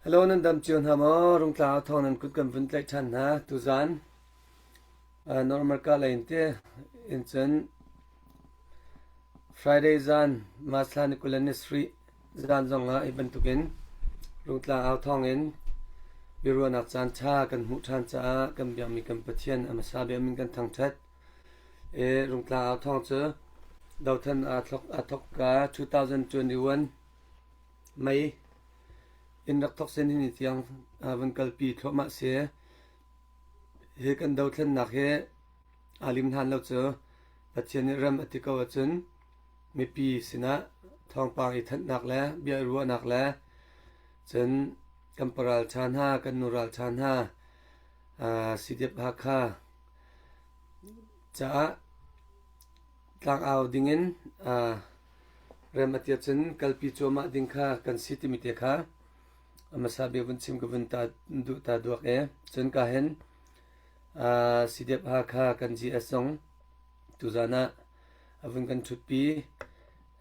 Hello nan dam cio hna maw? Rungtlang ah thawng nan kut kan vun tlaih ṭhan hna. Tuzaan North America lei in te in cun Friday zan March thla ni 20 ni sarih zan zong ah hi bantukin Rungtlang au thawng in biaruahnak caan ṭha kan hmuh ṭhan caah kan biakmi kan Pathian a hmasa bik min kan thangṭhat. E Rungtlang au thawng cu dothan aa thok aa thokka 2021 Mei in rak thawk sen hi tiang van kalpi thluahmah si. Hi kan dothlennak hi aa lim hlan lo cu Pathian nih rem a ti ko ahcun mipi sinah thawngpang i thanhnak le bia ruahnak le cun kan paral ṭha hna, kan nu ral ṭha hna, CDF Hakha caah tlangau dingin rem a ti ahcun kalpi cuahmah ding kha kan si timi te kha a hmasa bik vun chim ka vun ta duh ta duak e. Cun ka hin CDF Hakha kan GS zong tuzan ah a vun kan ṭhutpi.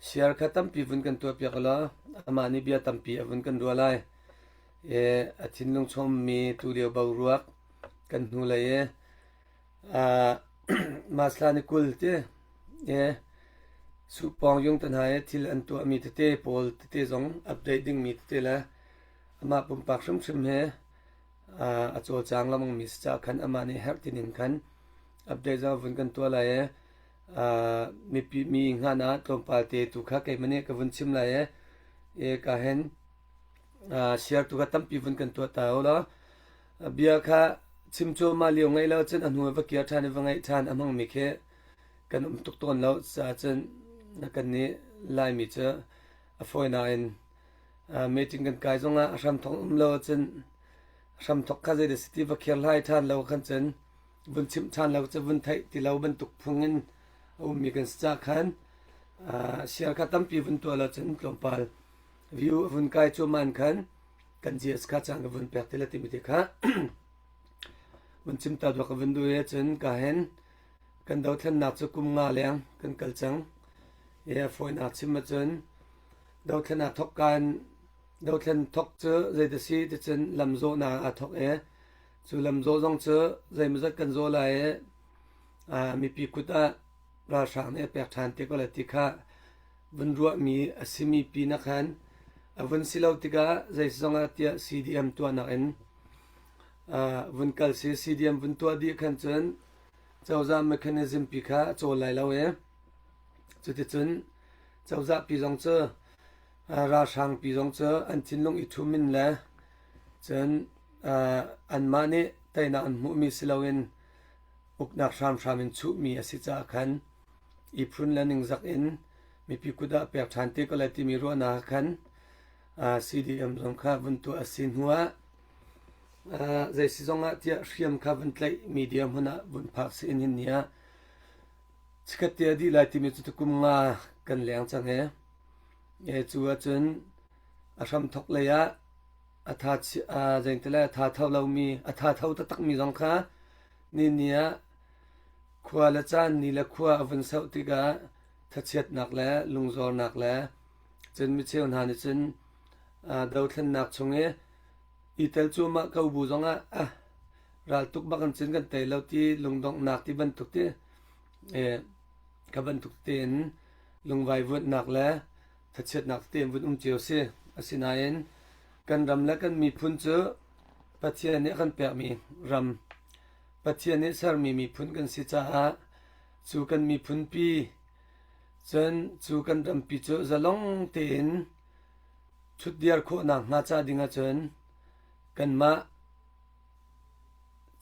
Share kha tampi vun kan tuahpiak law amah nih bia tampi a vun kan ruah lai. E, a thinlung chommi tulio boruak kan hnulei i Masla ni 20 te Supawng yung te hna i thil an tuahmi tete pawl tete zong update dingmi tete le amah pumpak hrimhrim he a cawlcang lengmangmi si caah khan amah nih herh tining khan update zong a vun kan tuah lai i mipi mi hngan ah tlawmpal te tu kha keimah nih ka vun chim lai i ka hen share tu kha tampi vun kan tuah ta u law Bia kha chim cuahmah lio ngaih lo cun a hnu va kir ṭhan i va ngaih ṭhan a hmangmi khi kan um tuk tawn lo caah cun kannih Laimi cu a fawinak in meeting kan kai zongah a hramthawk um lo ahcun hramthawk kha zei dah si ti va kir hlai ṭhan lo khan cun vun chimh ṭhan lo cu vun theih ti lo bantuk phung in a ummi kan si caah khan share kha tampi vun tuah lo cun tlawmpal view a vun kai cuahmah in khan kan GS kha caan ka vun pek ti le timi te kha vun chim ta duak ka vun duh i cun ka hen kan dothlennak cu kum nga leng kan kal cang i a fawinak chim ahcun dothlenak thok kan dothlen thok cu zei si ti cun lam zawhnak aa thok i cu lam zawh zong cu zeimawzat kan zawh lai i mipi kut ah ralhrang nih a pek ṭhan te ko lai ti kha vun ruahmi a simi pinah khan a vun si lo tikah zeizong ah tiah CDM tuahnak in vun kal si. CDM vun tuah dih khan cun cozah mechanism pi kha a cawl lai lo i cuticun cozah pi zong cu ralhrang pi zong cu an thinlung i ṭhum in le cun anmah nih teinak an hmuhmi si loin uknak hramhram in chuhmi a si caah khan i phun le ningzak in mipi kut ah pek ṭhan te ko lai timi ruahnak ah khan CDM zong kha vun tuah a si hnu ah zei si zong ah tiah hriam kha vun tlaih mi dirhmun ah vun phak si in hin ni ah chikkhat te a dih lai timi cu tukum nga kan leng cang he e cu ahcun a hramthok lei ah a tha zeintile a tha tho lomi a tha tho taktak mi zong kha ni ni ah Khua le caan ni le khua a vun sauh tikah thachiatnak le lungzornak le cun micheu hna nih cun dothlennak chung i i tel cuahmah ko bu zongah ah raltuk bak in cun kan tei lo ti lungdonghnak ti bantuk ti kha bantuk tein lungvaivuanhnak le thachiatnak tein vun um cio si. Asinain kan ram le kan miphun cu Pathian nih a kan pekmi ram Pathian nih sermi miphun kan si caah cu kan miphunpi cun cu kan rampi cu zalong tein ṭhutdir khawhnak hnga ca ding ahcun kanmah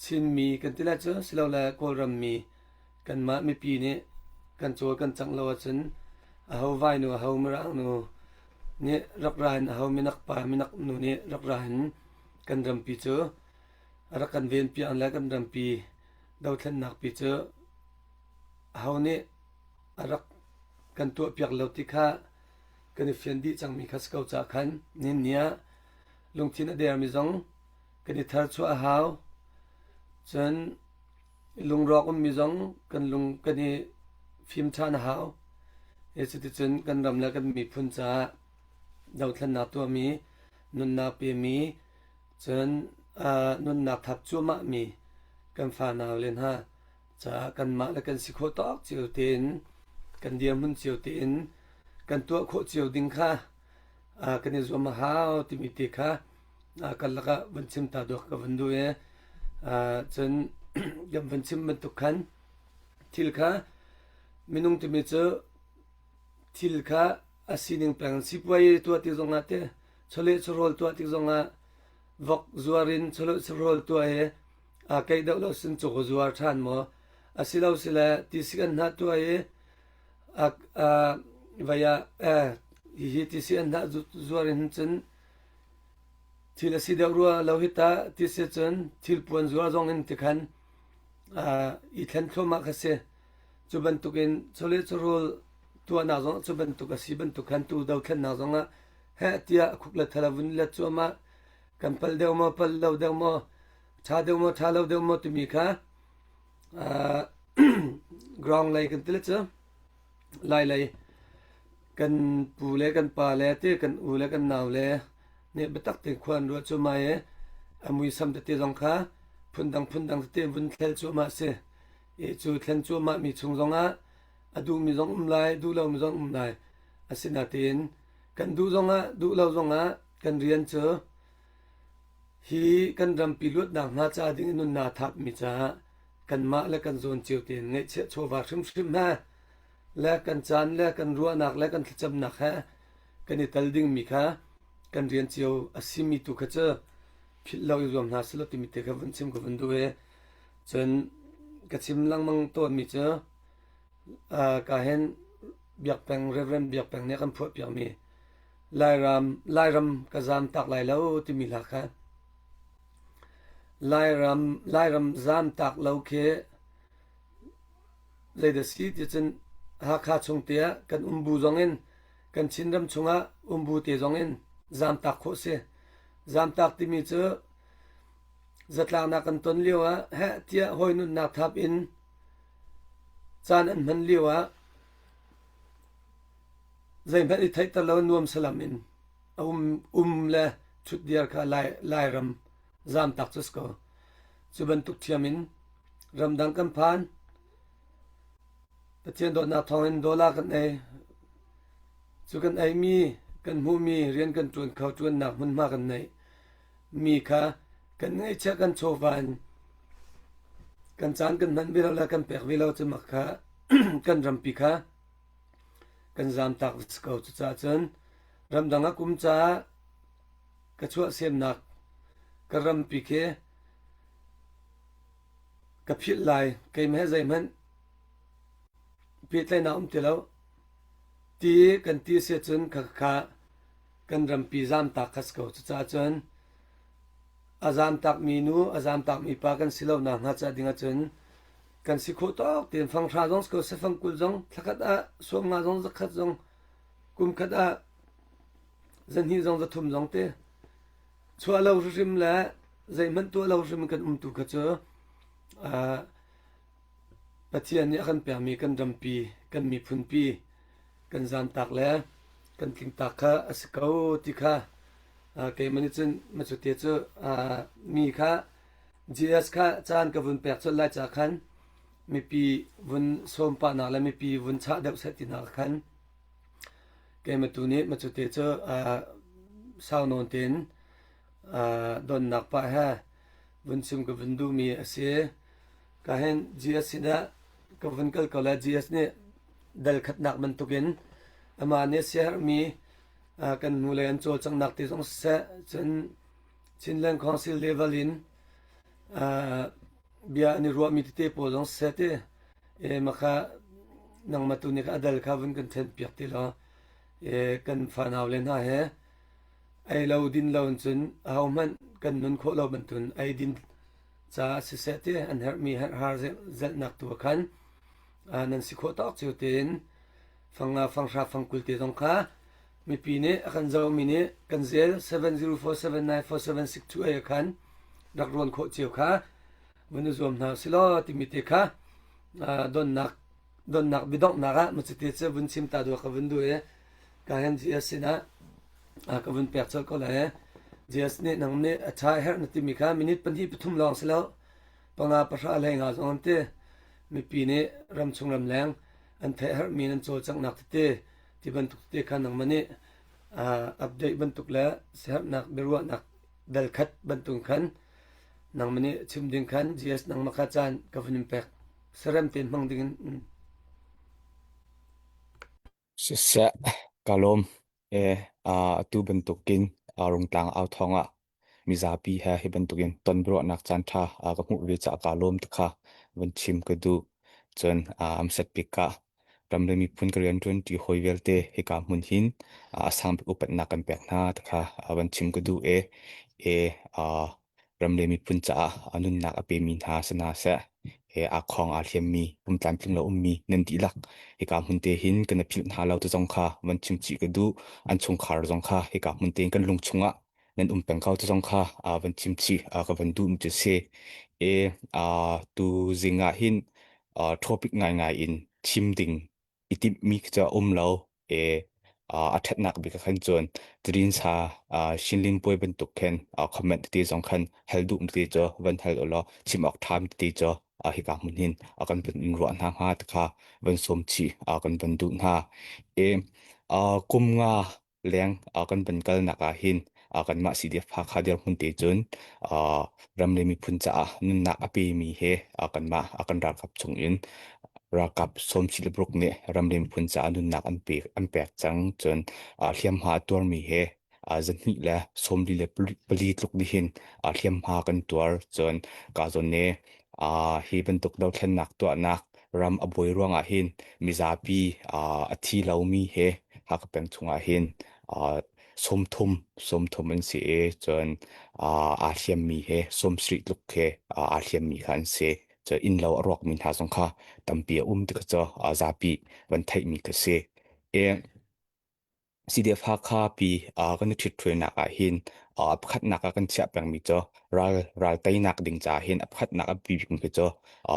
Chinmi kan ti lai cu silole Kawlrammi kanmah mipi nih kan cawl kan cangh lo ahcun aho vainu aho mirang nu nih rak ra in aho minak pa minak nu nih rak ra in kan rampi cu a rak kan venpiak le kan rampi dothlennak pi cu aho nih a rak kan tuahpiak lo ti kha kan i fian dih cangmi kha si ko caah khan nihin ni ah lungthin a dermi zong kan i tharchuah a hau. Cun lungrawk ummi zong kan lung kan i fim ṭhan a hau. E cuticun kan ram le kan miphun caah dothlennak tuahmi, nunnak pemi. Cun nunnak thap cuahmah mi kan fanau le hna caah kanmah le kan si khawh tawk cio tein kan dirhmun cio tein kan tuah khawh cio ding kha kan i zuam a hau timi te kha kan lakah vun chim ta dawk ka vun duh i cun kan vun chim bantuk khan thil kha minung timi cu thil kha a sining peng sipuai tuah ti zongah te chawleh chawhrawl tuah tik zongah vok zuar in chawleh chawhrawl tuah i a keih deuh lo sin caw zuar ṭhan maw asilo sile tisik an hnah tuah i a vai ah eh hihi tisik an hnah zuar in cun thil a si deuh rua lo hi ta ti si cun thil puan zuar zong in tikhan i thlen thluahmah kha si. Cu bantukin chawleh chawhrawl tuahnak zong cu bantuk a si bantuk khan tu dothlennak zongah heh tiah khuk le thal a vun let cuahmah. Kan palh deuh maw palh lo deuh maw ṭha deuh maw ṭha lo deuh maw timi kha ground lei kan ti le cu lai lei kan pu le kan pa le ti kan u le kan nau le nih biatak tein khua an ruah cuahmah i a muisam tete zong kha phundang phundang tete vun thlel cuahmah a si. I cu thlen cuahmah mi chung zongah a duhmi zong um lai, duh lomi zong um lai. Asinain kan duh zongah duh lo zongah kan rian cu hi kan rampi luatnak hnga ca ding in nunnak thapmi caah kanmah le kan zawn cio tein ngaihchiah chawva hrimhrim he le kan caan le kan ruahnak le kan thlacamnak he kan i tel dingmi kha kan rian cio a simi tu kha cu philh lo i zuam hna selaw timi te kha vun chim ka vun duh i cun ka chim lengmang tawnmi cu ka hin Biakpeng Reverend Biakpeng nih a kan phuahpiakmi Lairam Lairam ka zaam tak lai lo timi hla kha Lairam Lairam zaam tak lo khi zeidah si ti cun Hakha chung te ah kan um bu zong in kan Chinram chungah um bu te zong in zaamtak khawh si. Zaamtak timi cu zatlaknak kan ton lio ah heh tiah hawi nunnak thap in caan an hman lio ah zeihmanh i theihter lo nuam salam in a um, um le ṭhutdir kha Lai, Lairam zaamtak cu si ko. Cu bantuk ṭhiam in ramdang kan phan. Pathian dawtnak thawngin dollar kan ei. Cu kan eimi, kan hmuhmi, rian kan ṭuan kho, ṭuannak hmunhma kan neih mi kha kan ngeihchiah kan chawva in kan caan kan hman ve lo le kan pek ve lo cu mak kha kan rampi kha kan zamtak si ko. Cucaah cun ramdang ah kum caah ka chuahsemnak ka rampi khi ka philh lai keimah he zeihmanh pehtlaihnak um ti lo ti kan ti si cun khakha kan rampi zamtak kha si ko cucaah cun a zamtakmi nu a zamtakmi pa kan si lo nak hnga ca ding ahcun kan si khawh tawk tein fanghra zong si ko sefang kul zong thlakhat ah sawm nga zong zakhat zong kum khat ah zahnih zong zathum zong te chuah lo hrim le zeihmanh tuah lo hrim kan um tu kha cu Pathian nih a kan pekmi kan rampi kan miphunpi kan zamtak le kan tlingtak kha a si ko ti kha keimah nih cun macute cu mi kha GS kha caan ka vun pek colh lai ca khan mipi vun sawm pahnak le mipi vun chah deuh seh tinak khan Keimah tu nih macute cu sau nawn tein donnak pah he vun chim ka vun duhmi a si. Ka hin GS sinah ka vun kal ko le GS nih dal khatnak bantukin amah nih siaherhmi kan hnulei an cawlcanghnak ti zong siseh cun Chinland Council level in bia an i ruahmi tete pawl zong siseh ti E maka nangmah tu nih a dal kha vun kan then piak ti law e kan fanau le hna he ei lo din lo in cun ahohmanh kan nun khawh lo bantun ei din caah siseh ti an herhmi herhhar zelhnak tu ah khan nan si khawh tawk cio tein fanga fanghra fangkul te zong kha mipi nih a kan zohmi nih kan zel 704794762 ai khan rak rawn khawh cio kha vun i zuam hna silaw timi te kha donnak donnak bidonghnak ah macite cu vun chim ta dua ka vun duh i ka hen GS sinah ka vun pek colh ko lai. GS nih nang nih a ṭha herh na timi kha minute pahnih pathum lawng si lo panga pahra hlei nga zong an ti. Mipi nih ramchung ramleng an theih herhmi nan cawlcanghnak tete ti bantuk tete kha nangmah nih update bantuk le siaherhnak biaruahnak dal khat bantuk khan nangmah nih chim ding khan GS nangmah kha caan ka vun in pek. Sarem tein hmang ding in. Siseh, ka lawm. E, atu bantukin Rungtlang au thawng ah mizapi he hi bantukin tonbiaruahnak caanṭha ka hmuh ve caah kaa lawm ti kha van chim ka duh. Cun amset bik ah ram le miphun ka rianṭuanṭi hawi vialte hika hmun hin a sang bik upatnak kan pek hna ti kha van chim ka duh e. E, ram le miphun caah a nunnak a pemi hna si hna seh, he aa khawng aa hliammi, pum tlamtling lo ummi nan dihlak hika hmun te hin kan i philh hna lo ti zong kha van chim chih ka duh. An chungkhar zong kha hika hmun te in kan lung chungah nan um peng ko ti zong kha van chim chih ka van duh mi cu si. E tu zing ah hin topic ngaingai in chim ding i timhmi khi cu a um lo i a ṭhatnak bik ah khan cun Trinsa Shinlin puai bantuk khin comment tete zong khan hal duh tete cu van hal ulaw chim awk ṭha tete cu hika hmun hin kan van in ruah hna hnga ti kha van sawm chih kan van duh hna. I kum nga leng kan van kalnak ah hin kanmah CDF Hakha dirhmun te cun ram le miphun caah nunnak a pemi he kanmah kan ralkap chung in ralkap sawmchih le paruk nih ram le miphun caah nunnak an pek an pek cang cun hliamhma a tuarmi he zahnih le sawmli le pali tluk nihin hliamhma kan tuar cun ka zawn ne hi bantuk dothlennak tuahnak ram a buai ruangah hin mizapi a thi lomi he Hakha peng chungah hin 30 30 an si i cun aa hliammi he 70 tluk he aa hliammi kha an si. Cun innlo a rawkmi hna zong kha tampi a um ti kha cu zapi van theihmi kha si. I CDF Hakha pi kan i ṭhithruainak ah hin pakhatnak ah kan chiah pengmi cu ral ral teinak ding caah hin a pakhatnak a biapi bikmi cu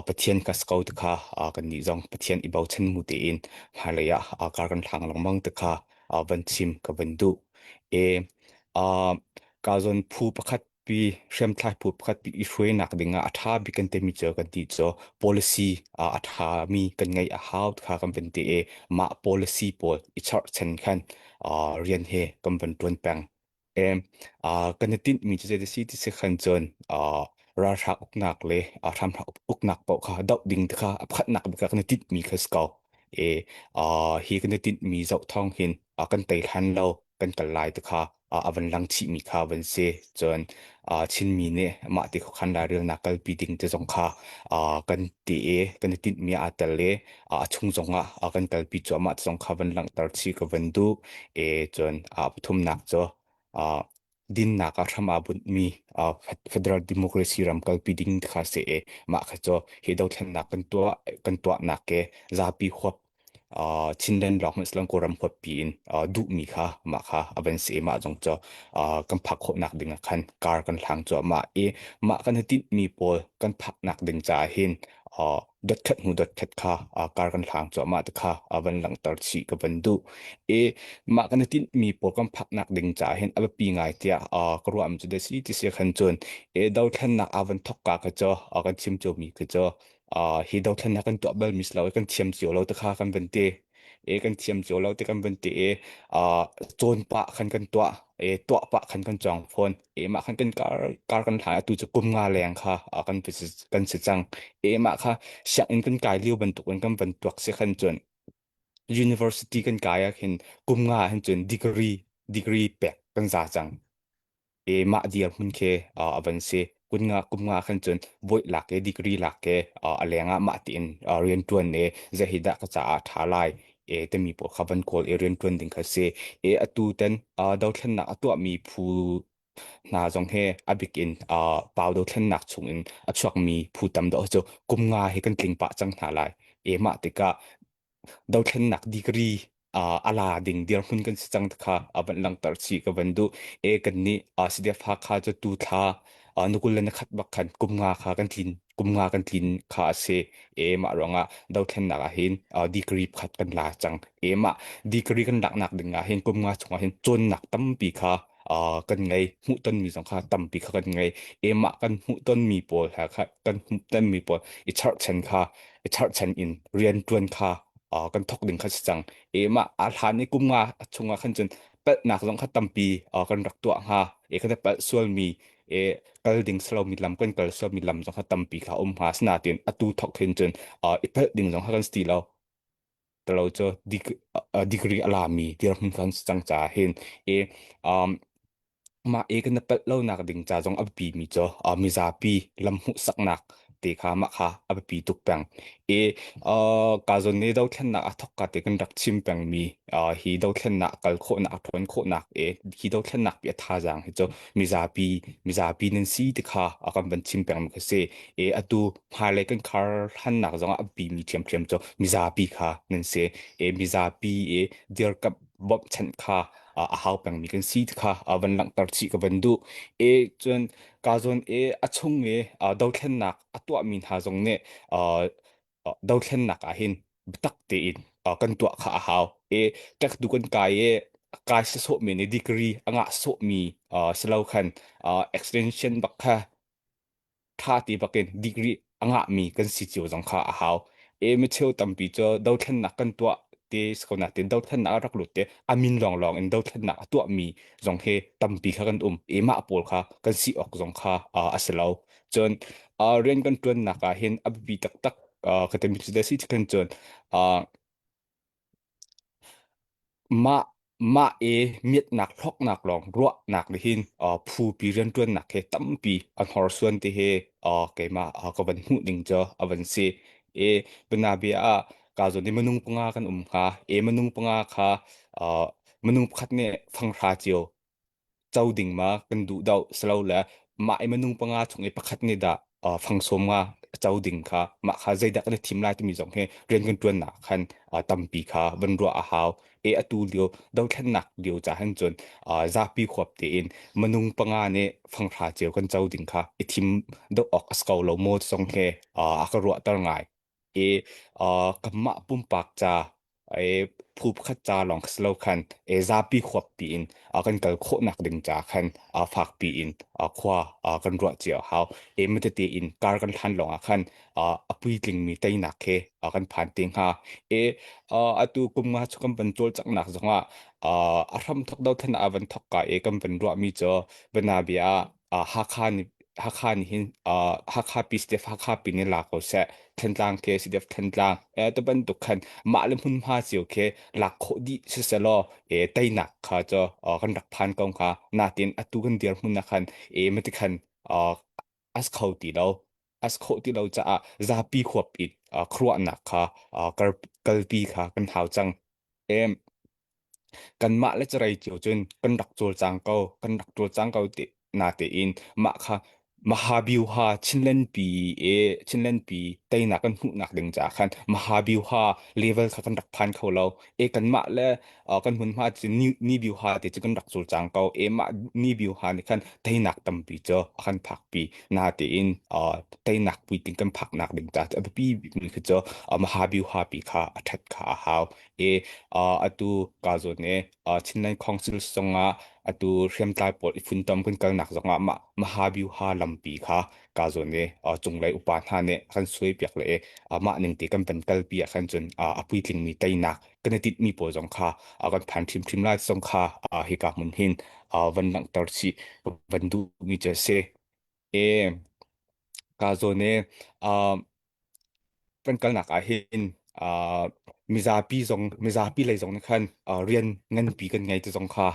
Pathian ka si ko ti kha kannih zong Pathian i bochan mu tein hmailei ah kar kan hlang lengmang ti kha van chim ka van duh. E ka zawn phu pakhat pi hriamthlai phu pakhat pi i hruainak ding ah a ṭha bik kan timi cu kan ti cu policy a ṭhami kan ngeih a hau kha kan van ti i mah policy pawl i cherhchan khan rian he kan van ṭuan peng. Kan i tinhmi cu zei si ti si khan cun ralhrang uknak le hramhram uknak paoh kha doh ding ti kha a pakhatnak bik ah kan i tinhmi kha si ko. E, hi kan i tinhmi zoh thawng hin kan tei hlan lo kan kal lai ti kha a van lang chihmi kha van si. Cun Chinmi nih mah ti khuakhan lairelnak kalpi ding ti zong kha kan ti i kan i tinhmi aa tel i a chung zongah kan kalpi cuahmah ti zong kha van langhter chih ka van duh. E, cun pathumnak cu dinnak ah hram aa bunhmi federal democracy ram kalpi ding ti kha si i mah kha cu hi dothlennak kan tuah kan tuahnak ke zapi huap Chinland lawng hmanh siloin Kawlram huappi in duhmi kha mah kha a van si i mah zong cu kan phak khawhnak ding ah khan kar kan hlang cuahmah i mah kan i tinhmi pawl kan phaknak ding caah hin dotkhat hnu dotkhat kha kar kan hlang cuahmah ti kha van langhter chih ka van duh. I mah kan i tinhmi pawl kan phaknak ding caah hin a biapi ngai tiah ka ruahmi cu si ti si khan cun i dothlennak aa van thawkka kha cu kan chim ciomi khi cu hi dothlennak kan tuah balmi si lo i kan thiam cio lo te kha kan van ti e kan thiam cio lo te kan van ti i cawn pah khan kan tuah e tuah pah khan kan cawng fawn e mah khan kan kar kar kan hlan atu cu kum nga leng kha kan kan si cang e mah kha sianginn kan kai lio bantukin kan van tuak si khan cun university kan kai ah khin kum nga hin cun degree degree pek kan za cang e mah dirhmun khi a van si. Kun nga kum nga khan cun voih lak ke degree lak ke a leng ah mah tiin rian tuan e zei hi dah ka caah tha lai e timi pawl kha van kawl i rian tuan ding kha si. E atu ten dothlennak a tuahmi phu hna zong he a bik in pau dothlennak chung in a chuakmi phu tam deuh cu kum nga hi kan tling pah cang hna lai. E mah tikah dothlennak degree a la ding dirhmun kan si cang kha a van langhter chih ka van duh e kan nih CDF Hakha cu tu thla nukul le nakhat bak khan kum nga kha kan tlin kum nga kan tlin kha a si e mah ruangah dothlennak ah hin degree pakhat kan la cang e mah degree kan laknak ding ah hin kum nga chungah hin cawnnak tampi kha. Kan ngei hmuhtonmi zong kha tampi kha kan ngei. E mah kan hmuhtonmi pawl he kha kan hmuhtonmi pawl i charhchan kha i charhchan in rian ṭuan kha kan thawk ding kha si cang. E mah a hlan i kum nga chungah khan cun palhnak zong kha tampi kan rak tuah hnga. E kan i palh sualmi e kal ding salomi lam kan kal sualmi lam zong kha tampi kha um hnga. Sinain atu thawk hin cun i palh ding zong kha kan si ti lo. Talo cu degree a lami dirhmun kan si cang caah hin e um, mah e kan palh lo nak ding ca zong a biapi mi cu mizapi lam hmuhsaknak te kha mah kha a biapi tuk peng. E ka zawn ne dothlennak a thok ka te kan rak chim peng mi hi dothlennak kal khawhnak a ṭhawn khawhnak e hi dothlennak pi a thazaang hi cu mizapi mizapi nan si ti kha a kan van chim peng mi kha si. E atu hmailei kan khar hlannak zongah a biapimi ṭhiamṭhiam cu mizapi kha nan si. E mizapi i dirkamh bawmhchanh kha a hau pengmi kan si ti kha van langhter chih ka van duh. E cun ka zawn e a chung i dothlennak a tuahmi hna zong nih dothlennak ah hin biatak tein kan tuah kha a hau. E ṭek tu kan kai i kai sawhmi nih degree a ngah sawhmi si lo khan extension bak kha ṭha ti bakin degree a ngahmi kan si cio zong kha a hau. E micheu tampi cu dothlennak kan tuah te skona te dothlennak a rak lut te amin lawnglawng in dothlennak a tuahmi zong he tampi kha kan um. E mah pawl kha kan si awk zong kha a si lo. Cun rian kan ṭuannak ah hin a biapi taktak ka timi cu si kan cun Mah mah i miatnak hlawknak lawng ruahnak nih hin phupi rianṭuannak he tampi a hnorsuan ti hi keimah ka van hmuh ning cu a van si. I bianabia ah kaa zawn i minung panga kan um hnga. I minung panga kha minung pakhat nih fanghra cio co ding ma kan duh deuh silole mah i minung panga chung i pakhat nih dah fangsawm nga co ding kha mah kha zeidah kan i thim lai timi zong hi rian kan ṭuannak khan tampi kha van ruah a hau. E atu lio dothlennak lio ca han cun zapi huap tein minung panga nih fanghra cio kan co ding kha i thim deuh awk a si ko lo maw zong he a ka ruahter ngai. I kanmah pumpak ca i phu pakhat ca lawng si lo khan i zapi huap piin kan kal khawhnak ding ca khan fak piin khua kan ruah cio a hau. I matete in kar kan hlan lawngah khan a puitlingmi teinak khi kan phan te hnga. I atu kum nga cu kan van cawlcanghnak zongah a hramthok dothlen ah van thok ka i kan van ruahmi cu banabia ah Hakha nih Hakha nih hin Hakha pi CDF Hakha pi nih la ko seh Thantlang ke CDF Thantlang te bantuk khan mah le hmunhma cio khi lak khawh dih siselaw e teinak kha cu kan rak phan ko hnga. Natin atu kan dirhmun ah khan e mati khan as kho ti lo as khawh ti lo caah zapi huap in khuaruahnak kha kalpi kha kan hau cang. E Kanmah le carei cio cun kan rak cawlcang ko, kan rak cawlcang ko ti natein mah kha Mahabyuha Chinland-pi i Chinland-pi teinak kan hmuhnak ding caah khan Mahabyuha level kha kan rak phan kho lo. E kanmah le kan hmunhma cu ni, Nibyuha te cu kan rak cawlcang ko. E mah Nibyuha nih khan teinak tampi cu a kan phakpi. Natein teinak puitling kan phaknak ding caah a biapi bikmi khi cu Mahabyuha pi kha a ṭhat kha a hau. I atu ka zawn i Chinland Council zongah atu hriamtlai pawl i funtom kan kalnak zongah mah Mahabyuha lampi kha ka zawn i cunglei upa hna nih a kan suaipiak le i mah ning te kan van kalpi ah khan cun a puitlingmi teinak kan i tinhmi pawl zong kha kan phan ṭhimṭhim lai zong kha hika hmun hin van langhter chih van duhmi cu a si. E ka zawn i kan kalnak ah hin mizapi zong mizapi lei zong nih khan rian nganpi kan ngei ti zong kha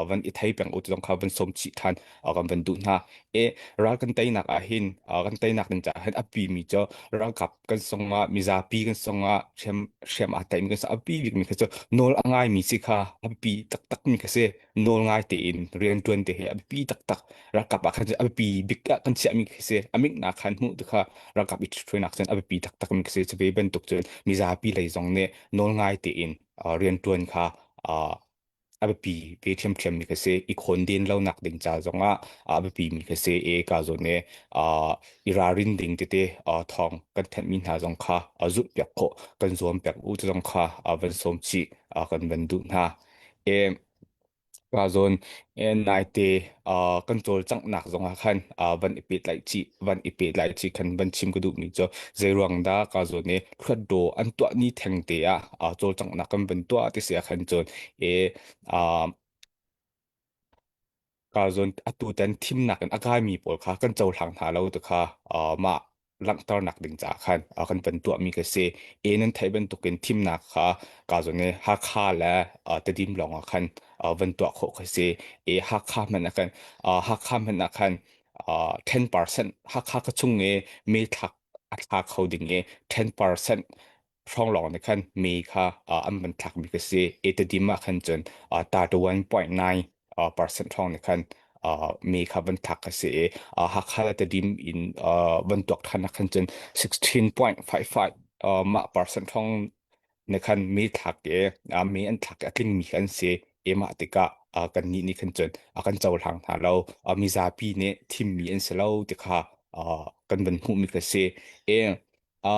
van i thei peng u ti zong kha van sawm chih than kan van duh hna. E ral kan teinak ah hin kan teinak ding caah hin a pi mi cu ralkap kan songah mizapi kan songah hriam hriam aa tlaimi kan song a pi bik mi kha cu nawl a ngai mi si kha a biapi taktak mi kha si. Nawl ngai tein rian ṭuan te hi a biapi taktak. Ralkap ah khan a biapi bik ah kan chiahmi khi si. A miknak khan hmuh tu kha ralkap i ṭhutnak cun a biapi taktak mi khi si. Cu ve bantuk cun mizapi lei zong nih nawl ngai tein rian ṭuan kha a biapi ve ṭhiamṭhiam mi khi si. I khawnden lonak ding ca zongah a biapi mi khi si. E ka zawn i i ralrin ding tete thawng kan thenhmi hna zong kha zulh piak khawh kan zuam piak u ti zong kha van sawm chih kan van duh hna. E. Ka zawn naite kan cawlcanghnak zongah khan van i pehtlaih chih van i pehtlaih chih khan van chim ka duhmi cu zeiruang dah ka zawn i hluatdaw an tuah ni theng te ah cawlcanghnak kan van tuah ti si ah khan cun e ka zawn atu tan thimnak in a kaimi pawl kha kan cohlang hna lo ti kha mah langhternak ding caah khan kan van tuahmi ka si. E nan theih bantukin thimnak kha ka zawn i Hakha le Tedim lawng ah khan van tuah khawh ka si. E Hakha hmanh ah khan Hakha hmanh ah khan 10% Hakha ka chung i me thlak a thla kho ding i 10% hrawng lawng nih khan mi kha an van thlakmi ka si. E Tedim ah khan cun 31.9 percent hrawng nih khan mi kha van thlak ka si i Hakha le Tedim in van tuak than ah khan cun 16.55 mah percent hrawng nih khan mi thlak i mi an thlak i a tlingmi kan si i mah tikah kan nih nih khan cun a kan cohlang hna lo mizapi nih thimmi an si lo ti kha kan van hmuhmi ka si i a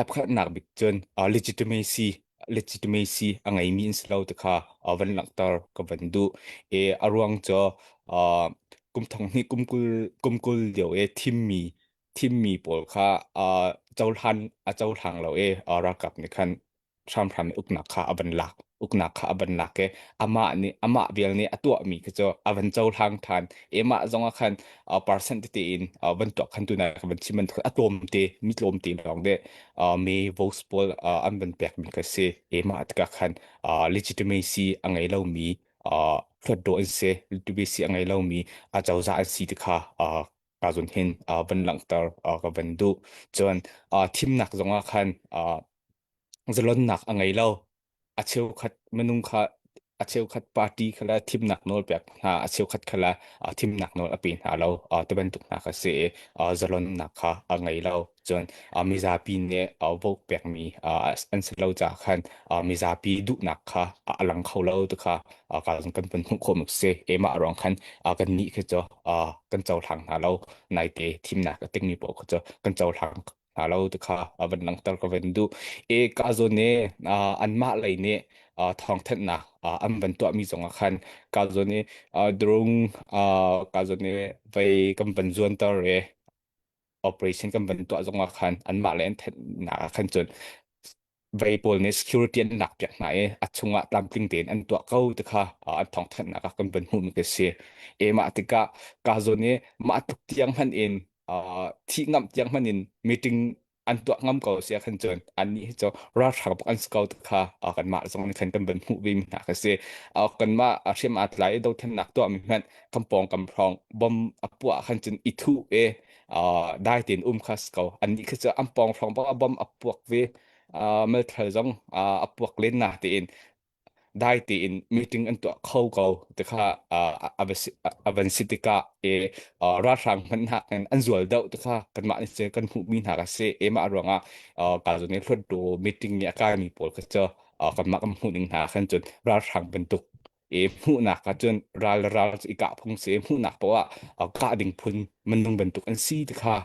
pakhatnak bik cun legitimacy legitimacy a ngeimi an si lo ti kha van langhter ka van duh. I a ruang cu kum thong hnih kum kul lio i thimmi thimmi pawl kha cohlan a cohlang lo i ralkap nih khan hramhram in uknak kha a van lak uknak kha a van lak i amah nih amah vial nih a tuahmi khi cu a van cohlang ṭhan i mah zong ah khan percent tete in van tuah khan tu na van chim bantuk a tlawmte mi tlawmte lawng deh me votes pawl an van pekmi kha si i mah tikah khan legitimacy a ngei lomi hluat dawh an si legitimacy a ngei lomi a cozah an si ti kha ka zun hin van langhter ka van duh. Cun thimnak zong ah khan zalonnak a ngei lo. A cheukhat minung kha a cheukhat party kha le thimnak nawl pek hna, a cheukhat kha le thimnak nawl a pe hna lo. Ti bantuk hna kha si i zalonnak kha a ngei lo. Cun mizapi nih vote pekmi an si lo caah khan mizapi duhnak kha a lang kho lo ti kha ka kan van hmuh khawh mi si. Emah ruang khan kan nih khi cu kan cohlang hna lo. Naite thimnak a tingmi paoh kha cu kan cohlang hna lo ti kha a van langhter ka van duh. E ka zawn ne anmah lei nih thawngthanhnak an van tuahmi zongah khan ka zawn i drone ka zawn i vei kan van zuanter i operation kan van tuah zongah khan anmah le an thanhnak ah khan cun vei pawl nih security an lak piak hna i a chungah tlamtling tein an tuah ko ti kha an thawngthanhnak ah kan van hmuhmi ka si. E mah tikah ka zawn i mah tluk tiang hmanh in thih ngamh tiang hmanh in meeting an tuah ngam ko sia khan cun annih hi cu ralhrang bak an si ko ti kha kanmah zong nih khan kan van hmuh ve mi hna kha si. Kanmah hriam aa tlai i dothlennak tuah mi hmanh kan pawng kam hrawng bom a puah khan cun i thuh i dai tein um kha si ko. Annih khi cu an pawng hrawng bak ah bom a puak ve melthal zong a puak len na tiin dai tein meeting an tuah kho ko ti kha a van si tikah e ralhrang hmanh hna an zual deuh ti kha kanmah nih cun kan hmuhmi hna kha si. E mah ruangah ka zon i hluatdaw meeting nih a kaimi pawl kha cu kanmah kan hmuh ning hna khan cun ralhrang bantuk e hmuhnak ah cun ral le ral cu i kah phung si. Hmuhnak poah ah kah ding phun minung bantuk an si ti kha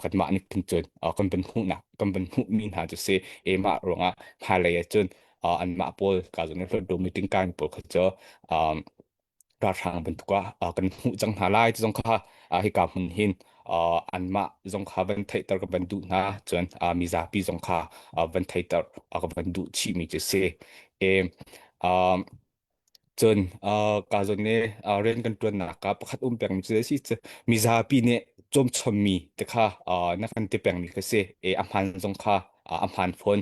kanmah nih khin cun kan van hmuhnak kan van hmuhmi hna cu si. E mah ruangah hmailei ah cun anmah pawl ka zong hlut meeting kan pawl kha cu ralhrang bantuk ah kan hmuh cang hna lai ti zong kha hika hmun hin anmah zong kha van theihter ka van duh hna. Cun mizapi zong kha van theihter ka van duh chihmi cu si. E Cun ka zawn nih rian kan ṭuannak ah pakhat um pengmi cu si cu mizapi nih cawmchommi ti kha na kan ti pengmi kha si. E, a hmaan zong kha a hmaan fawn.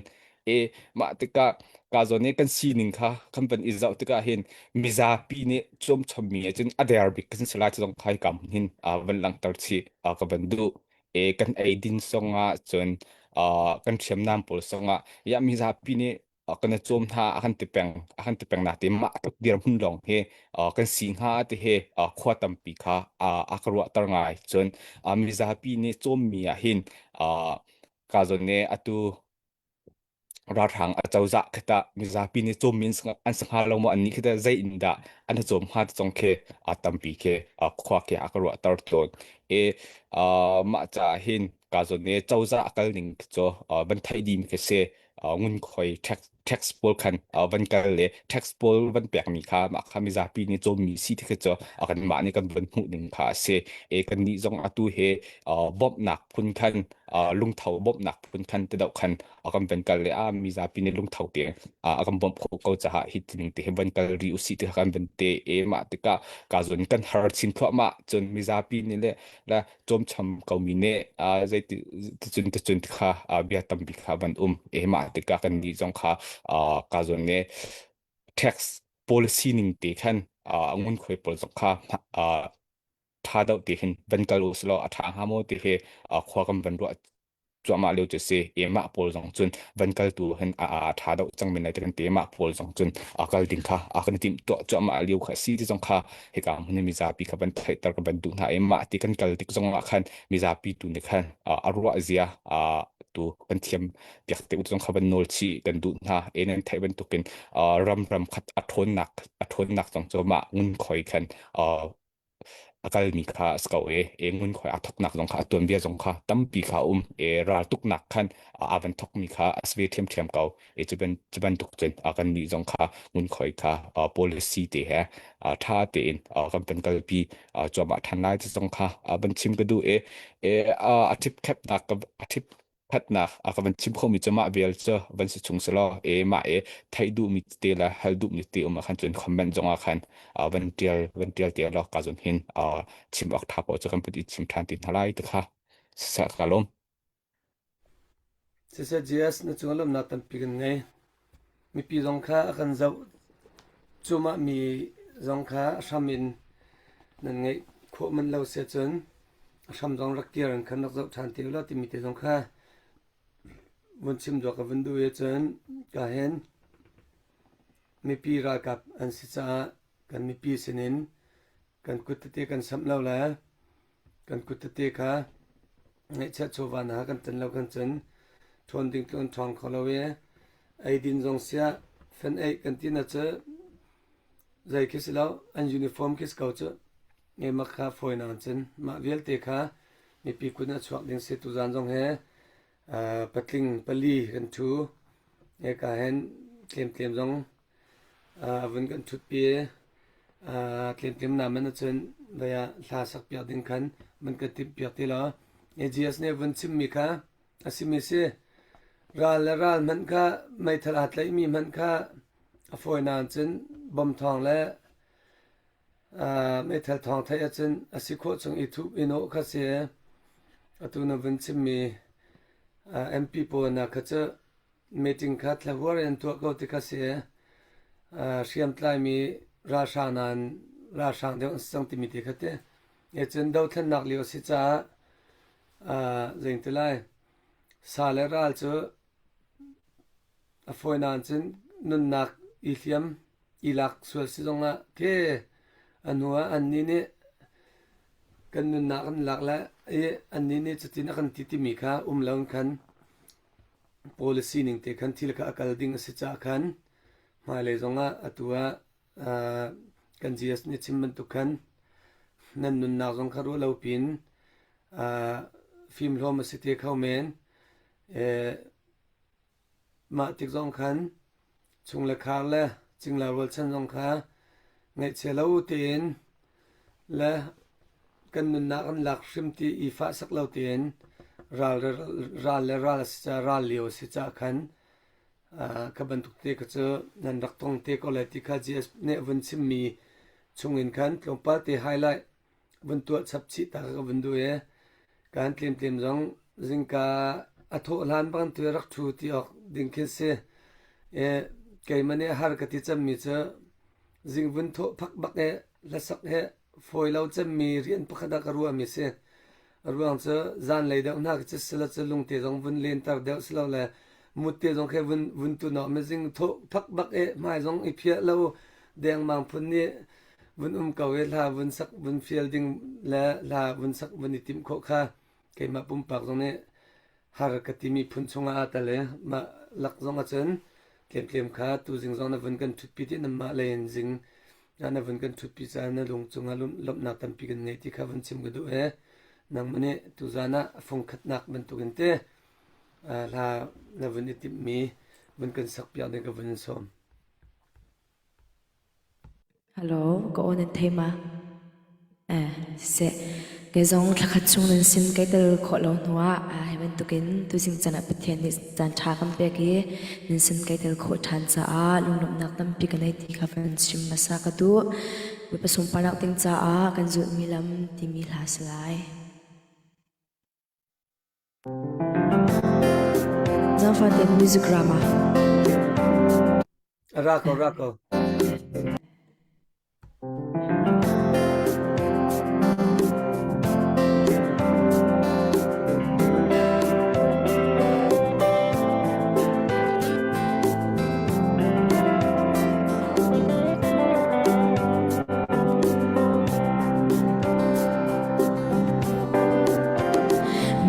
E, mah tikah ka zawn nih kan sining kha kan van i zoh tikah hin mizapi nih cawmchommi ahcun a der bik kan si lai ti zong kha hika hmun hin van langhter chih ka van duh. E, kan eidin zongah cun kan hriamnam pawl zongah ya mizapi nih kan i cawm hna a kan ti peng a kan ti peng na ti mah tluk dirhmun lawng hi kan si hnga ti hi khua tampi kha a ka ruahter ngai. Cun mizapi nih cawmmi ah hin ka zawn nih atu ralhrang acozah khita mizapi nih cawmmi an si hnga lo maw, annih khita zei in dah an i cawm hnga ti zong khi tampi khi khua khi a ka ruahter tawn. E mah caah hin ka zawn nih cozah a kal ning cu van theih dih mi khi si. Ngunkhuai tax. Tax pawl khan van kal le tax pawl van pekmi kha mah kha mizapi nih cawmmi si ti khi cu kan mah nih kan van hmuh ning kha a si. E kan nih zong atu he bawmhnak phun khan lungtho bawmhnak phun khan te deuh khan kan van kal le a mizapi nih lungtho te a kan bawmh khawh ko caah hi tining te hi van kal ri usih ti kha kan van te e mah tikah ka zun kan har chin thluahmah cun mizapi nih le la cawmcham komi nih zeiti ticun ticun kha bia tampi kha van um e mah tikah kan nih zong kha ka zawn ne tax policy ning te khan ngunkhuai pawl zong kha tha deuh te hin van kal u selaw a tha hnga maw ti hi khua kan van ruah cuahmah lio cu si. Emah pawl zong cun van kal tu hin a a tha deuh cang men lai ti kan ti. Emah pawl zong cun a kal ding kha a kan timh tuah cuahmah lio kha si ti zong kha hika hmun in mizapi kha van theihter ka van duh hna. Emah ti kan kal tik zong ah khan mizapi tu nih khan a ruah zia tu kan thiam piak te u zong kha van nawl chih kan duh hna. E nan theih bantukin ram ram khat a thawnnak zong cu mah ngun khoi khan a kalmi kha a si ko i e ngunkhuai aa thawknak zong kha a tuanbia zong kha tampi kha a um i raltuknak khan aa van thawkmi kha a si ve ṭhiamṭhiam ko i cu bantuk cun kan nih zong kha ngunkhuai kha policy te he ṭha tein kan van kalpi cuahmah ṭhan lai ti zong kha van chim ka duh i a ṭhipkhepnak a ṭhip thatnak a ka van chim khomi cu mah vial cu van si chung selaw e mah e theih duhmi te le hal duhmi te um ah khan cun comment zong ah khan van tial te law ka zon hin chim awk tha paoh cu kan put i chim than ti hna lai ti kha siseh ka lawm. Siseh GS na cung lawmnak tampi kan ngei. Mipi zong kha a kan zoh cuahmah mi zong kha a hram in nan ngeih khawh manh lo si ahcun a hram zong rak kir in khan rak zoh ṭhan te ulaw timi te zong kha vun chim duak ka vun duh i cun ka hin mipi ralkap an si caah kan mipi sinin kan kut tete kan samh lo le kan kut tete kha ngeihchiah chawva hna kan tan lo kan cun ṭhawn ding tlun ṭhawng kho lo i eidin zong siah fen eih kan ti na cu zei khi si lo an uniform khi si ko cu ngemak kha fawi nang cun mah vialte kha mipi kun a chuak ding si tuzan zong he patling pali kan ṭhu eka hen tlemtlem zong A vun kan ṭhutpi i tlemtlem naman ahcun vei ah hla sakpiak ding khan van kan timhpiak ti law AGS nih a vun chimmi kha a simi si. Ral le ral hmanh kha meithal aa tlaihmi hmanh kha a fawi nain cun bom thawng le meithal thawng theih ahcun a si khawh chung i thup i nawh kha si. Atu na vun chimmi MP pawl hna kha cu Meeting kha thlahuar in an tuah ko ti kha si. Hriamtlaimi ralhrang nain ralhrang deuh an si cang timi te kha ti. E cun dothlennak lio a si caah zeiti lai sa le ral cu a fawi nain cun nunnak i hliam i lak sual si zongah ke a hnu ah annih nih kan nunnak an lak le i annih nih cutin a kan ti timi kha um lo in khan Policy ning te khan thil kha a kal ding a si caah khan hmailei zongah atu ah kan GS nih chim bantuk khan nan nunnak zong kha ruah lo pin fimhlawm a si te kho men. Mah tik zong khan Chung le khar le cingla rualchan zong kha ngaihchia lo tein le kan nunnak an lak hrim ti i fahsak lo tein ral, ral le ral a si caah ral lio a si caah khan kha bantuk te kha cu nan rak tong te ko lai ti kha GS nih a vun chimmi chungin khan tlawmpal te highlight vun tuah chap chih ta ka vun duh i kan tlemtlem zong zingka a thawh hlan bang tu rak ṭhu ti awk ding khin si. E, keimah nih har ka ti cemmi cu zing vun thawh phak bak he hlasak he fawi lo cemmi rian pakhat ah ka ruahmi si. A ruang cu zanlei deuh hna khi sila cu lungte zong vun lenter deuh si lo le mut te zong khi vun vun tu nawh mizing thawh phak bak e hmai zong i phiah lo dengmang phun nih vun um ko i hla vun sak vun fial ding le hla vun sak vun i timh khawh kha keimah pumpak zong nih har ka timi phun chungah aa tel i mah lak zong ahcun tlemtlem kha tuzing zong na vun kan ṭhutpi ti nanmah lei in zing na vun kan ṭhutpi caah na lung cungah lawmhnak tampi kan ngei ti kha vun chim ka duh i nangmah nih tuzan ah fungkhatnak bantukin te hla na vun i timhmi. vun kan sak piak ding ka vun in sawm. Hello, ka aw nan thei ma? Eh, siseh. Kei zong thlakhat chung nan sin kai tel khawh lo hnuah hi bantukin tuzing caan ah Pathian nih caan ṭha kan pek i nan sin kai tel khawh ṭhan caah lunglawmhnak tampi ka nei ti kha van chim hmasa ka duh. Bawipa sunparnak ding caah kan zulhmi lam timi hla si lai. Zaangfah music drama. Ra ko, ra ko.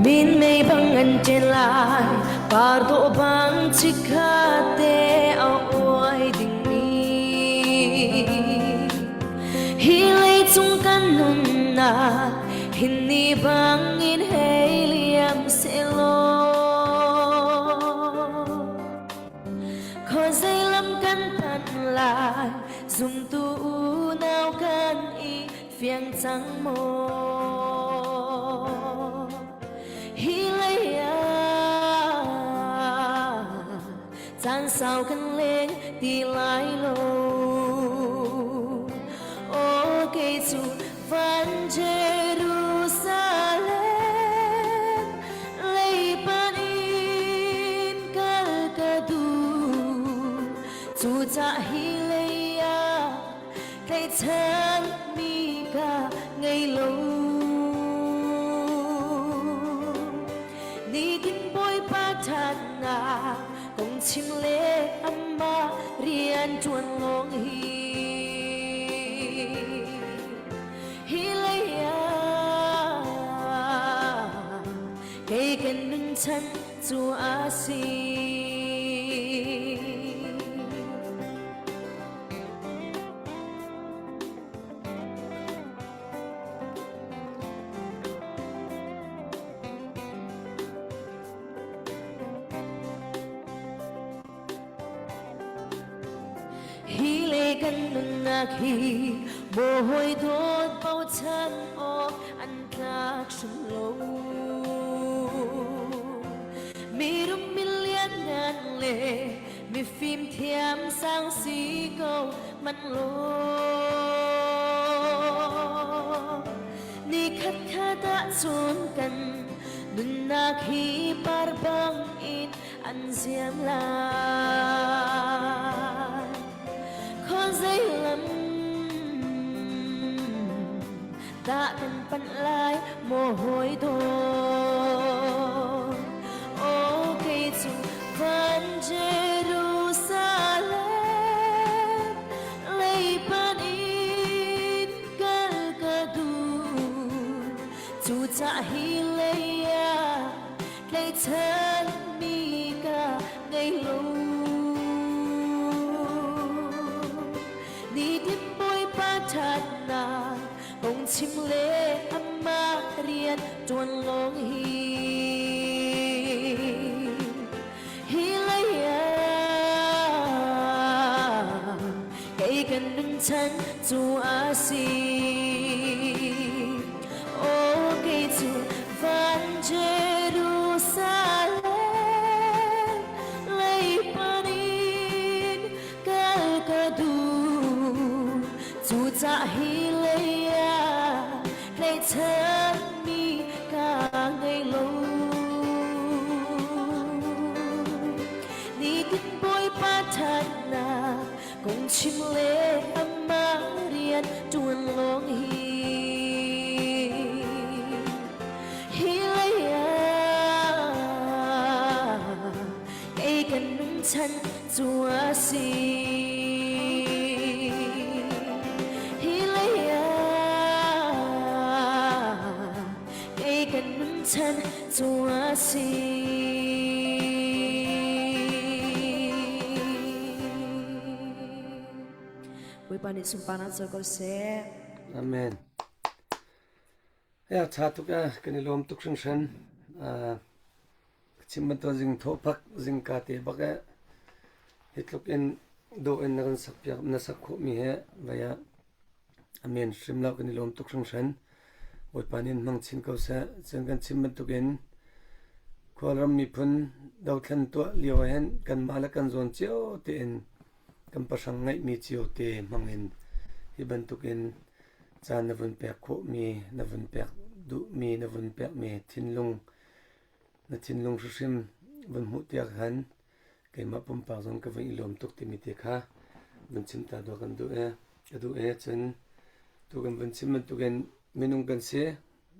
Minmei bang an ṭen lai, par dawh bang chikkhat te a uai dingmi. Hi leicung kan nunnak hin ni bang in hei liam sehlaw. Khuazei lam kan panh lai, zumtu unau kan i fiang cang maw? Hi lei ah caan sau kan leng ti lai lo. Aw kei cu van Jerusalem lei panh in kal ka duh. Cucah hi lei ah tlaihchanmi ka ngei lo. Nitin Bawipa ṭhatnak kong chim le amah rian ṭuan lawng hi. Hi lei ah kei kan nunchan cu a si. Hi le kan nunnak hi maw dawt bochan awk an tlak hrim lo. Mirum milian ngan le mifim thiam sang si ko man lo. Ni khat khat ah cun kan nunnak hi par bang in an ziam lai. Khuazei lam dah kan panh lai maw hawi dawt? Aw kei cu van Jerusalem lei panh in kal ka duh. Cucah hi lei ah tlaihchanmi ka ngei lo. Nitin Bawipa ṭhatnak kong chim le amah rian ṭuan lawng hi. Hi lei ah kei kan nunchan cu a si. Aw kei cu van Jerusalem lei panh in kal ka duh. Cucah hi lei ah tlaihchanmi ka ngei lo. Nitin Bawipa ṭhatnak kong chim le amah rian ṭuan lawng hi. Hi lei ah kei kan nunchan cu a si. Hi lei ah kei kan nunchan cu a si. Bawipa nih sunparnak co ko seh. Amen. Ya tha tuk a kan i lawm tuk hringhran. Chim bantuk zing tho pak zingka te bak e. Hi tluk in dawh in na kan sakpiak na sak khawhmi he vei ah a men hrim lo kan i lawm tuk hringhran. Bawipa nih in hmang chin ko seh. Cun kan chim bantukin Kawlram miphun dothlen tuah lio ah hin kanmah le kan zawn cio tein kan pahrang ngeihmi cio te hmang in hi bantukin caan na vun pek khawhmi, na vun pek duhmi, na vun pekmi thinlung na thinlung hrimhrim vun hmuh tiah khan keimah pumpak zong ka vun i lawm tuk timi te kha vun chim ta dawh kan duh e ka duh e cun tu kan vun chim bantukin minung kan si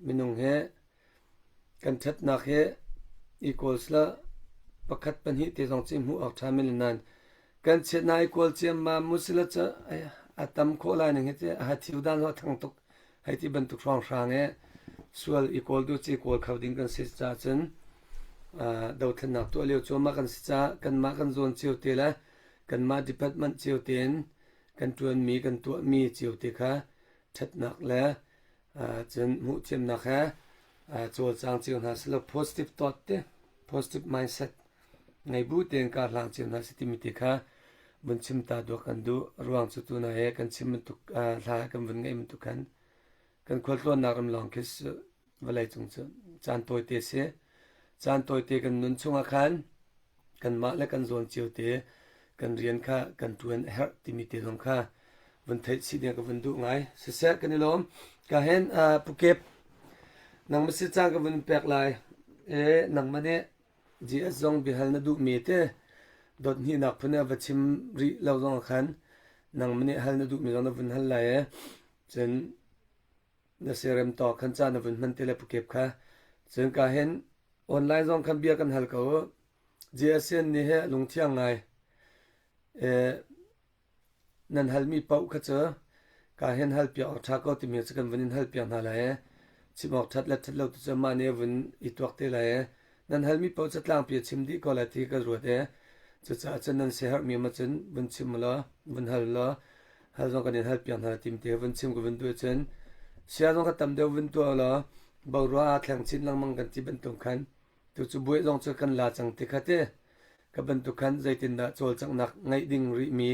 minung he kan ṭhatnak he equals la pakhat pahnih te zong ci hmuh awk ṭha men nain kan chiatnak i kawl ciammam mu sila cu a tam khawh lai ning hi ti a thiu dan lo a thang tuk hei ti bantuk hrawnghrang i sual i kawl duh ci kawl kho ding kan si caah cun dothlennak tuah lio cuahmah kan si caah kanmah kan zawn cio te le kanmah department cio tein kan ṭuanmi kan tuahmi cio te kha ṭhatnak le cun hmuhthiamnak he cawlcang cio hna silo positive thought te positive mindset ngei bu tein kar hlang cio hna si timi te kha vun chim ta duak kan duh ruang cu tuna he kan chim bantuk hla kan vun ngeih bantuk khan kan khualtlawnnak ram lawng khi vawlei cung cu caan tawite si caan tawite kan nun chungah khan kanmah le kan zawn cio te kan rian kha kan ṭuan a herh timi te zong kha vun theih chih ding ka vun duh ngai siseh kan i lawm ka hen pukep nangmah si caan ka vun pek lai e nangmah nih GS zong biahal na duhmi te dot hnihnak phun ah va chim rih lo zong khan nangmah nih hal na duhmi zong na vun hal lai e cun na siarem tawk khan ca na vun hman te le pukep kha cun ka hin online zong khan bia kan hal ko GSN nih he lungthiang ngai e Nan halmi paoh kha cu kaa hin halpiak awk ṭha ko timi cu kan vun in halpiak hna lai i chim awk ṭhat le ṭhat lo tu cu mah nih a vun i tuak te lai i nan halmi paoh cu tlangpi a chim dih ko lai ti ka ruat i cucaah cun nan siaherhmi ma cun vun chim u law vun hal u law hal zong kan in halpiak hna lai timi te vun chim ka vun duh ahcun sia zong kha tam deuh vun tuah u law borua aa thleng chin lengmang kan ti bantuk khan Tucu buai zong cu kan la cang ti kha ti. Ka bantuk khan zeitindah cawlcanghnak ngeih ding rihmi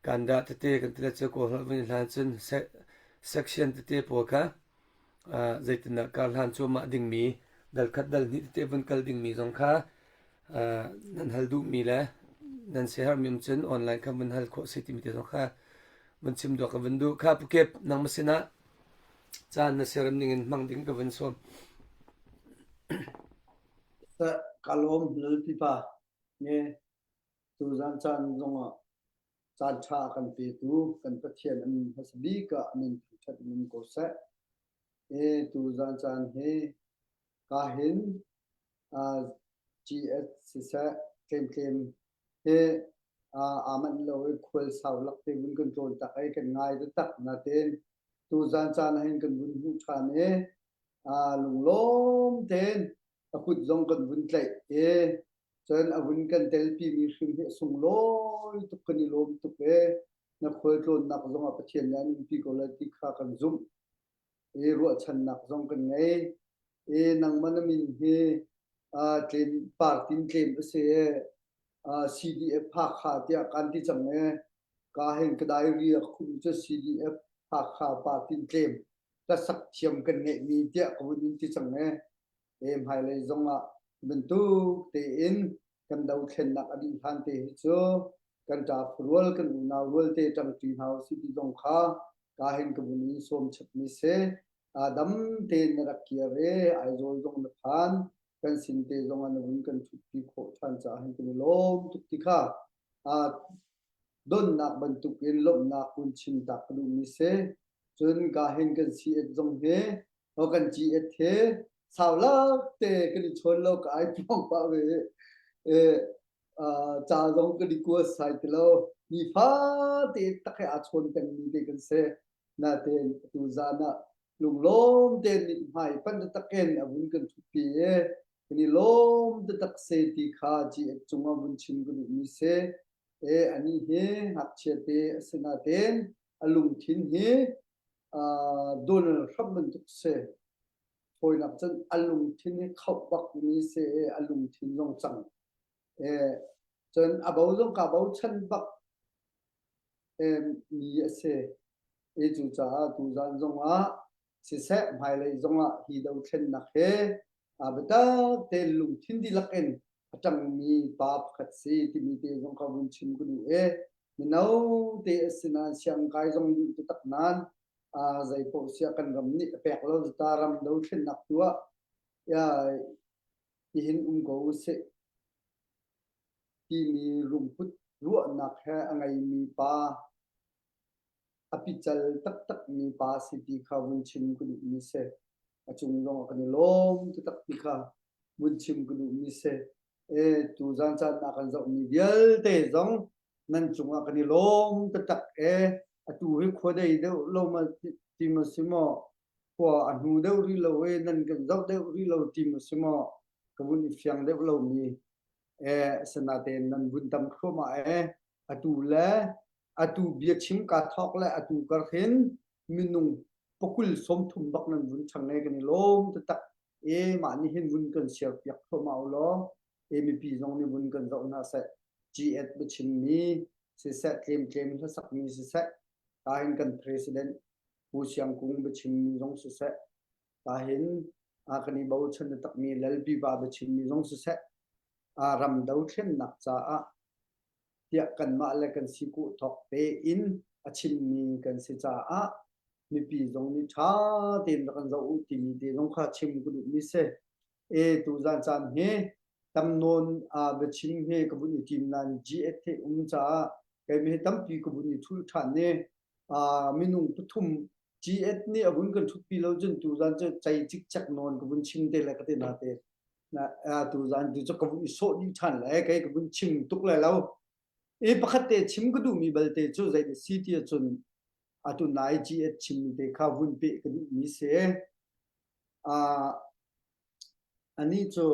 kan dah tete kan ti le cu kawl holh vun i hlan cun section tete pawl kha zeitindah kar hlan cuahmah dingmi dal khat dal hnih tete vun kal dingmi zong kha nan hal duhmi le nan siaherhmi um cun online kha vun hal khawh si timi te zong kha vun chim duak ka vun duh. Kha Pukep nangmah sinah caan na siarem ning in hmang ding ka vun sawm. Ka lawm Lalpipa ne tuzan caan zongah caan ṭha kan petu kan Pathian an hmasa bik ah min thangṭhat in um ko seh. E tuzan caan hi ka hin GS siseh tlemtlem hi aa manh lo i khual sau lak te vun kan tlawn tak ai kan ngai taktak natein tuzan caan ah hin kan vun hmuh ṭhan i lunglawm tein a kut zong kan vun tlaih i cun a vun kan telpimi hrim hi a sunglawi tuk kan i lawm tuk i na khualtlawnnak zong ah Pathian nih an umpi ko lai ti kha kan zumh i ruahchannak zong kan ngei i nangmah na min hi tlem partin tlem a si i CDF Hakha tiah kan ti cang i ka hin ka diary a khum cu CDF Hakha partin tlem hlasak thiam kan ngeihmi tiah ka vun in ti cang e. E hmailei zong ah bantuk tein kan dothlennak a dih hlan te hi cu kan ṭa rual kan unau rual te ṭangṭi hna usih ti zong kha ka hin ka vun in sawm chapmi si. Dam tein na rak kir i Aizawl zong na phan kan sin te zong ah na vun kan ṭhutpi khawh ṭhan caah hin kan i lawm tuk ti kha donnak bantuk in lawmhnak vun chim tak ka duhmi si. Cun ka hin kan si-et zong hi o kan ci-et hi sau lak te kan i chawn lo ka ai puang pah ve e ca zong kan i kua sai ti lo nifa te tak he aa chawn pengmi te kan si natein atu zan ah lunglawm tein mithmai pan takin a vun kan ṭhutpi i kan i lawm taktak se ti kha GF cungah vun chim ka duhmi si e anih hi ngakchia te a si natein a lungthin hi Donald Trump bantuk si. Fawinak cun a lungthin hi khoh bak mi si i a lungthin zong cang. Cun a bo zong kaa bochan bak mi a si. I cucaah tuzaan zongah siseh hmailei zongah hi dothlennak he aa biatak tein lungthin dihlak in a ṭangmi pa pakhat si timi te zong kha vun chim ka duh i mino te a si nain siangkai zong duh taktak nain zei paoh siah kan ram nih a pek lo ta ram dothlennak tuah tihin um ko usih timi lungput ruahnak he a ngeimi pa a pical taktakmi pa si ti kha vun chim ka duhmi si. A cung zong ah kan i lawm taktak ti kha vun chim ka duhmi si. E, tu zan caan ah kan zohmi vialte zong nan cungah kan i lawm taktak e. Atu hi khua dei deuh lo ma ti ma si maw? Khua a hnu deuh rih lo e, nan kan zoh deuh rih lo ti ma si maw? Ka vun i fiang deuh lomi e, asinain nan vun tam thluahmah e. Atu le atu biachim kaa thawk le atu kar hin minung pakul 30 bak nan vun chang e kan i lawm taktak e mah nih hin vun kan share piak thluahmah u law e mipi zong nih vun kan zoh hna seh GS biachimmi siseh tlemtlem hlasakmi siseh ka hin kan president Pu Siang Kung biachimmi zong siseh ka hin a kan i bochan takmi Lalpipa biachimmi zong siseh a ram dothlennak caah tiah kanmah le kan si kuh thawk tein a chimmi kan si caah mipi zong nih ṭha tein rak kan zoh u timi te zong kha chim ka duhmi si. E tuzan caan hi tam nawn a biachim hi ka vun i tim nain GS he um caah keimi hi tampi ka vun i thul ṭhan i minung pathum GS nih a vun kan ṭhutpi lo cun tuzan cu cei cikcek nawn ka vun chim te le ka te na te tuzan tu cu ka vun i sawh dih ṭhan le kei ka vun chim tuk lai lo. I pakhat te chim ka duhmi balte cu zei dah si ti ahcun atu nai GS chimmi te kha vun peh ka duhmi si. Anih cu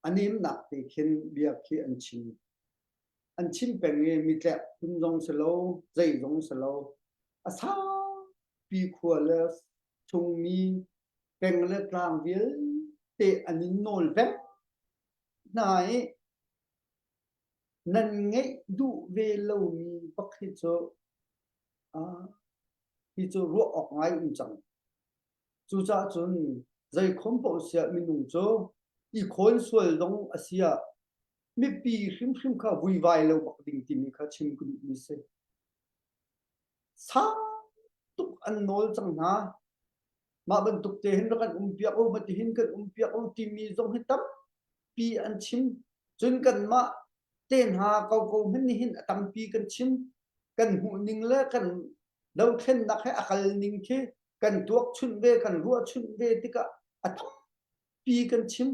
a nemnak te khin bia khi an chim. An chim peng i mitlek phun zong si lo, zei zong si lo. A saupi khua le chungmi peng le tlang vialte an in nawl peng hna i nan ngeih duh ve lomi bak hi cu hi cu ruah awk ngai um cang. Cucaah cun zeikhom paoh siah minung cu i khawn sual zong a si ah mipi hrimhrim kha vuivai lo bak ding timi kha chim ka duhmi si. Sang tuk an nawl cang hna. Mah bantuk te hin rak kan um piak u, mati hin kan um piak u timi zong hi tampi an chim. Cun kanmah te hna koko hmanh nih hin a tampi kan chim. Kan hmuh ning le kan dothlennak he a kal ning khi kan tuak chunh ve, kan ruah chunh ve tikah a tampi kan chim.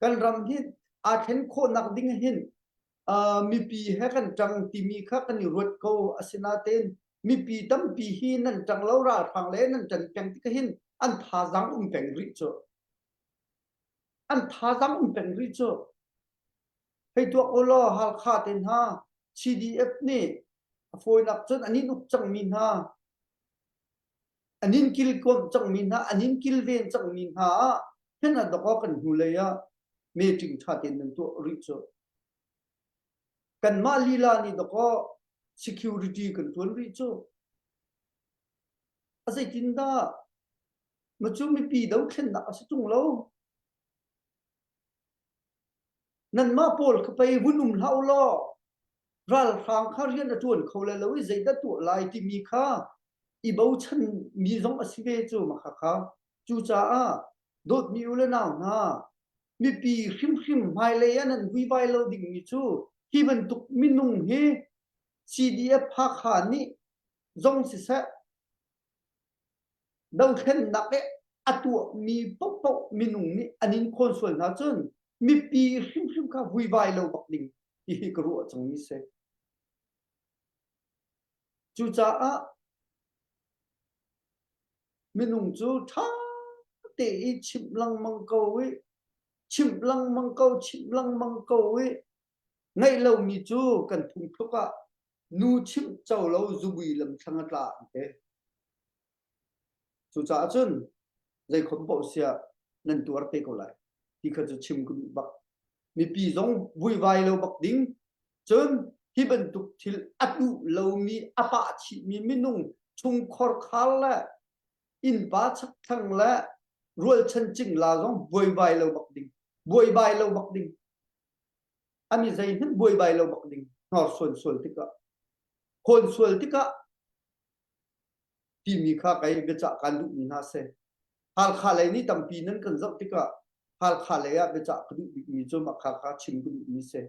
Kan ram hi aa thlen khawhnak ding hin uh, mipi he kan ṭang timi kha kan i ruat ko. Asinain mipi tampi hi nan ṭang lo ralhrang le nan ṭan peng tikah hin an thazaang um peng rih cu. An thazaang um peng rih cu. Hei tuak u law Halkha te hna CDF nih a fawinak cun an in uk cangmi hna an in kilkuamh cangmi hna an in kilven cangmi hna ah hen a dok kan hnulei ah meeting ṭha tein nan tuah rih cu. Kanmah lila nih dakaw security kan ṭuan rih cu. A zeitindah macu mipi dothlennak a si ṭung lo. Nanmah pawl kha pei vun um hlah u law ralhrang kha rian a ṭuan kho lai lo i zeidah tuah lai timi kha i bochan mi zong a si ve cu makha kha. Cucaah dawtmi u le nau hna, mipi hrimhrim hmailei ah nan vuivai lo dingmi cu hi bantuk minung hi CDF Hakha nih zong siseh dothlennak i a tuahmi paohpaoh minung nih an in khawn sual hna cun mipi hrimhrim kha vuivai lo bak ding ti hi ka ruah cangmi si. Cucaah minung cu ṭha te i chimh lengmang ko i chimh lengmang ko chimh lengmang ko i ngaih lomi cu kan phungthluk ah nu chimh co lo zubui lamthlang a tla an ti. Cucaah cun zeikhom paoh siah nan tuar te ko lai ti kha cu chim ka duh bak. Mipi zong vuivai lo bak ding. Cun hi bantuk thil a duh lomi a pah chihmi minung chungkhor khar le innpa chakthlang le rualchan cingla zong buaibai lo bak ding. Buaibai lo bak ding. Ami zeihmanh buaibai lo bak ding. Hnorsuan sual tikah. Khawn sual tikah timi kha kei biacah kaan duhmi hna si. Halkha lei nih tampi nan kan zoh tikah Halkha lei ah biacah ka duh bikmi cu mah kha kha chim ka duhmi si.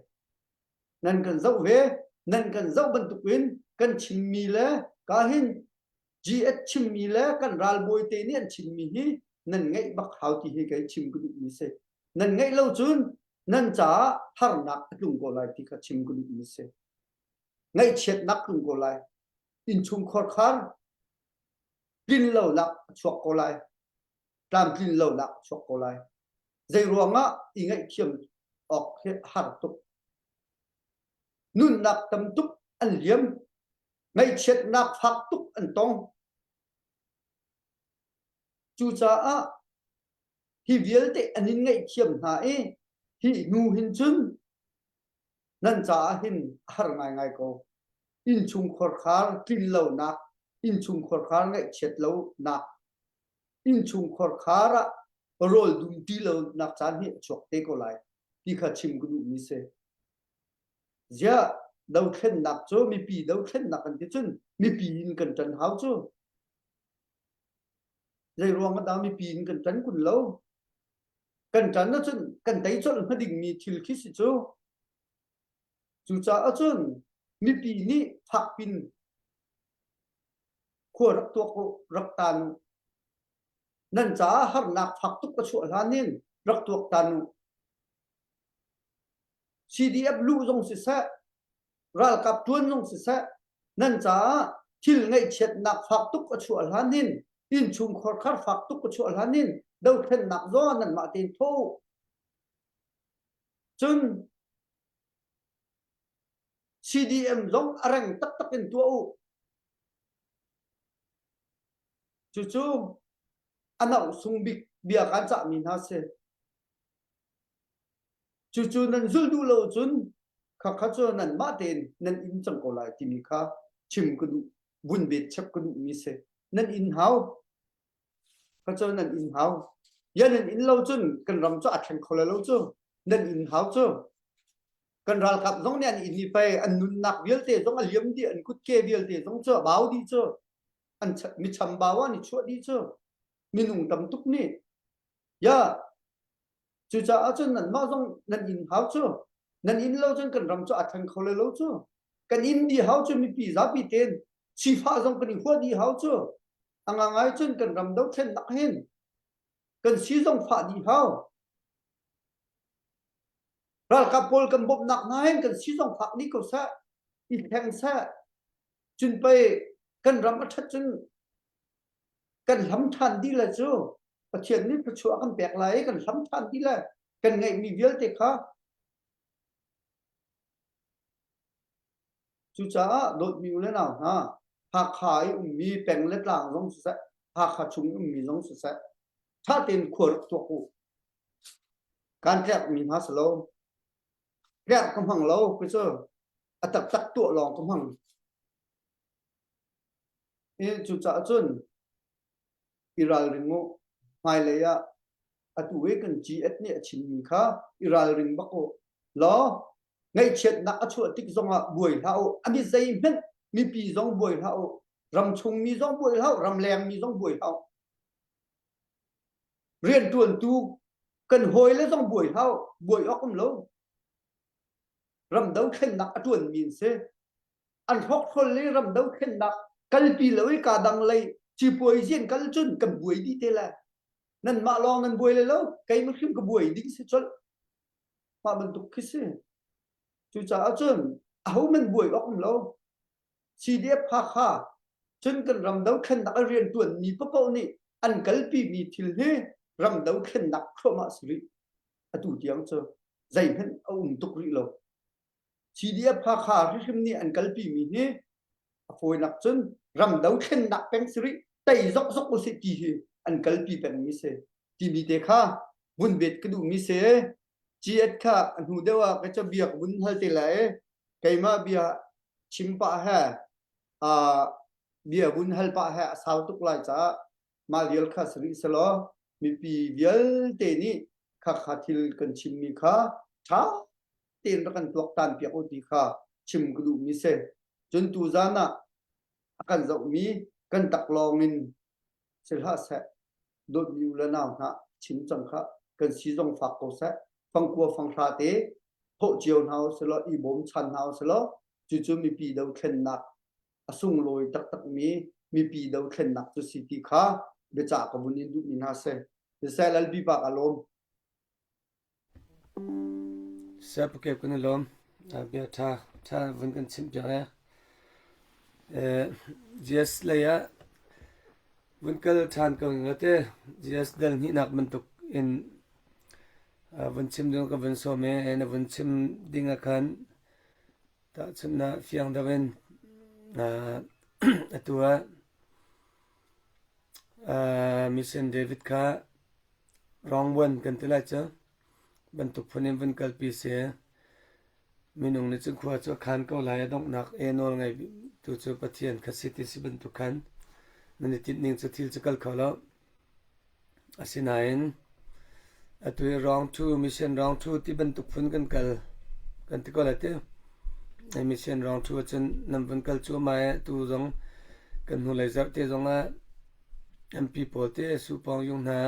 Nan kan zoh ve, nan kan zoh bantukin kan chimmi le ka hin GS chimmi le kan ralbawi te nih an chimmi hi nan ngaih bak hau ti hi kei chim ka duhmi si. Nan ngaih lo cun nan caah harnak a tlung ko lai ti kha chim ka duhmi si. Ngaihchiatnak tlung ko lai. Innchungkhar khar tlin lonak a chuak ko lai. Tlamtlin lonak a chuak ko lai. Zei ruangah i ngaihthiam awk hi a har tuk. Nunnak tam tuk an liam. Ngaihchiatnak fak tuk an tong. Cucaah hi vialte an in ngaihthiam hna i hi hnu hin cun nan caah hin a har ngaingai ko. Innchungkhar khar tlin lonak, innchungkhar khar ngaihchiat lonak, innchungkhar khar ah rawl dum ti lonak caan hi a chuak te ko lai ti kha chim ka duhmi si. Ziah dothlennak cu mipi dothlennak kan ti cun mipi in kan ṭan hau cu. Zei ruang ah dah mipi in kan ṭan kun lo? Kan ṭan ahcun kan tei colh hnga dingmi thil khi si cu. Cucaah cun mipi nih fakpin khua rak tuak u, rak tan u. Nan caah harnak fak tuk a chuah hlan in rak tuak tan u. CDF luh zong siseh, ralkap ṭuan zong siseh, nan caah thil ngaihchiatnak fak tuk a chuah hlan in innchungkhar khar fak tuk a chuah hlan in dothlennak zong nanmah tein tho u. Cun CDM zong a reng taktak in tuah u. Cucu a noh sung bik bia kan cahmi hna si. Cucu nan zulh duh lo cun khakha cu nanmah tein nan inn cang ko lai timi kha chim ka duh, vun bet chep ka duhmi si. Nan inn hau. Kha cu nan inn hau. Ya nan inn lo cun kan ram cu a thleng kho lai lo cu. Nan inn hau cu. Kan ralkap zong nih an inn i pei an nunnak vialte zong a liam dih, an kutke vialte zong cu a bau dih cu. An mi chambau an i chuah dih cu. Minung tam tuk nih. Ya Cucaah cun nanmah zong nan inn hau cu. Nan inn lo cun kan ram cu a thleng kho lai lo cu. Kan inn dih hau cu mipi zapi tein sifah zong kan i huah dih hau cu. A ngangai cun kan ram dothlennak hin kan si zong fah dih hau. Ralkap pawl kan bawmhnak hna hin kan si zong fak dih ko seh. I thleng seh. Cun pei kan ram a ṭhat cun kan hlam ṭhan dih le cu Pathian nih thluachuah kan pek lai i kan hlam ṭhan ti le kan ngeihmi vialte kha cucaah dawtmi u le nau hna Hakha i ummi peng le tlang zong siseh Hakha chung i ummi zong siseh ṭha tein khua rak tuak u kan tlekmi hna si lo tlek ka hmang lo ku cu a taktak tuah lawng ka hmang i cucaah cun i ralring u. Hmailei ah atu i kan GS nih a chimmi kha i ralring bak u. Law ngaihchiatnak a chuah tik zongah buai hlah u. A mi zeihmanh mipi zong buai hlah u. Ramchung mi zong buai hlah u. Ramleng mi zong buai hlah u. Rianṭuantu kan hawile zong buai hlah u. Buai awk um lo. Ram dothlennak a ṭuanmi an si. An hrokhrol le ram dothlennak kalpi lo i ka dang lei cipuai an kal cun kan buai dih te lai. Nanmah lawng nan buai lai lo, keimah hrim ka buai ding si colh. Mah bantuk khi si. Cucaah cun ahohmanh buai awk um lo. CDF Hakha cun kan ram dothlennak a rian ṭuanmi paoh nih an kalpimi thil hi ram dothlennak thluahmah si rih. Atu tiang cu zeihmanh a um tuk rih lo. CDF Hakha hrimhrim nih an kalpimi hi a fawinak cun ram dothlennak peng si rih tei zokzok usih ti hi an kalpi pengmi si timi te kha vun bet ka duhmi si. GS kha a hnu deuh ah ka cabia ka vun hal te lai i keimah bia chim pah he uh, bia vun hal pah he a sau tuk lai caah mah vial kha si rih selaw mipi vialte nih khakha thil kan chimmi kha ṭha tein rak kan tuaktan piak u ti kha chim ka duhmi si. Cun tuzan ah a kan zohmi kan taklawng in si hlah seh dawtmi u le nau hna chim cang kha kan si zong fak ko seh fangkua fanghra te thawh cio hna u selaw i bawm chan hna u selaw cucu mipi dothlennak a sunglawi taktakmi mipi dothlennak cu si ti kha biacah ka vun in duhmi hna si. Siseh Lalpi pa ka lawm. Siapakep kan i lawm. Bia ṭha ṭha vun kan chimh piak e. GS lei ah vun kal ṭhan ko ning te GS dal hnihnak bantuk in vun chim ding ka vun sawm e. Na vun chim ding ah khan tahchunhnak fiang deuh in atu ah Mission David kha Rongbuan kan ti lai cu bantuk phun in vun kalpi si. Minung nih cun khua cu a khan ko lai a donghnak e nawl ngei tu cu Pathian kha si ti si bantuk khan nan i tinh ning cu thil cu kal kho lo. Asinain atu hi round two mission round two ti bantuk phun kan kal kan ti ko lai ti. Mission round two ahcun nan vun kal cuahmah i tu zong kan hnulei zarh te zong ah MP pawl te Supawng yung hna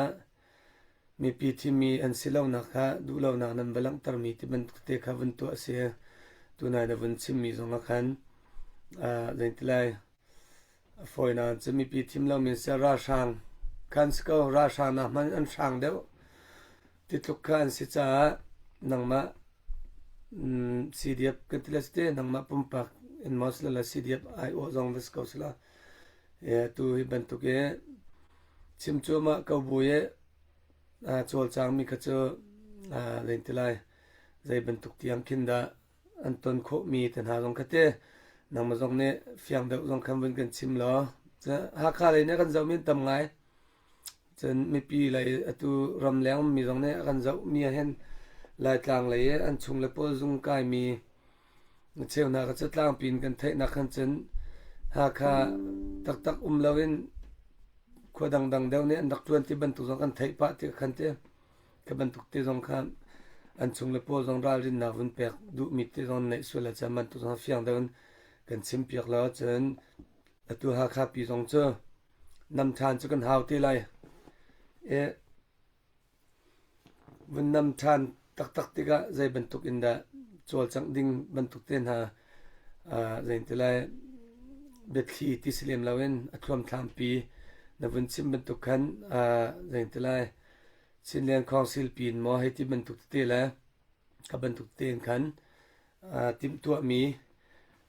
mipi thimmi an si lonak kha duhlonak nan va langhtermi ti bantuk te kha vun tuah a si. Tunai na vun chimmi zong ah khan zeitilai a fawinak cu mipi thim lomi si ralhrang khan si ko ralhrang nak hmanh an hrang deuh ti tluk kha an si caah nangmah CDF kan ti le si te nangmah pumpak in maw si le CDF aiawh zong va si ko sila tu hi bantuk i chim cuahmah ko bu i cawlcangmi kha cu len ti lai zei bantuk tiang khin dah an ton khawhmi te hna zong kha te nangmah zong nih fiang deuh zong khan vun kan chim law Hakha lei nih kan zohmi an tam ngai cun mipi lei atu ramleng ummi zong nih a kan zohmi ah hin Laitlang lei i an chung le pawl zung kaimi cheu hna kha cu tlangpi in kan theihnak khan cun Hakha taktak um loin khua dangdang deuh nih an rak ṭuan ti bantuk zong kan theih pah ti khan ti kha bantuk te zong kha an chung le pawl zong ralrinnak vun pek duhmi te zong neih sual le cam bantuk zong fiang deuh in kan chim piak lo cun atu Hakha pi zong cu nam ṭhan cu kan hau te lai e Vun nam ṭhan taktak tikah zei bantuk in dah cawlcangh ding bantuk te hna zei ti lai biathli ti si lem loin a thluamthlampi na vun chim bantuk khan zei ti lai Chinland Council pin maw hei ti bantuk tete le kha bantuk tein khan timhtuahmi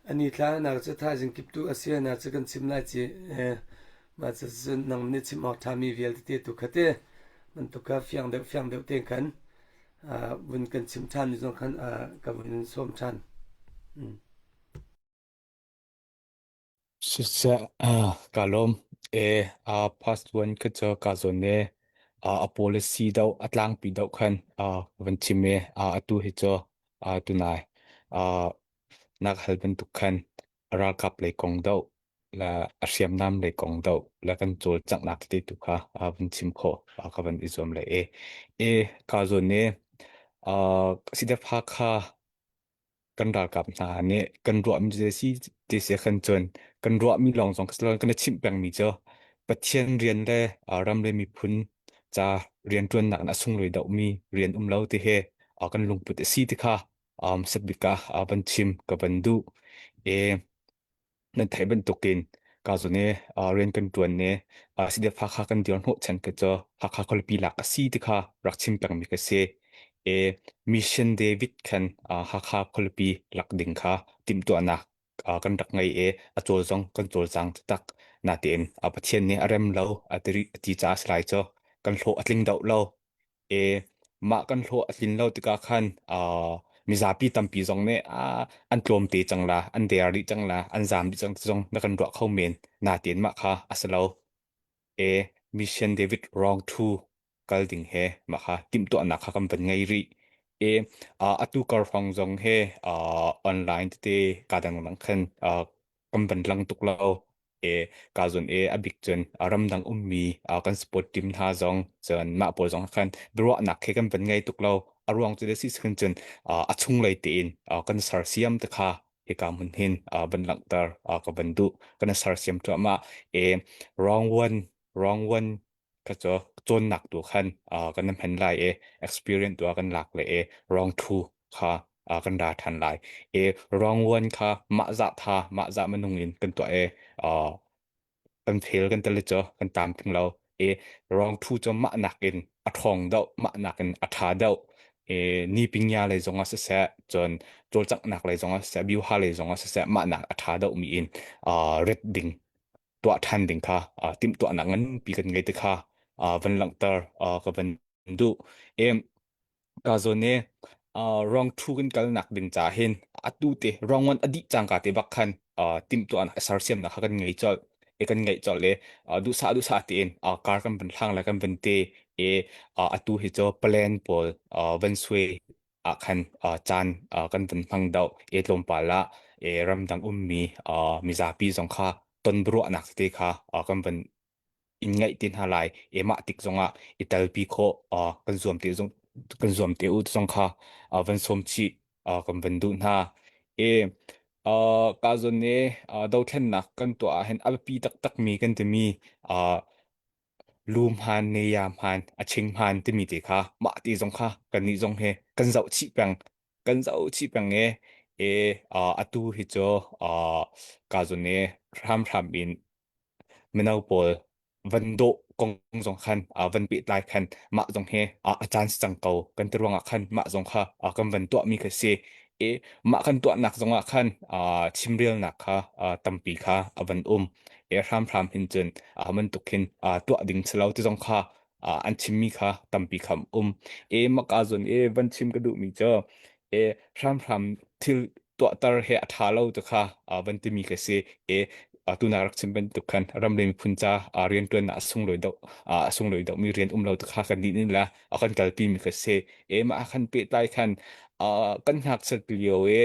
ani thla nak cu thaizing kiptu a si na cu kan chim lai ci mah cu cun nang nih chim awk ṭhami vialte te tu kha te bantuk kha fiang deuh fiang deuh te khan vun kan chim ṭhan mi zong khan ka vun sawm ṭhan. Siseh, kaa lawm. E, past one kha cu kaa zawn e. A policy deuh, a tlangpi deuh khan van chim e. Atu hi cu tunai nak hal bantuk khan ralkap lei kong deuh le a hriamnam lei kong deuh le kan cawlcanghnak tete tu kha van chim khawh ka van i zuam le e. E, kaa zawn e. CDF Hakha kan ralkap hna nih kan ruahmi cu si ti si khan cun kan ruahmi lawng zong kan i chimh pengmi cu Pathian rian le ram le miphun ca rianṭuannak in a sunglawi deuhmi rian um lo ti he kan lungput a si ti kha setbik ah van chim ka van duh. E nan theih bantukin ka zun i rian kan ṭuan i CDF Hakha kan dir hnawhchan ka cu Hakha khualipi lak a si ti kha rak chim pengmi ka si. E Mission David khan Hakha khualipi lak ding kha timhtuahnak kan rak ngei i a cawl zong kan cawlcang taktak. Natein Pathian nih a rem lo a ti caah a si lai cu kan hlawh a tling deuh lo. E mah kan hlawh a tlin lo tikah khan uh, mizapi tampi zong nih uh, an tlawm te cang la, an der dih cang la, an zaam dih cang zong na kan ruah kho men. Natein mah kha a si lo. E Mission David Wrong Thu kal ding he mah kha timhtuahnak kha kan van ngei rih. E atu kar hrawng zong he online tete ka dang dang khan kan van lang tuk lo e ka zon e a bik cun ramdang ummi kan support team hna zong cun mah pawl zong khan biaruahnak he kan van ngei tuk lo a ruang cu le si khan cun a chunglei tein kan sersiam te kha hika hmun hin van langhter ka van duh kan sersiam cuahmah e wrong one wrong one ka cu cawnnak tu khan kan hman lai i experience tu kan lak le i wrong thu kha kan ra than lai i wrong one kha mah zah tha mah zah minung in kan tuah i kan fail kan tel cu kan tam ting lo i wrong thu cu mah nak in a ṭhawng deuh mah nak in a ṭha deuh i ni pingya lei zong ah siseh cun cawlcanghnak lei zong ah siseh biuha lei zong ah siseh mah nak a ṭha deuh mi in ret ding tuah ṭhan ding kha timhtuahnak nganpi kan ngei ti kha van langhter ka van duh. Em ka zawn i wrong thu kan kalnak ding ca hin atu te wrong one a dih cangka te bak khan timhtuahnak sersiamnak kha kan ngei colh e kan ngeih colh le duhsah duhsah tein kar kan van hlang le kan van te e atu hi cu plan pawl van suai ah khan caan kan van hmang deuh e tlawmpal ah e ramdang ummi mizapi zong kha ton biaruahnak tete kha kan van in ngaih te hna lai e mah tik zongah i telpi khawh kan zuam te zong kan zuam te u zong kha van sawm chih kan van duh hna e ka zon ne dothlennak kan tuah ah hin a biapi taktak mi kan timi lu hmaan ne ya hmaan a ching hmaan timi te kha mah ti zong kha kannih zong he kan zoh chih peng kan zoh chih peng e e atu hi cu ka zun e hramhram in mino pawl van dawh kong zong khan van pehtlai khan mah zong he a caan si cang ko kan ti ruangah khan mah zong kha kan van tuahmi kha si e mah kan tuahnak zongah khan chimrelnak kha tampi kha a van um e hramhram hin cun bantuk hin tuah ding si lo ti zong kha an chimmi kha tampi kha um e maka zon e van chim ka duhmi cu e hramhram thil tuahter he a ṭha lo tu kha van timi ka si e tuna rak chim bantuk khan ram le miphun ca rianṭuannak a sunglawi deuh a sunglawi deuhmi rian um lo tu kha kan nih nin la a kan kalpi mi ka si e mah khan pehtlai khan kan ngakchiat lio e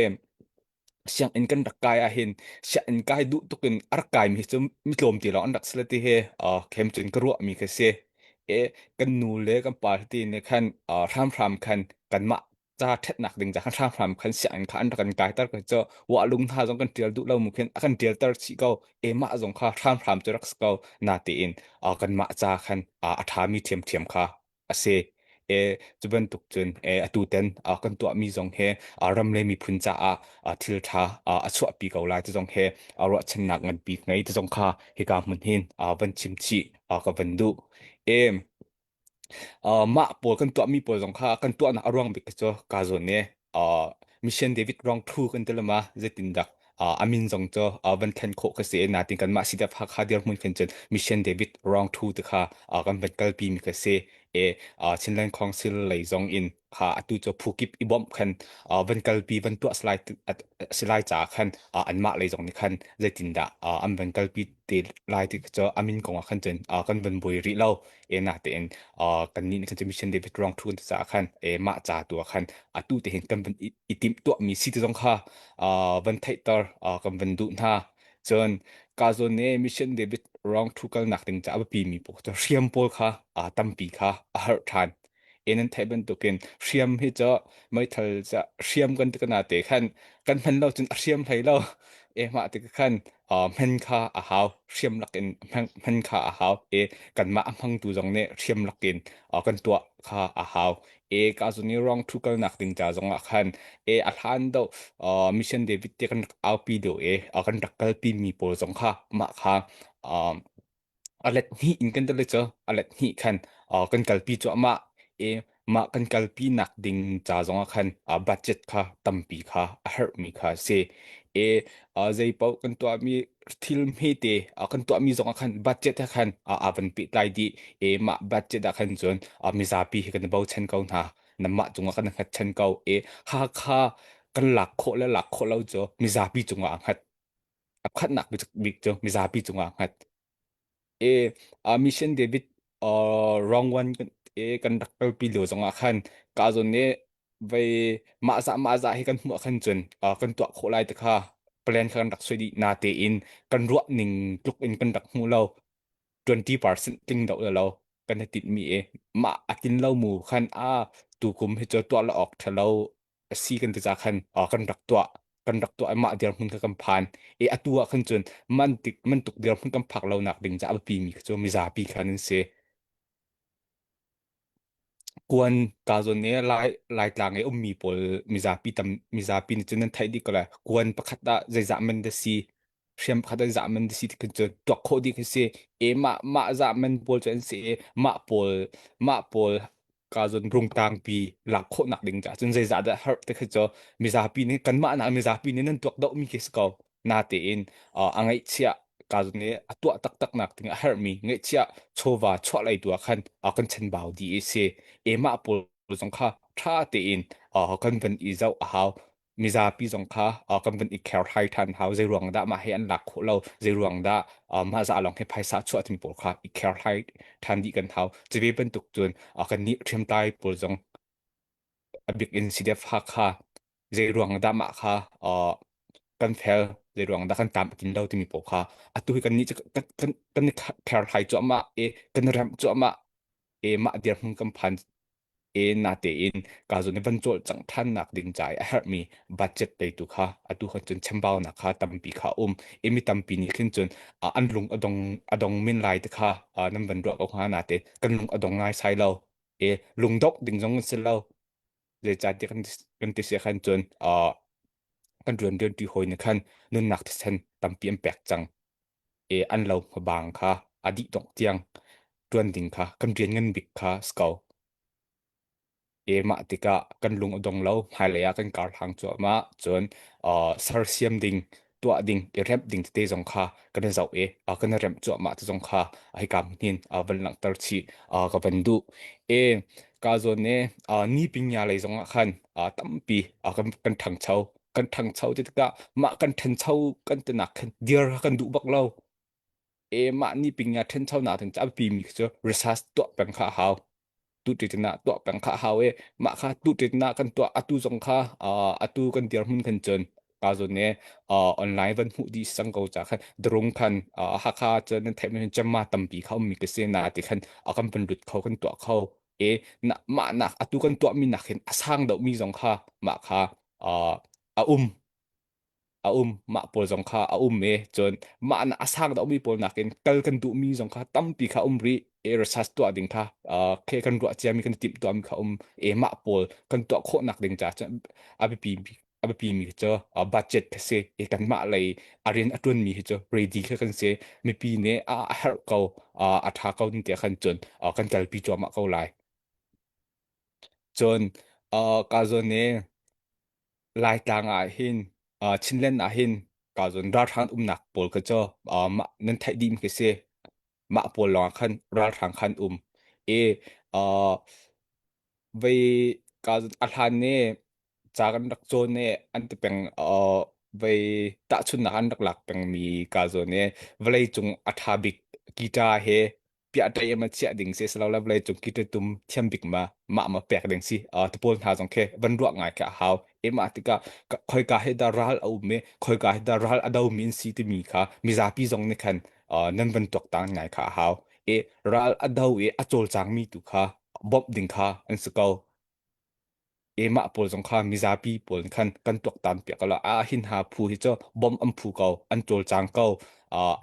sianginn kan rak kai ahhin sianginn kai duh tuk in a rak kaimi hi cu mi tlawm te lawng an rak si le ti hi khem cun ka ruahmi ka si. E kan nu le kan pa ti ne khan hramhram khan kanmah ca ṭhatnak ding ca khan hramhram khan sianginn kha an rak kan kaiter ko cu wa lung hna zong kan ṭial duh lo mu khin a kan ṭialter chih ko e mah zong kha hramhram cu rak si ko na tiin kanmah ca khan a ṭhami ṭhiamṭhiam kha a si. E, cu bantuk cun e, atu ten kan tuahmi zong he ram le miphun caah thil ṭha a chuahpi ko lai ti zong he ruahchannak nganpi ngei ti zong kha hika hmun hin van chim chih ka van duh. E, mah pawl kan tuahmi pawl zong kha kan tuahnak a ruang bik cu ka zawn e Mission David Rong Thu kan ti lama zeitindah a min zong cu van thlen khawh ka si natin kanmah CDF Hakha dirhmun khin cun Mission David Rong Thu ti kha kan van kalpi mi ka si e Chinland Council lei zong in kha atu cu phu kip i bawmh khan van kalpi van tuah silai silai ca khan anmah lei zong nih khan zeitindah an van kalpi te lai ti cu amin kong ah khan cun kan van buai rih lo e na tein kan nih kan cu mission David ruang thu kan ti caah khan e mah ca tu ah khan atu te hin kan van i timh tuah mi si ti zong kha van theihter kan van duh hna cun ka zawn ne mission David ruang thu kalnak ding ca a biapi mi pawl cu hriam pawl kha tampi kha a harh ṭhan e nan theih bantukin hriam hi cu meithal ca hriam kan ti kana te khan kan hman lo cun a hriam hlei lo e mah ti khan hman kha a hau hriam lakin hman kha a hau e kanmah a hmangtu zong nih hriam lakin kan tuah kha a hau e ka zun i rong thu kalnak ding ca zong ah khan e a hlan do mission David te kan rak aupi deuh e kan rak kalpi mi pawl zong kha mah kha a let hnih in kan tali cu a let hnih khan kan kalpi cuahmah i mah kan kalpi nak ding ca zongah khan budget kha tampi kha a herhmi kha a si i zei paoh kan tuahmi thil hmete kan tuahmi zongah khan budget he khan aa van pehtlai dih i mah budget ah khan cun mizapi hi kan i bochan ko hna namah cungah kan hngatchan ko i Hakha kan lak khawh le lak khawh lo cu mizapi cungah aa hngat a khatnak bik cu mizapi cungah hngat e mission David wrong one e kan rak kalpi lio zongah khan ka zawn ne Vei mah zah mah zah hi kan hmuh khan cun kan tuah khawh lai te kha plan kha kan rak sui dih na tein kan ruah ning tluk in kan rak hmu lo 20% tling do lo kan i tinh mi e mah a tin lo mu khan a tu kum hi cu tuah la awk thalo a si kan ti ca khan kan rak tuah kan rak tuah mah dirhmun kha kan phan e atu ah khan cun man tik man tuk dirhmun kan phak lo nak ding ca a biapi mi kha cu mizapi khan an si. Kuan ka zawn i Lai Laitlang i ummi pawl mizapi tam mizapi nih cun nan theih dih ko lai. Kuan pakhat ah zeizah man dah si, hriam pakhat ah zeizah man dah si ti khin cun tuak khawh dih khi si. E mah mah zah man pawl cu an si i mah pawl mah pawl ka zawn rungtangpi lak khawhnak ding caah cun zeizah dah herh ti khi cu mizapi nih kanmah nak mizapi nih nan tuak dohmi khi si ko. Natein a ngaihchiah ka zawn i a tuah taktak nak ding a herhmi ngaihchiah chawva chuah lei tu ah khan kan chanbau dih i si. Emah pawl zong kha ṭha tein kan van i zoh a hau. Mizapi zong kha kan van i kherhlai ṭhan hau. Zei ruang dah mah hi an lak khawh lo, zei ruang dah mah za lawng hi phaisa chuah timi pawl kha i kherhlai ṭhan dih kan hau. Cuve bantuk cun kan nih hriamtlai pawl zong a bik in CDF Hakha zei ruang dah mah kha kan fel zei ruang dah kan tam tin lo timi pawl kha atu hi kan nih kan kan kan i kherhlai cuahmah i kan remh cuahmah i mah dirhmun kan phan i na tein ka zun i van cawl cang than nak ding ca i a herhmi budget te tu kha atu khan cun chambaunak kha tampi kha um i mi tampi nih khin cun an lung adong adong min lai te kha nan van ruah ko hnga na te kan lung adong ngai sai lo i lungdongh ding zong an si lo. Zeicahtiah kan kan ti si khan cun kan rian rianṭi hawi nih khan nunnak thisen tampi an pek cang i an lo hmabang kha a dih dongh tiang ṭuan ding kha kan rian ngan bik kha si ko. I mah tikah kan lung a dong lo, hmailei ah kan karhlang cuahmah, cun sersiam ding tuah ding i remh ding tete zong kha kan i zoh i kan i remh cuahmah ti zong kha hika hmun van langhter chih ka van duh. E ka zawn ne ni pinya lei zong ah khan tampi kan kan ṭhangcho kan ṭhangcho ti tikah mah kan ṭhancho kan tinak khan dir kan duh bak lo. E mah ni pinya ṭhancho nak ding ca a biapi mi cu research tuah peng kha a hau. Tuṭitin ah tuah peng kha a hau i mah kha tuṭitin ah kan tuah atu zong kha atu kan dirhmun khan cun ka zawn ne online van hmuh dih sang ko ca khan drung khan Hakha cun nan theih men cemma tampi kha ummi ka si na ti khan a kan van lut kho kan tuah kho e na mah nak atu kan tuah mi nak hin a sang deuh mi zong kha mah kha a um a um mah pawl zong kha a um e cun mah na a sang deuhmi pawl nakin kal kan duhmi zong kha tampi kha um rih e research tuah ding kha khe kan ruah ciami kan timh tuahmi kha um e mah pawl kan tuah khawhnak ding ca cun a biapi a biapi mi cu budget kha si e kanmah lei a rian a tuanmi hi cu ready kha kan si mipi nih a herh ko a tha ko ti khan cun kan kalpi cuahmah ko lai cun ka zawn ne Laitlang ah hin Chinland ah hin ka zun ralhrang umnak pawl kha cu mah nan theih dih mi khi si. Mah pawl lawng ah khan ralhrang khan um. I vei ka zun a hlan ni ca kan rak cawn i an ti peng vei tahchunhnak an rak lak pengmi ka zawn i vawleicung a ṭha bik guitar he piahṭei ma chiah ding si silole vawlei cung ki tum thiam bik ma mah ma pek ding si ti pawl hna zong khi van ruah ngai khi a hau e mah tikah khoika hi dah ral a um i khoika hi dah ral a do mi an si timi kha mizapi zong nih khan nan van tuaktan ngai kha a hau e ral a do i a cawlcang mi tu kha bawmh ding kha an si ko Emah pawl zong kha mizapi pawl nih khan kan tuaktan piak ko la ah hin ha phu hi cu bom an phu ko an cawlcang ko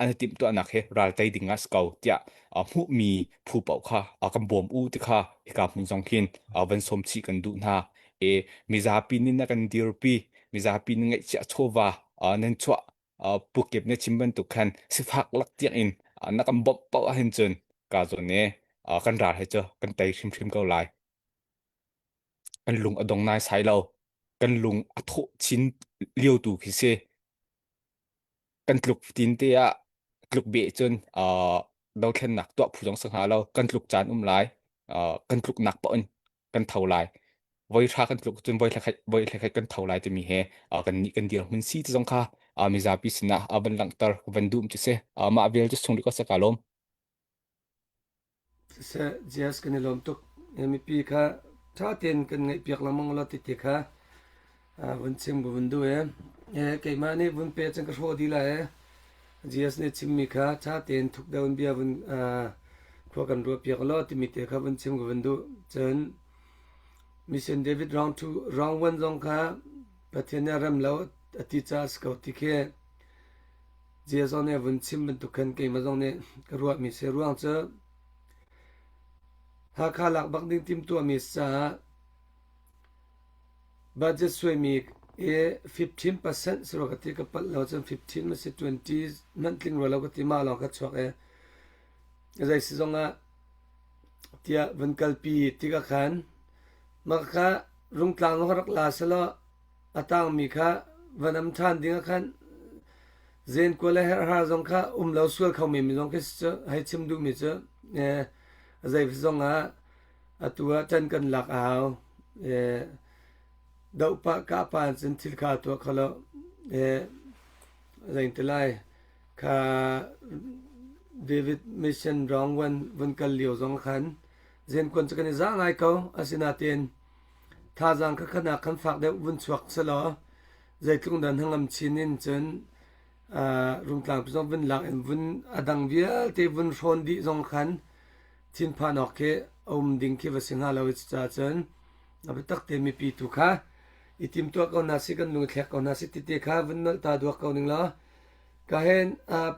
an i timhtuahnak hi ral tei ding ah si ko tiah hmuhmi phu paoh kha kan bawm u ti kha hika hmun zong khin van sawm chih kan duh hna e mizapi nih na kan dirpi mizapi nih ngaihchiah chawva nan chuah pukip na chim bantuk khan sifak lak tiang in na kan bawmh paoh ahhin cun ka zawn e kan ral he cu kan tei hrimhrim ko lai. Kan lung a dong naisai lo. Kan lung a thawh chin lio tu khi si. Kan tluk tin te ah tluk beh cun uh, dothlennak tuah phu zong si hnga lo. Kan tluk caan um lai. Uh, kan tluknak paoh in kan tho lai. Voi hra kan tluk cun voi thlakhat voi thlakhat kan tho lai timi he uh, kan nih kan dirhmun si ti zong kha uh, mizapi sinah uh, van langhter van duh cu si. Uh, mah vial cu sung rih ko se ka lawm. Siseh, Jazz kan i lawm tuk. Mipi kha. ṭha tein kan ngaihpiak lengmang law ti ti kha vun chim ka vun duh i keimah nih vun pe cun ka hrawh dih lai i Jesus nih chimmi kha ṭha tein thuk deuh in bia vun khua kan ruahpiak law timi te kha vun chim ka vun duh. Cun Mission David round 2 round 1 zong kha Pathian nih a rem lo a ti caah a si ko ti khi Jesus nih a vun chim bantuk khan keimah zong nih ka ruahmi si. Ruang cu Hakha lak bak ding timhtuahmi si caah Budget suaimi i 15% si rua ka ti ka palh lo cun 15 ma si 20 hmanh tling rua lo ka ti mah lawng ka chuak i zei si zong ah tiah vun kalpi tikah khan mah kha rungtlang zong rak la selaw a tangmi kha van am ṭhan ding ah khan zenkual le herhar zong kha um lo sual kho men mi zong khi si cu hei chim duhmi cu zei zong ah Atu ah ṭan kan lak a hau. Doh pah kah pah in cun thil kha tuah kho lo. Zei lai kha David mission round one vun kal lio zong khan zenkuan cu kan i za ngai ko. Asinain thazaang kha khanak khan fak deuh vun chuak selaw zeitluk dan hangam chin in cun rungtlang zong vun lak in vun a dang vialte vun hrawn dih zong khan thinphan awk khi a um ding khi va si hnga lo i cucaah cun a biatak te mipi tu kha i timtuah ko hna si kan lung i thlek ko hna si tite kha vun nolh ta duak ko ning law ka hen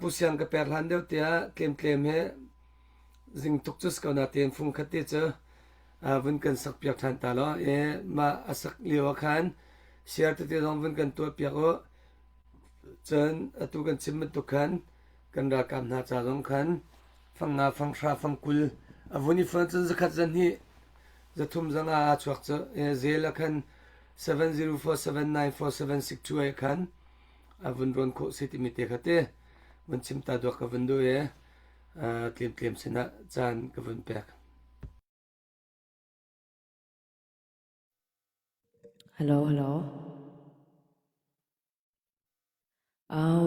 pu siang ka pek hlan deuh tiah tlemtlem he zing tuk cu si ko na tein fung khat te cu vun kan sak piak ṭhan ta law e mah a sak lio ah khan share tete zong vun kan tuah piak u cun atu kan chim bantuk khan kan ralkap hna ca zong khan fangnga fanghra fangkul a vun i fon cun zakhat zahnih zathum zanga aa chuak cu zel a khan 704794762 ai khan a vun rawn khawh si timi te kha te vun chim ta duak ka vun duh i tlemtlem sinah caan ka vun pek. Hello, hello.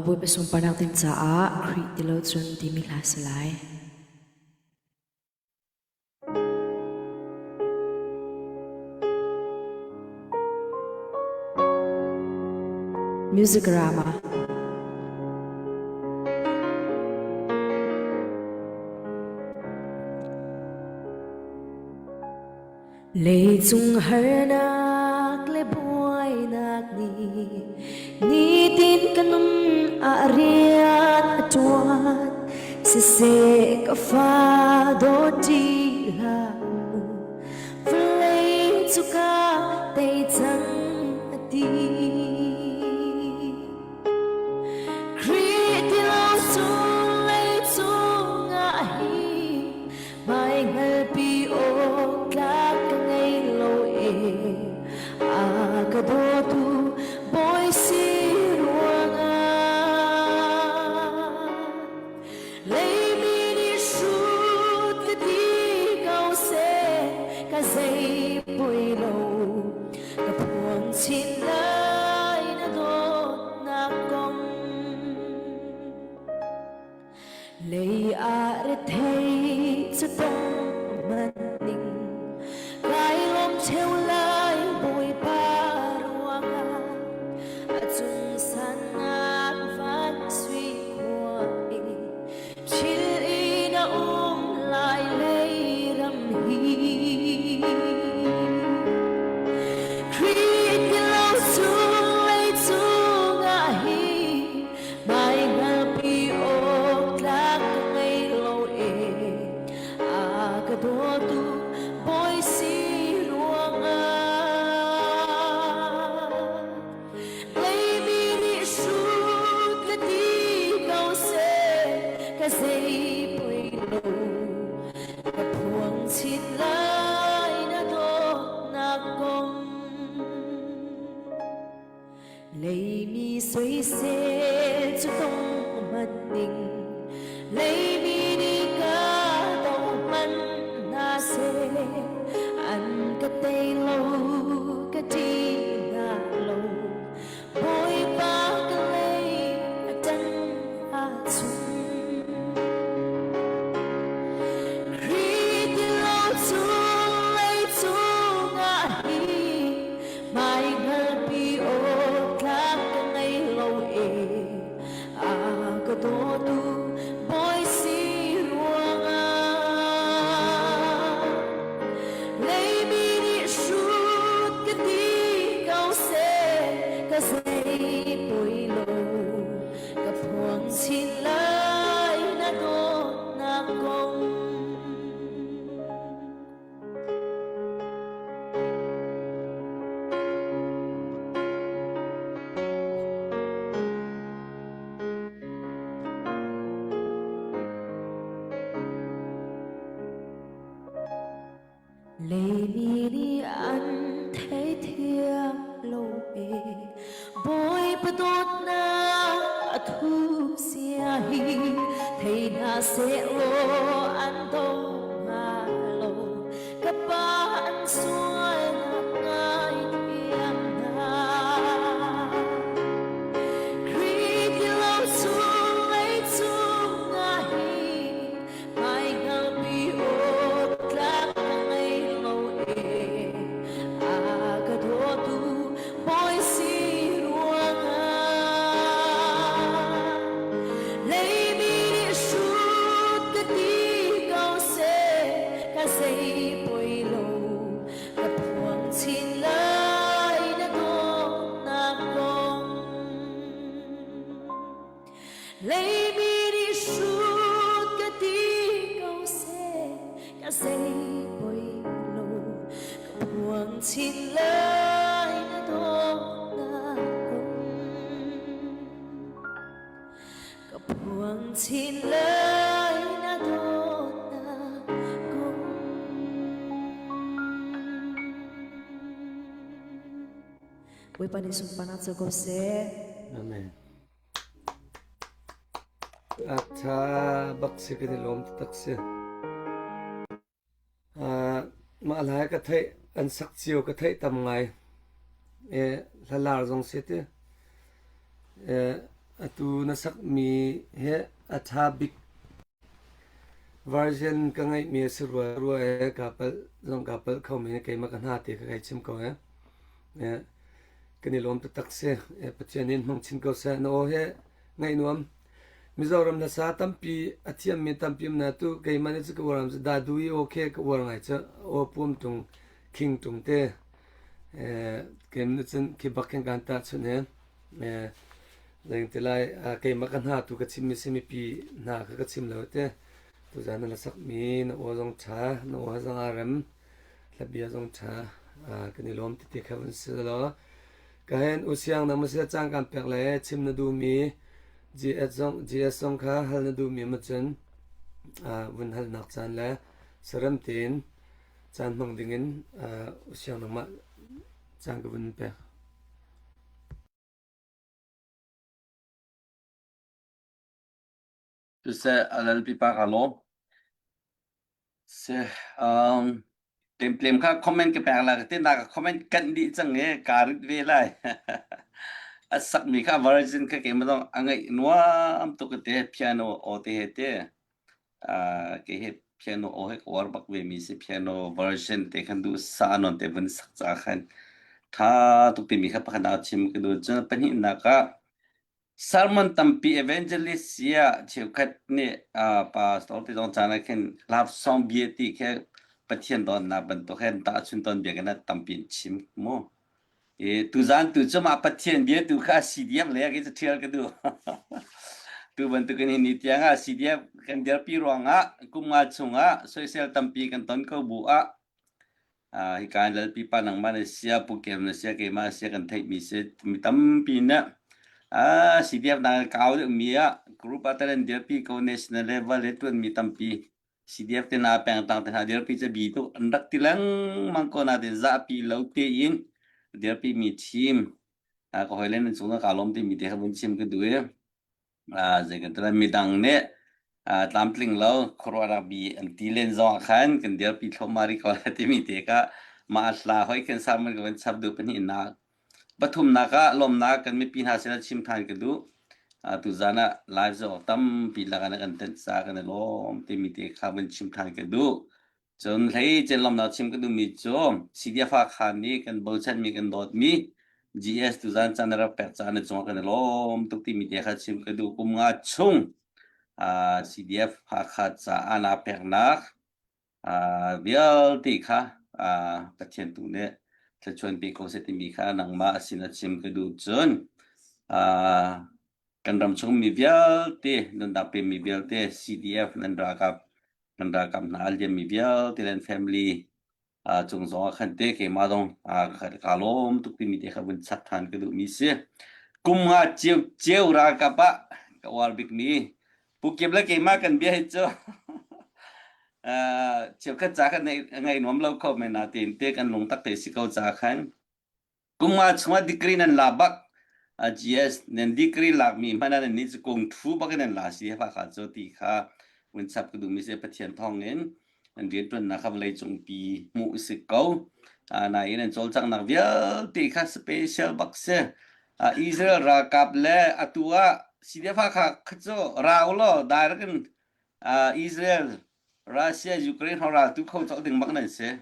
Bawipa sunparnak ding caah Khrih ti lo cun timi hla si lai. Music Rama. Leicung harnak le buainak nih nitin ka nun ah rian a ṭuan. Siseh ka fa dawt ṭi hlah mu, vawlei cu ka tei cang a ti. Khrih ti lo chung leicung ah hin Hmaihngalpi awk tlak ka ngei lo e a ka dawtu bawi si ruangah leimi nih hrut ka ti ko seh ka zei poi lo ka phuan chin lai na dawtnak kong Lei ah rethei cu tong hmanh ning kai lawm ṭheo lai Bawipa ruangah a cung sannak van sui khua i thil in a um lai lei ram hi. Khrih ti lo chung lei cungah hi Hmaihngalpi awk tlak ka ngei lo e. kong. Leimi nih an theithiam lo e Bawipa dawtnak a thuk sia hi thei hna sehlaw an daw hnga lo ka pa an sualnak ngaithiam hna Khrih ti lo chung leicung ah hin Hmaihngalpi awk tlak ka ngei lo e, a ka dawtu Bawi si ruangah. Leimi nih hrut ka ti ko seh, ka zei poi lo, ka phuang chin lai na dawtnak kong. Leimi nih hrut ka ti ko seh, ka zei poi lo, ka phuang chin lai na dawtnak kong. Ka phuang chin lai na dawtnak kong. Bawipa nih sunparnak co ko seh. Amen. A ṭha bak si kan i lawm taktak si. Uh, mah hla ka theih an sak cio ka theih tam ngai. E, hla lar zong si ti. E, atu na sakmi he a ṭha bik version ka ngeihmi a si rua rua e ka palh zong ka palh kho men keimah ka hna te ka kai chim ko e. E, Kan i lawm taktak si. Pathian in hmang chin ko seh. Na aw he ngaih nuam. Mizoram hlasa tampi a thiammi tampi um na tu keimah nih cu ka uar am cu dadu i aw khe ka uar ngai cu aw puam tung khing tung te keim nih cun khi bak khin kan tah chun he zeing te lai keimah ka hna tu ka chim mi si mipi hna kha ka chim lo te tuzan na sak mi na aw zong tha na aw zong aa rem Hlabia zong ṭha kan i lawm tete kha vun si law ka hen usiang na masia cang kan pek le chim na duhmi GS zong GS zong kha hal na duhmi ma cun vun halnak caan le sarem tein caan hmang dingin usiang nangmah caan ka vun pek. Siseh a lalpipa ka lawm. Seh, um, tlem kha comment ka pek la ka te na ka comment kan dih cang e ka rit ve lai. A sakmi kha version kha keimah zong a ngaih nuam tuk te piano aw te he te. Uh, ke he piano aw he ka uar bak ve mi si piano version te khan du sa non te vun sak ca khan tha tuk timi kha pakhat ah chim ka duh. Cun pahnihnak ah Sermon tampi evangelist siah cheukhat nih uh, pastor ti zong caan ah khin love song bia ti khi Pathian dawtnak bantuk hen tahchun ton bia kana tampi in chim mu. E tuzan tu cu mah Pathian bia tu kha CDF le ki thial ka du. Tu bantukin hi ni tiang ah CDF kan dirpi ruangah kum nga chungah soisel tampi kan ton ko bu ah Hika in Lalpipa nangmah na sia, Pu Kem na sia, keimah sia kan theihmi si mi tampi nih CDF nak kau deuhmi ah group ah tal an dirpi ko national level le tuanmi tampi CDF te hna pengtang te hna dirpi cu bi tuk an rak ti lengmang ko nain zapi lo tein dirpi mi team ka hawile nan cung ah kaa lawm timi te kha vun chim ka duh i Zei kan ti lai midang nih tlamtling lo khuaruahnak bi an ti len zong ah khan kan dirpi thluahmah rih ko lai timi te kha mah hla hoi khin sermon ka van chap duh pahnihnak pathumnak ah lawmnak kan mipi hna sinah chim than ka duh. Tuzan ah live zawk tampi lakah na kan tenh ca kan i lawm timi te kha van chim than ka duh. Cun hleice lawmnak chim ka duhmi cu CDF Hakha nih kan bochanmi kan dawtmi GS tuzan caan na rak pek caah na cungah kan i lawm tuk timi te kha chim ka duh. Kum nga chung uh, CDF Hakha caah naa peknak uh, vialte kha uh, Pathian tu nih thluachuan pe ko seh timi kha nangmah sin a chim ka duh. Cun uh, kan ram chung mi vialte nunnak pemi vialte CDF nan ralkap. Kan ralkap hna a liammi vialte le an family cung zong ah khan te keimah zong kaa lawm tuk timi te kha vun chap than ka duhmi si. Kum nga ceu ceu ralkap ah ka uar bikmi Pu Kip le keimah kan bia hi cu cheukhat ca kan ngaih nuam lo kho men nain te kan lungtak te si ko ca khan Kum nga chungah degree nan la bak. GS nan degree lakmi hmanh ah nan nih cu kung thu bak in nan la si fa kha cu ti kha vun chap ka duhmi si Pathian thawng in nan rianṭuannak kha vawlei cungpi hmuh si ko. Nain nan cawlcanghnak vialte kha special bak si. Israel ralkap le atu ah CDF kha kha cu ra u law direct in Israel Russia Ukraine ho ral tu kho cawk ding bak nan si.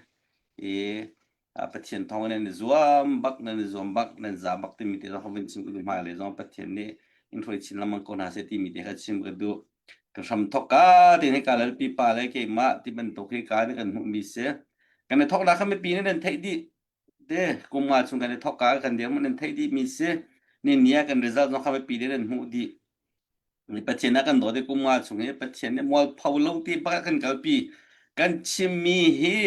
I Pathian thawng in nan i zuam bak nan i zuam bak nan za bak timi te zong vun chim ka duh hmailei zong Pathian nih in hruai chin lengmang ko hna seh timi te kha chim ka duh. Ka hram thok ka ti hika lalpi pa le keimah ti bantuk hi ka nih kan hmuhmi si. Kan i thoknak kha mipi nih nan theih dih te kum nga chung kan i thok ka kan dirhmun nan theih dih mi si. Ni ni ah kan result zong kha mipi nih nan hmuh dih. Pathian a kan dawt i kum nga chung hi Pathian nih mualpho lo ti bak a kan kalpi. Kan chimmi hi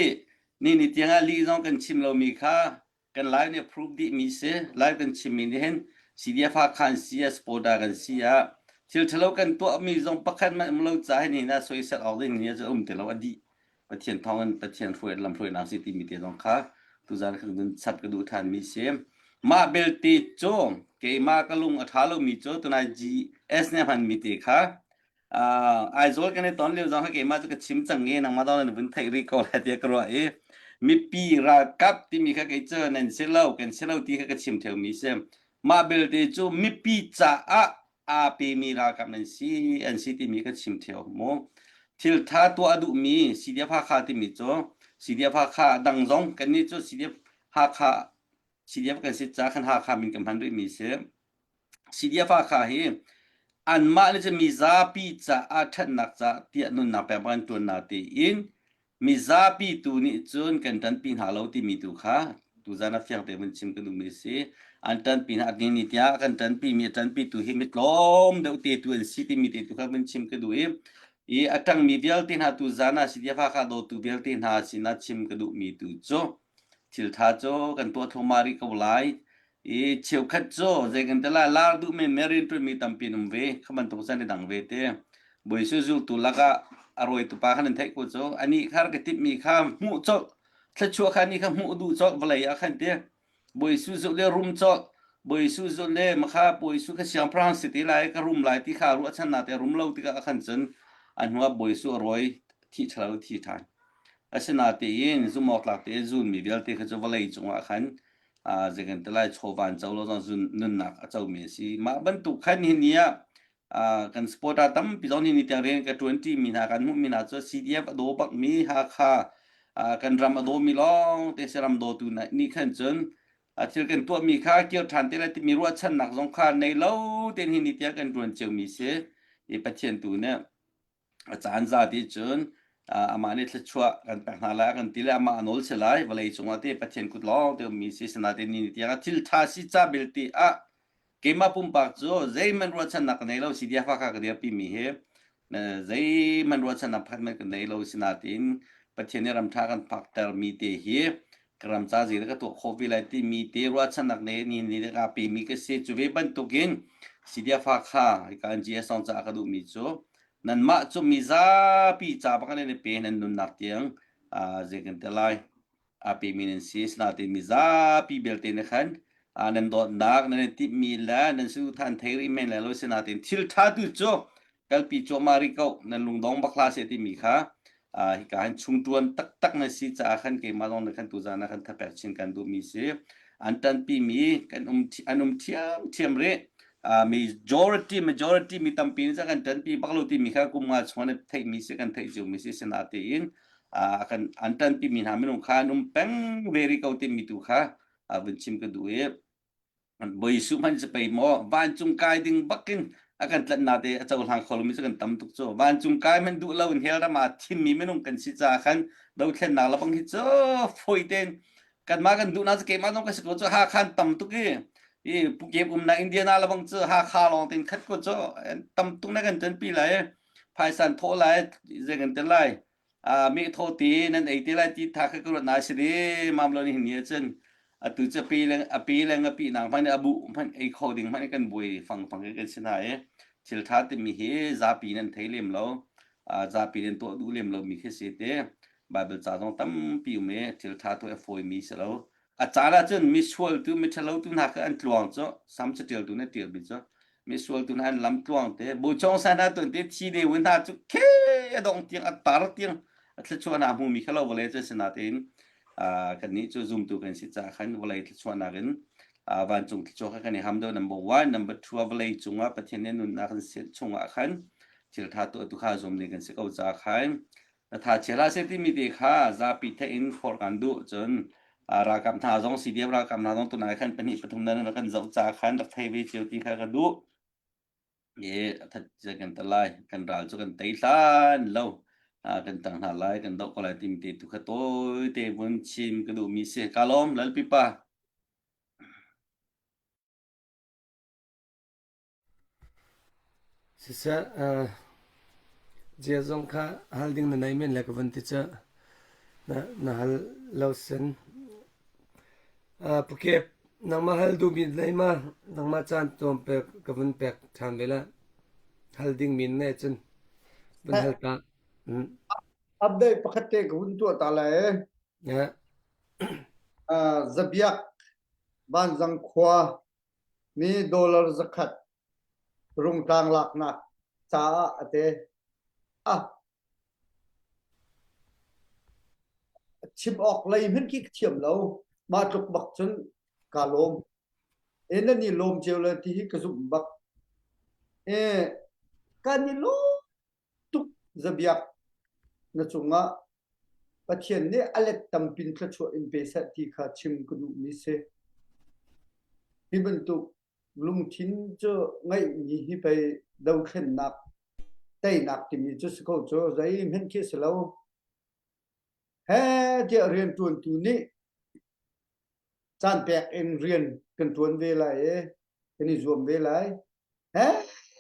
ni ni tiang ah lih zong kan chim lomi kha kan lai nih approve dihmi si. Lai kan chimmi nih hin CDF Hakha an si ah supporter kan si ah thil ṭhalo kan tuahmi zong pakhat hmanh um lo caah hin hin ah soisel awk ding ni ah cun um ti lo a dih. Pathian thawng in Pathian hruai lam hruainak si timi te zong kha tuzan kan dun chap ka duh ṭhan mi si. Mah belte cu keimah ka lung a ṭha lomi cu tunai GS nih a hmanmi te kha uh, Aizawl kan i ton lio zong kha keimah cu ka chim cang i nangmah dong nan vun theih rih ko lai tiah ka ruah i mipi ralkap timi kha kei cu nan si lo kan si lo ti kha ka chim theumi si. Mah belte cu mipi caah aa pemi ralkap nan si an si timi ka chim theo mu. Thil tha tuah a duhmi CDF Hakha timi cu CDF Hakha dang zong kannih cu CDF Hakha CDF kan si ca khan Hakha min kan hman rihmi si. CDF Hakha hi anmah nih cun mizapi caah ṭhatnak ca tiah nunnak pek bang an ṭuan na tiin Mizapi tu nih cun kan ṭanpi hna lo timi tu kha tuzan ah fiang tein vun chim ka duhmi a si. An ṭanpi hna ni ni tiah kan ṭanpimi a ṭanpitu hi mi tlawm deuh te tu an si timi te tu kha vun chim ka duh i i a ṭangmi vialte hna tuzan ah CDF Hakha dawtu vialte hna sinah chim ka duhmi tu cu thilṭha cu kan tuah thluahmah rih ko lai. I cheukhat cu zei kan ti lai lar duh men rianṭuanmi tampi an um ve kha bantuk cun i dang ve te. Bawi Jesuh zultu lakah a rawitu pa kha nan theih ko cu anih kha rak i timhmi kha hmuh colh thluachuah kha anih kha hmuh duh colh vawlei ah khan ti Bawi Jesuh zulh le rum colh Bawi Jesuh zulh le makha Bawi Jesuh kha siangpahrang si te lai ka rum lai ti kha ruahchannak te rum lo tikah khan cun a hnuah Bawi Jesuh a rawi thi ṭhalo thi ṭhan. Asinain zumhawktlak tein zunmi vialte kha cu vawlei cungah khan zei kan ti lai chawva an co lo zong zun nunnak a comi a si. Mah bantuk khan hi ni ah kan supporter tampi zong nih ni tiang rian ka ṭuan ṭimi hna kan hmuhmi hna cu CDF a daw bakmi Hakha kan ram a dawmi lawng te si ram dawtu nih khan cun thil kan tuahmi kha kir ṭhan te lai timi ruahchannak zong kha nei lo tein hi ni tiang kan ṭuan ciomi si. I Pathian tu nih a caan za ti cun amah nih thluachuah kan pek hna lai kan ti le amah a nawl si lai vawlei cungah te Pathian kut lawng te ummi si sinain ni ni tiang thil tha si ca belte ah keimah pumpak cu zeihmanh ruahchannak ka nei lo CDF kha ka dirpi mi hi zeihmanh ruahchannak pakhat hmanh ka nei lo sinain Pathian nih ram tha kan phakter mi te hi ka ram ca zei ka tuah khawh ve lai timi te ruahchannak ne ni ni ka pe mi ka si cu ve bantukin CDF kha ka NGS song ca ka duh mi cu nanmah cu mizapi ca bak nan i pe nan nunnak tiang zei kan ti lai a pe mi nan si sinain mizapi belte ne khan nan dawtnak nan i timhmi le nan su than thei rih men lai lo sinain thil tha tu cu kalpi cuahmah rih ko nan lungdong bak hlah seh timi kha hika hin chungṭuan taktak na si caah khan keimah zong nih khan tuzaan ah khan thapek chin kan duhmi si an ṭanpimi kan um an um ṭhiamṭhiam rih majority majority mi tampi nih kan ṭanpi bak lo timi kha kum nga chung an theihmi si kan theih ciomi si sinatein kan an ṭanpimi hna minung kha an um peng ve rih ko timi tu kha vun chim ka duh i Bawi Jesuh hmanh cu pei maw vancung kai ding bakin a kan tlanhnak te a cohlang kho lomi cu kan tam tuk cu vancung kai hmanh duh lo in hell ram ah thimmi minung kan si caah khan dothlennak labang hi cu fawi tein kanmah kan duhnak cu keimah zong ka si ko cu Hakha tam tuk i i Pukep umnak Indiana labang cu Hakha lawng tein khat ko cu tam tuk na kan ṭanpi lai phaisa an thawh lai zei kan ti lai. Mi thaw ti nan ei te lai ti tha kha ka ruat na si di mam lo ni hin ni cun atu cu pi le a pi le ngapi nang hmanh a bu hmanh ei kho ding hmanh kan buai fang fang kan si hna i thil tha timi hi zapi nan thei lem lo zapi nan tuah duh lem lo mi khi si te Bible ca zong tampi um i thil tha tu a fawi mi si lo a caan ah cun misual tu miṭhalo tu hna kha an tluang cu sam catial tu na tial mi cu misual tu hna an lam tluang te buchong sa hna tun te thi ne win hna cu khe a dong tiang a tar tiang a thluachuah hna hmu mi kha lo vawlei cu sinatein kan nih cu zumtu kan si caah khan vawlei thluachuahnak in vancung thluachuah kha kan i ham deuh number one number two vawlei cungah Pathian nih nunnak kan sian chungah khan thil tha tuah tu kha zum ding kan si ko caah khan Na tha chia hlah seh timi te kha zapi theih in forh kan duh. Cun ralkap hna zong CDF ralkap hna zong tunai khan pahnih pathum nan rak kan zoh ca khan rak thei ve cio ti kha ka duh. E that kan ta lai kan ral cu kan tei hlan lo kan tang hna lai kan doh ko lai timi te tu kha tawi te vun chim ka duh mi si ka lawm lalpi pa. Siseh, zia zong kha hal ding na nei men le ka vun ti cu na hal lo sin. Pukep, nangmah hal duhmi na nei ma? Nangmah caan tlawm pek ka vun pek ṭhan ve la. Hal dingmi na neih cun vun hal ta. Update pakhat te ka hun tuah ta lai. Zabiak Vanzang khua mi dollar 100 rungtlang laknak caah a te. Ah, chim awk lei hmanh khi ka thiam lo. Mah tluk bak cun kaa lawm. E nan i lawm cio le ti hi ka zumh bak. E kan i lawm tuk zabiak na cungah Pathian nih a let tampin thluachuah in pe seh ti kha chim ka duhmi si. Hi bantuk lungthin cu ngeihmi hi pei dothlennak teinak timi cu si ko cu zeihmanh khi si lo. He tiah rianṭuantu nih caan pek in rian kan ṭuan ve lai i kan i zuam ve lai. He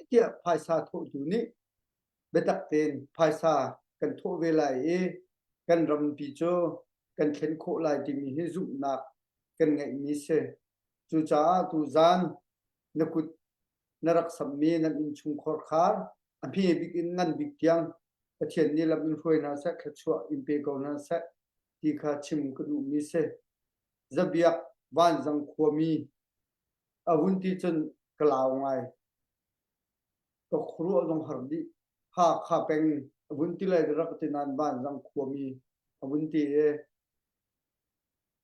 tiah phaisa thawhtu nih biatak tein phaisa kan thawh ve lai i kan rampi cu kan thlen khawh lai timi hi zumhnak kan ngeihmi si. Cucaah tuzaan na kut na rak sammi nan innchungkhar khar a hme bik in ngan bik tiang Pathian nih lam in hruai hna seh, thluachuah in pe ko hna seh ti kha chim ka duhmi si. Zabiak Vanzang khuami a hun ti cun ka lau ngai. Ka khuaruah zong har dih. Hakha peng a vun ti lai rak ti nain Vanzang khuami a vun ti i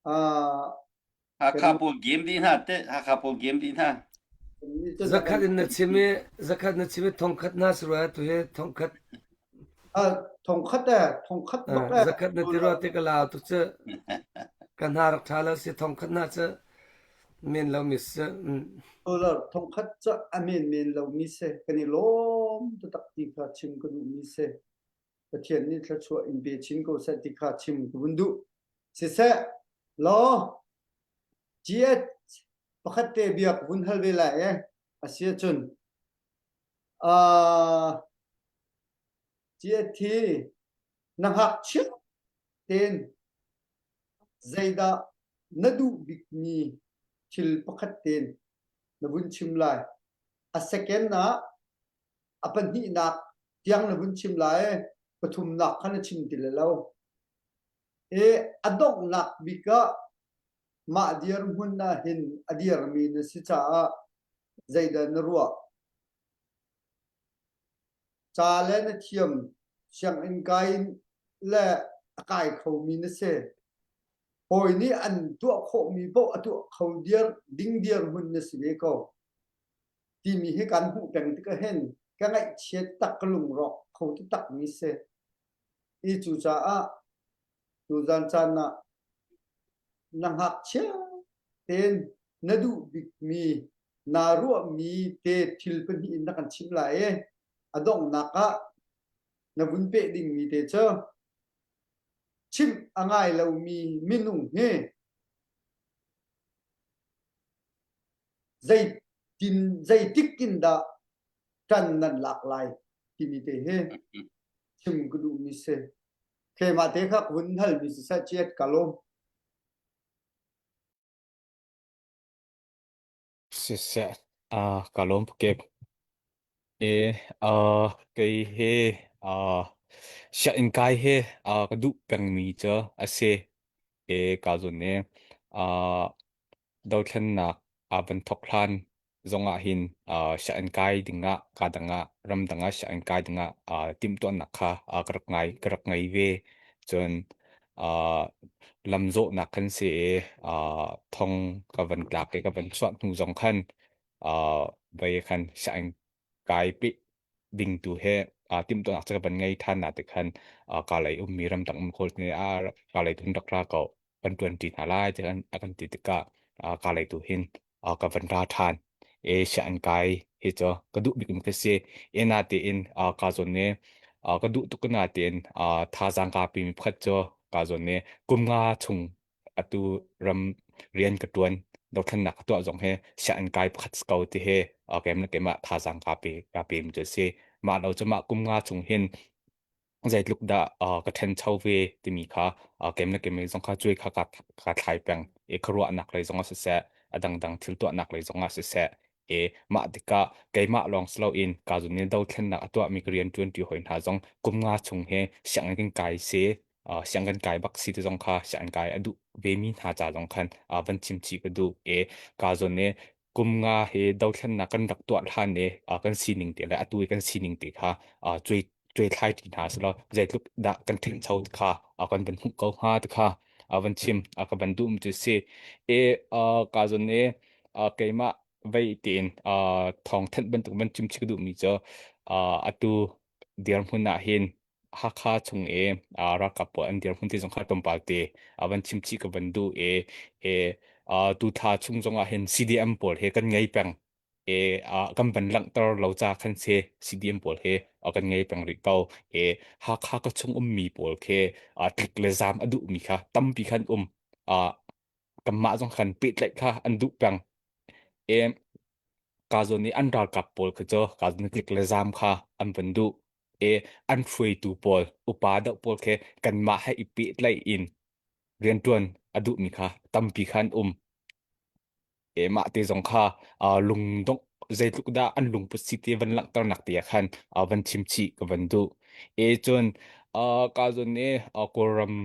ah Hakha pawl game dih hna te Hakha pawl game dih hna. Zakhat in na chim i zakhat na chim i thongkhat na si rua tu hi thongkhat thongkhat e thongkhat bak e zakhat na ti rua te ka lau tu cu ka hna rak tha lo si thongkhat na cu men lo mi si dollar thongkhat cu a men men lo mi si kan i lawm taktak ti kha chim ka duh mi si Pathian nih thluachuah in pe chin ko seh ti kha chim ka vun duh siseh law GH pakhat te bia ka vun hal ve lai e a si ahcun uh, GH hi na ngakchia tein zeidah na duh bikmi thil pakhat tein na vun chim lai a second ah a pahnihnak tiang na vun chim lai pathumnak kha na chim ti lo i a donghnak bik ah mah dirhmun ah hin a dirmi na si caah zeidah na ruah ca le na thiam sianginn kai le a kai khomi na si hawi nih an tuah khawhmi paoh a tuah kho dir ding dirhmun na si ve ko timi hi kan hmuh peng tikah hin ka ngaihchiat tak ka lungrawk kho taktak mi si. I cucaah tuzan caan ah na ngakchia tein na duh bikmi naa ruahmi te thil pahnih in na kan chimh lai i a donghnak ah na vun peh dingmi te cu chimh a ngai lomi minung hi zeitin zeitik in dah ṭan nan lak lai timi te hi chim ka duhmi si. Keimah te kha ka hun halmi siseh chiat ka lawm. Siseh, ah ka lawm kep. E, ah kei he ah sianginn kai he ah ka duh pengmi cu a si. E ka zun e ah dothlennak aa van thawk hlan zongah hin uh, sianginn kai dingah ka dangah ramdang ah sianginn kai dingah uh, timhtuahnak kha uh, ka rak ngai ka rak ngei ve cun uh, lamzawhnak kan si i uh, thong ka van tlak i ka van chuah hnu zong khan uh, vai khan sianginn kai peh ding tu he uh, timhtuahnak cu ka van ngei than na ti khan uh, ka lei ummi ramdang um khawl ne a ka lei tun rak ra ko kan ṭuanṭi hna lai ti an a kan ti tikah uh, ka lei tu hin uh, ka van ra ṭhan. Asia an kai hi cu ka duh bik in ka si. Ena tiin uh, ka zawn ne uh, ka duh tuk na tiin uh, thazaang ka pimi pakhat cu ka zawn ne kum nga chung atu ram rian ka ṭuan dothlennak ka tuah zong he sianginn kai pakhat si ko ti he uh, kem le keimah thazaang ka pe ka pe mi cu si. Mah lo cu mah kum nga chung hin zeitluk dah uh, ka ṭhencho ve timi kha uh, kem le kem zong kha cuai kha ka, ka thlai peng i khuaruahnak lei zong ah siseh a dangdang thil tuahnak lei zong ah siseh e mah tikah keimah lawng si loin ka zun in dothlennak a tuahmi ka rian ṭuanṭi hoi hna zong kum nga chung he sianginn kan kai si uh, sianginn kai bak si ti zong kha sianginn kai a duh vemi hna ca zong khan uh, van chim chih ka duh e ka zawn i kum nga he dothlennak kan rak tuah hlan i uh, kan sining te le atu i kan sining te kha uh, cuai cuai thlai ti hna selaw zeitluk dah kan ṭhingcho ti kha uh, kan van hmuh ko hnga ti kha uh, van chim uh, ka van duh mi cu si e uh, ka zon i uh, keimah vei tiin uh, thawng thanh bantuk van chim chik duh mi cu uh, atu dirhmun ah hin Hakha chung i ralkap pawl an dirhmun ti zong kha tlawmpal te a van chim chih ka van duh i e tu thla chung zong ah hin CDM pawl he kan ngei peng e kan van langhter lo ca khan se CDM pawl he kan ngei peng rih ko e Hakha ka chung ummi pawl khi tlik le zaam a duhmi kha tampi khan um kanmah zong khan pehtlaih kha an duh peng e ka zawn i an ralkap pawl kha cu ka zawn tlik le zaam kha an van duh e an hruaitu pawl upa deuh pawl khi kanmah he i pehtlaih in rianṭuan a duhmi kha tampi kha an um. E mah te zong kha uh, lungdongh zeitluk dah an lungput si ti van langhternak te ah khan uh, van chim chih ka van duh. E cun uh, ka zun i uh, Kawlram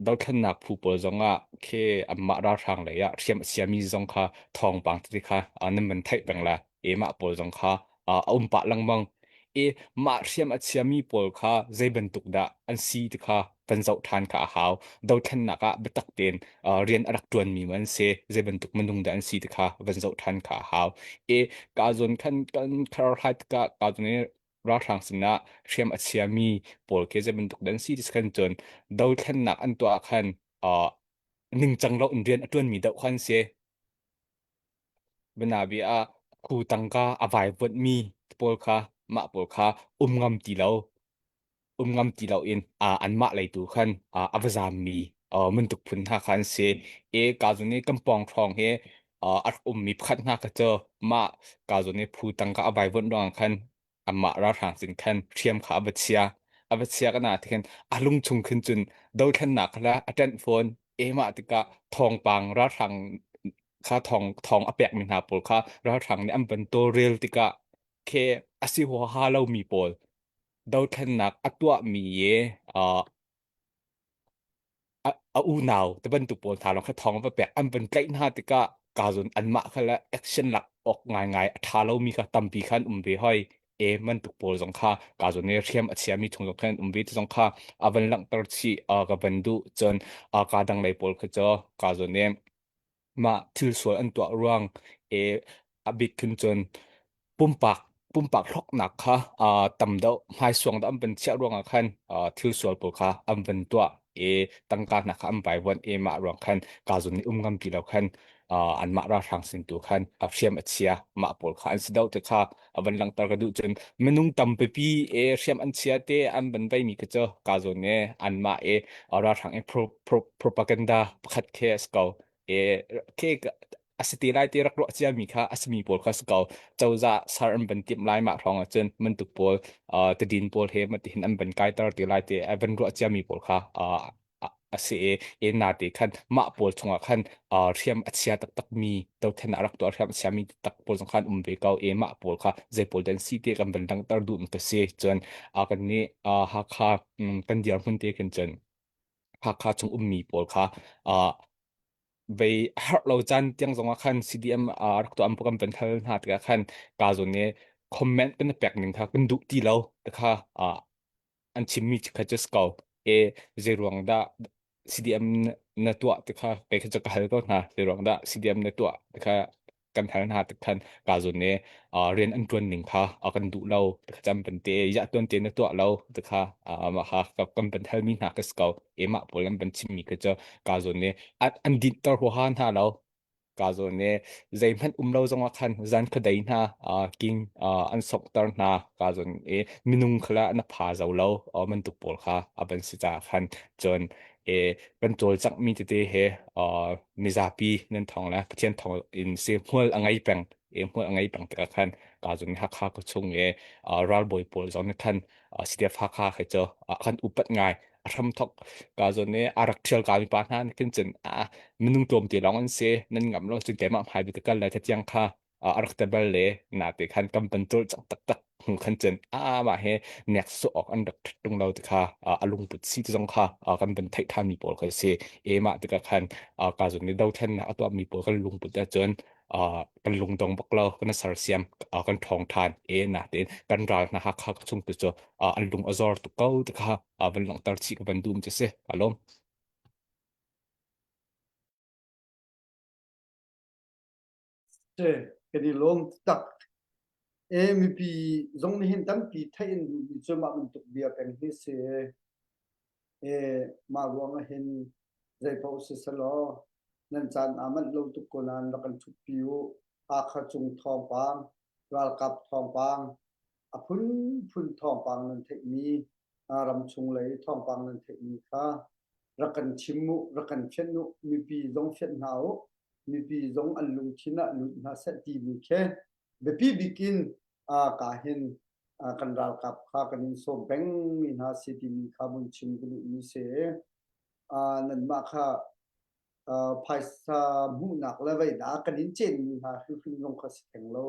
dothlennak phu pawl zong ah khi anmah ralhrang lei ah hriam a siami zong kha thawngpang tete kha uh, nan van theih peng la. E mah pawl zong kha uh, a um pah lengmang. E mah hriam a chiami pawl kha zei bantuk dah an si ti kha kan zoh ṭhan kha a hau. Dothlennak ah biatak tein uh, rian a rak ṭuanmi ma an si, zei bantuk minung dah an si ti kha van zoh ṭhan kha a hau. E ka zawn khan kan kharhai tikah ka zawn i ralhrang sinah hriam a chiami pawl khi zei bantuk dah an si ti khan cun dothlennak an tuah khan uh, ningcang lo in rian a ṭuanmi deuh kha an si. Bianabia ah khu tangka a vaivuanhmi pawl kha mah pawl kha um ngam ti lo um ngam ti loin uh, anmah lei tu khan uh, a va zaammi uh, bantuk phun hna kha an si. E ka zun i kan pawng hrawng hi uh, a rak ummi pakhat hna kha cu mah ka zun i phu tangka a vaivuanh ruangah khan amah ralhrang sin khan hriam kha a va chia a va chia kana ti khan a lung chung khin cun dothlennak kha a ṭanh fawn emah tikah thawngpang ralhrang kha thawng thawng a pekmi hna pawl kha ralhrang nih an van tawlrel tikah khe a si huaha lomi pawl dothlennak a tuahmi ye uh, a, a unau te bantuk pawl hna lawng kha thawng va pek an van tlaih hna tikah ka zun anmah kha le action lak awk ngaingai a ṭha lomi kha tampi khan um ve hoi e mantuk pawl zong kha ka zun i hriam a chiami chung zong khan um ve ti zong kha a van langhter chih a ka van duh cun a ka dang lei pawl kha cu ka zun i mah thil sual an tuah ruang i a bik khin cun pumpak pumpak hlawknak kha uh, tam deuh hmaisuang dah an van chiah ruangah khan uh, thil sual pawl kha an van tuah i tangka hna kha an vaivuanh i mah ruang khan ka zun nih um ngam ti lo khan uh, anmah ralhrang sin tu khan a hriam a chia mah pawl kha an si deuh te kha a van langhter ka duh cun minung tampipi e hriam an chia te an van veimi kha cu ka zawn e anmah e ralhrang e pro, pro, propaganda pakhat khe a si ko e ke. A si te lai ti rak ruah ciami kha a simi pawl kha si ko. Cozah sar an van timh lai mah hrawng ahcun bantuk pawl uh, tadin pawl he matihin an van kaiter te lai ti a van ruah ciami pawl kha uh, a si i e na te khan mah pawl chungah khan uh, hriam a chia taktak mi dothen a rak tuah hriam a chiami tak pawl zong khan um ve ko e mah pawl kha zei pawl dan si te kan van langhter duh mi ka si cun uh, kan nih uh, Hakha um, kan dirhmun te khin cun Hakha chung ummi pawl kha uh, vei harh lo caan tiang zongah khan CDM uh, rak tuah an kan van hal hna tikah khan ka zawn i comment kan pek ning kha kan duh ti lo te kha uh, an chimmi kha cu si ko e zei ruang dah CDM na tuah ti kha kei kha cu ka hal ko hna zei ruang dah CDM na tuah ti kha kan hal hna tik khan ka zawn i uh, rian an tuan ning kha uh, kan duh lo ti kha cam ban te ya tuan te na tuah lo ti kha uh, mah kha kan ban hal mi hna ka si ko e mah pawl an ban chimmi kha cu ka zawn i an dinter huaha hna lo ka zawn i zeihmanh um lo zongah khan zan khuadei hna uh, king uh, an sokter hna ka zawn i minung khala na pha zo lo uh, bantuk pawl kha a ban si ca khan cun e kan cawlcangh mi tete he uh, mizapi nan thong le Pathian thong in si hmual a ngei peng e hmual a ngei peng tikah khan ka zun Hakha ko chung e uh, ralbawi pawl zong nih khan uh, CDF Hakha he cu uh, kan upat ngai a hram thok ka zon ne a rak thial ka mi pa hna kin cun a minung tlawm te lawng an si nan ngam lo cun keimah hmai bi te kal lai tiang kha a rak te bal le na te khan kam pan tul cang tak tak hnu khan cun a mah he nek su ok an rak tung lo te kha a lungput si te zong kha kan ban theih than mi pawl kha si e mah te ka khan ka zon ni do then na atwa mi pawl kan lungput te cun kan lungdong bak lo kan sarsiam kan thong than e na te kan ral na ha kha chung te chu an lung azor tu ko te kha van langhter chi ka van dum che se alom. Si, kan i lawm tak. E mipi zong nih hin tampi theih an duhmi cu mah bantuk bia peng hi si. E mah ruang ah hin zeipaoh siselaw nan caan aa manh lo tuk ko nain rak kan ṭhutpi u. Hakha cung thawngpang, ralkap thawngpang, a phunphun thawngpang nan theihmi, ramchung lei thawngpang nan theihmi kha rak kan chim u, rak kan fianh u, mipi zong fianh hna u. Mipi zong an lungthin ah lut hna seh timi khi biapi bik in ka hin kan ralkap kha kan in sawm pengmi hna si timi kha vun chim ka duhmi si. Nanmah kha phaisa hmuhnak le veidah kan in cenmi hna hrimhrim zong kha si theng lo.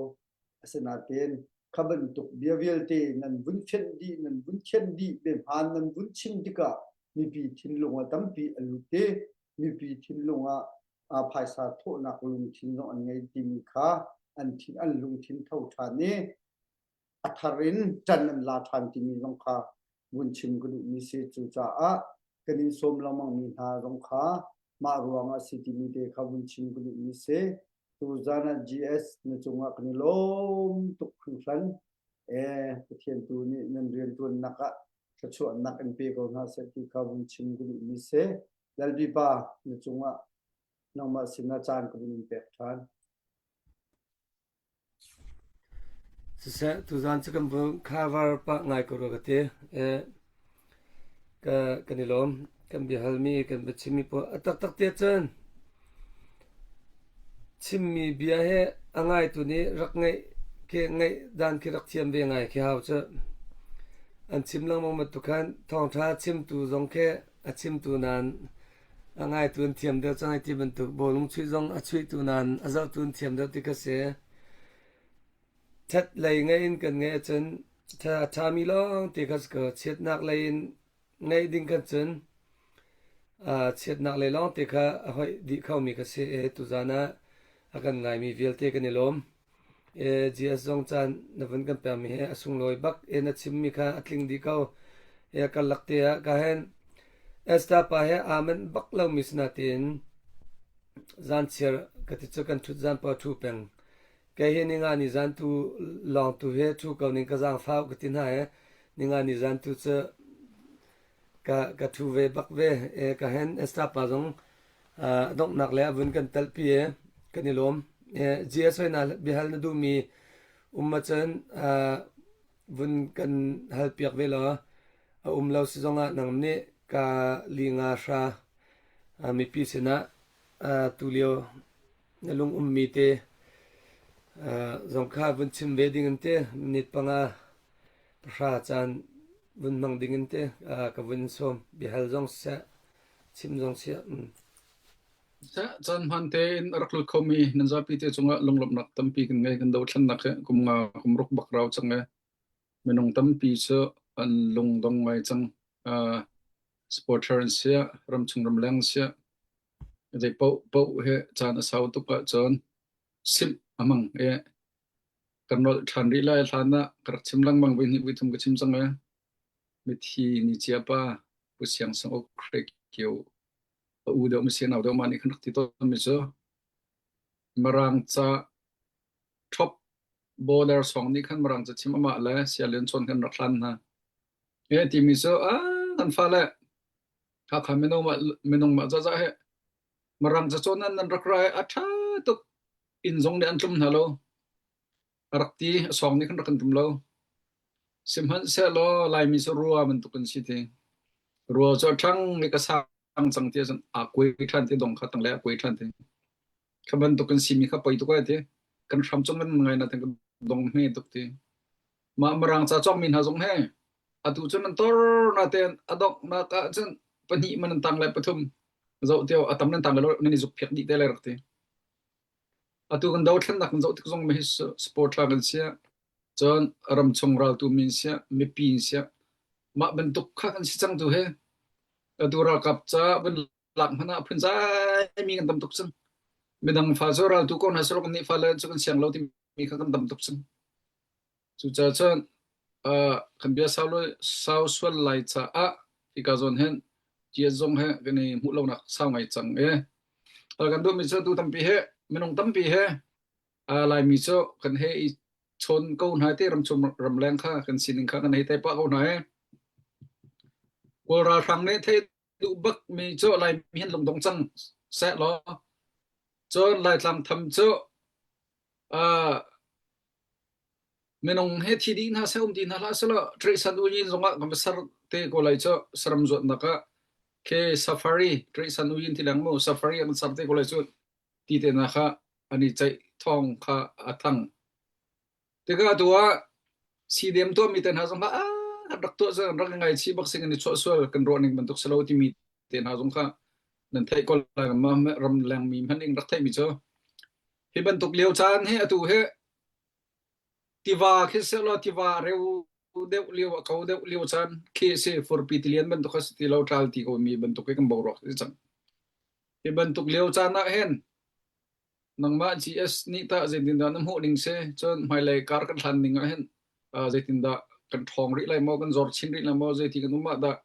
Asinain kha bantuk bia vialte nan vun fianh dih, nan vun thianh dih, biahmaan nan vun chim tikah mipi thinlung ah tampi a lut i mipi thinlung ah phaisa thawhnak lungthin zong an ngei timi kha an thin an lungthin tho ṭhan i a thar in ṭan an la ṭhan timi zong kha vun chim ka duhmi si. Cucaah kan in sawm lengmangmi hna zong kha mah ruangah si timi te kha vun chim ka duhmi si. Tuzan ah GS na cungah kan i lawm tuk hringhran. Eh, Pathian tu nih nan rianṭuannak ah thluachuahnak in pe ko hna seh ti kha vun chim ka duhmi si. Lalbipa na cungah nangmah sinah caan ka vun in pek ṭhan. Siseh, tuzaan cu kan vung cover pah ngai ko rua ka ti. Eh, ka kan i lawm. Kan biahalmi, kan biachimmi pawl a taktak te cun chimmi bia he a ngaitu nih rak ngaih khi ngaih dan khi rak thiam ve ngai khi hau cu. An chim lengmang bantuk khan thawngṭha chimtu zong khi a chimtu nain a ngaitu an thiam deuh cang ai ti bantuk bawlung chuih zong a chuihtu nain a zohtu an thiam deuh ti kha si. Ṭhat lei ngaih in kan ngaih ahcun ṭha a ṭhami lawng ti kha si ko. Chiatnak lei in ngaih ding khan cun uh, chiatnak lei lawng te kha a hoih dih khomi kha si i tuzaan ah a kan ngaimi vialte kan i lawm. E, GS zong caan na vun kan pekmi he a sunglawi bak e na chimmi kha a tling dih ko. E karlak te ah ka hen Esther pa he aa manh bak lomi sinain zan chiar ka ti cu kan ṭhut zan pa ṭhu peng. Kei hi ninga ni zan tu lawng tu he ṭhu ko ning ka zaangfau ka ti hna he ninga ni zan tu cu ka ka ṭhu ve bak ve. E ka hen Esther pa zong a donghnak le a vun kan telpi i kan i lawm. GS hoi na biahal na duhmi um ahcun vun kan halpiak ve law a um lo si zongah nang nih ka li nga hra mipi sinah tulio. Na lung ummi te zong kha vun chim ve ding in te minute panga pahra caan vun hmang ding in te ka vun sawm. Biahal zong siseh, chim zong siseh. Caan hmaan tein a rak lut khomi nan zapi te cungah lunglawmhnak tampi kan ngei. Kan dothlennak hi kum nga kum ruk bak rau cang e. Minung tampi cu an lungdong ngai cang. Uh, supporter an siah, ramchung ramleng siah, zei paoh paoh hi caan a sau tuk ahcun simh a hmang i kan rolh ṭhan rih lai hlan ah ka rak chim lengmang voi hnih voi thum ka chim cang e. Mithi ni cia pa Pu Siang Sang Uk Hre Kio a u deuh mi si nau deuh mah nih khan rak ti tawn mi cu Mirang ca top border song nih khan Mirang ca chim amah le Sialian chawn khan rak hlan hna. E timi cu a kan fale Hakha minung mah minung mah zazah he Mirang ca cawn nan nan rak ra i a ṭha tuk inn zong nih an tlum hna lo. A rak ti a sawng nih khan rak kan tum lo. Sihmanhsehlaw Laimi cu rua bantuk kan si ti. Rua cu a ṭhang i ka sang cang ti ahcun aa kuai ṭhan ti dong kha tanglei ah kuai ṭhan ti. Kha bantuk kan simi kha poi tuk ai ti. Kan hram cung kan ngai na kan dong hme tuk ti. Mah Mirang ca cawkmi hna zong he atu cun an tor na tein a donghnak ah cun pahnih man an tang le pathum zoh tio a tam nan tang le nan i zuk phiak dih te lai rak ti. Atu kan dothlennak kan zoh tik zong hi sport tha kan sia cun ramchung raltu min sia mipi in sia mah bantuk kha kan si cang tu he atu ralkap ca van lak hmanh ah phunzai mi kan tam tuk cang midang fa cu raltu ko hna selaw kan nih fa le cu kan siang lo timi kha kan tam tuk cang cucaah cun uh, kan bia sau lo sau sual lai caah hika zawn hin tia zong he kan i hmuh lonak sau ngai cang e kan duhmi cu tu tampi he minung tampi he Laimi cu kan hei i chawn ko hna te ramchung ramleng kha kan sining kha kan hei tai pah ko hna e. Kawl ralhrang nih thei duh bak mi cu Laimi hin lungdong cang seh law cun Laitlang tham cu uh, minung he thi dih hna seh um ti hna hlah selaw Tresan uyin zongah kan va ser te ko lai cu saram zuatnak ah ke safari Tresan uyin ti leng mu safari an ser te ko lai cu ti te hna kha an i ceih thawng kha a thang. Tikah atu ah CDM tuahmi te hna zong kha ah an rak tuah an rak ngaichih bak sing an i chuah sual kan ruah ning bantuk si lo timi te hna zong kha nan theih ko lai ram lengmi hmanh in rak theihmi cu hi bantuk lio caan hi atu hi tiva khi selaw tiva reu deuh lio a ko deuh lio caan khi si furpi tilian bantuk a si ti lo tral ti ko mi bantuk hi kan boruak si cang. Hi bantuk lio caan ah hin nangmah GS nih tah zeitindah na hmuh ning si? Cun hmailei kar kan hlan ning ah hin uh, zeitindah kan ṭhawng rih lai maw, kan zor chin rih lai maw, zeiti kan um ah dah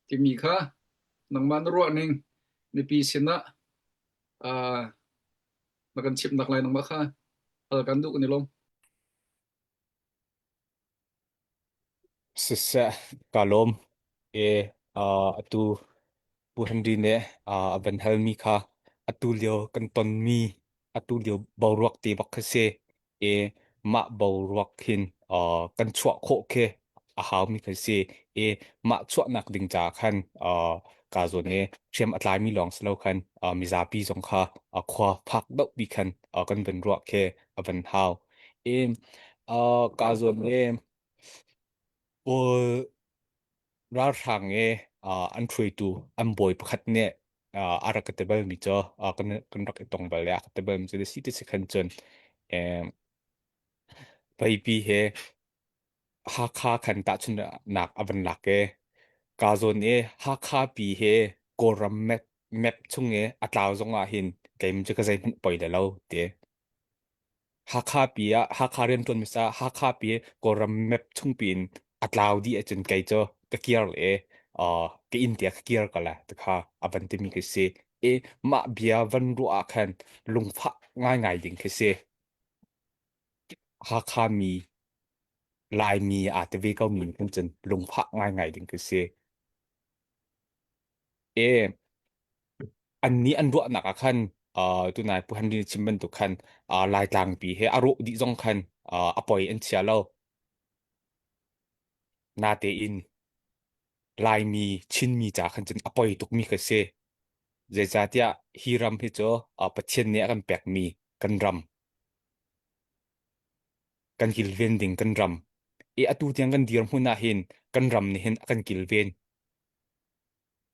timi kha nangmah na ruah ning mipi sinah uh, na kan chimhnak lai nangmah kha hal kan duh kan i lawm. Siseh, kaa lawm. E, uh, atu Pu Henry nih uh, a van halmi kha atu lio kan tonmi atu lio boruak te bak kha si. E, mah boruak hin uh, kan chuah khawh khi a haumi kha si. E, mah chuahnak ding ca khan uh, ka zawn e hriam a tlaimi lawng si lo khan uh, mizapi zong kha uh, khua phak deuh bi khan uh, kan van ruah khi a van hau. E, uh, ka zawn e Kawl ralhrang i uh, an hruaitu an bawi pakhat nih uh, a rak ka ti balmi cu uh, kan, kan rak i tong bal i a ka ti balmi cu si ti si khan cun eh, veipi he Hakha khan tahchunhnak a van lak i ka zawn i Hakha pi he Kawlram map, map chung i a tlau zong ah hin keim cu ka zeihmanh poi le lo ti. Hakha pi ah Hakha rianṭuan hmasa Hakha pi Kawlram map chungpi in a tlau dih ahcun kei cu ka kir le uh, ka inn tiah ka kir ko la tikha a van timi khi si. I mah bia van ruah ah khan lungfah ngaingai ding khi si. Hakha mi Laimi aa ti ve ko mi khan cun lungfah ngaingai ding khi si. E annih an ruahnak ah khan uh, tunai Pu Henry chim bantuk khan uh, Laitlangpi he a rawh dih zong khan uh, a poi an chia lo. Natein Laimi Chinmi ca khan cun a poi tukmi kha si. Zeicahtiah hi ram hi cu Pathian nih a kan pekmi kan ram, kan kilven ding kan ram. I atu tiang kan dirhmun ah hin kan ram nih hin a kan kilven.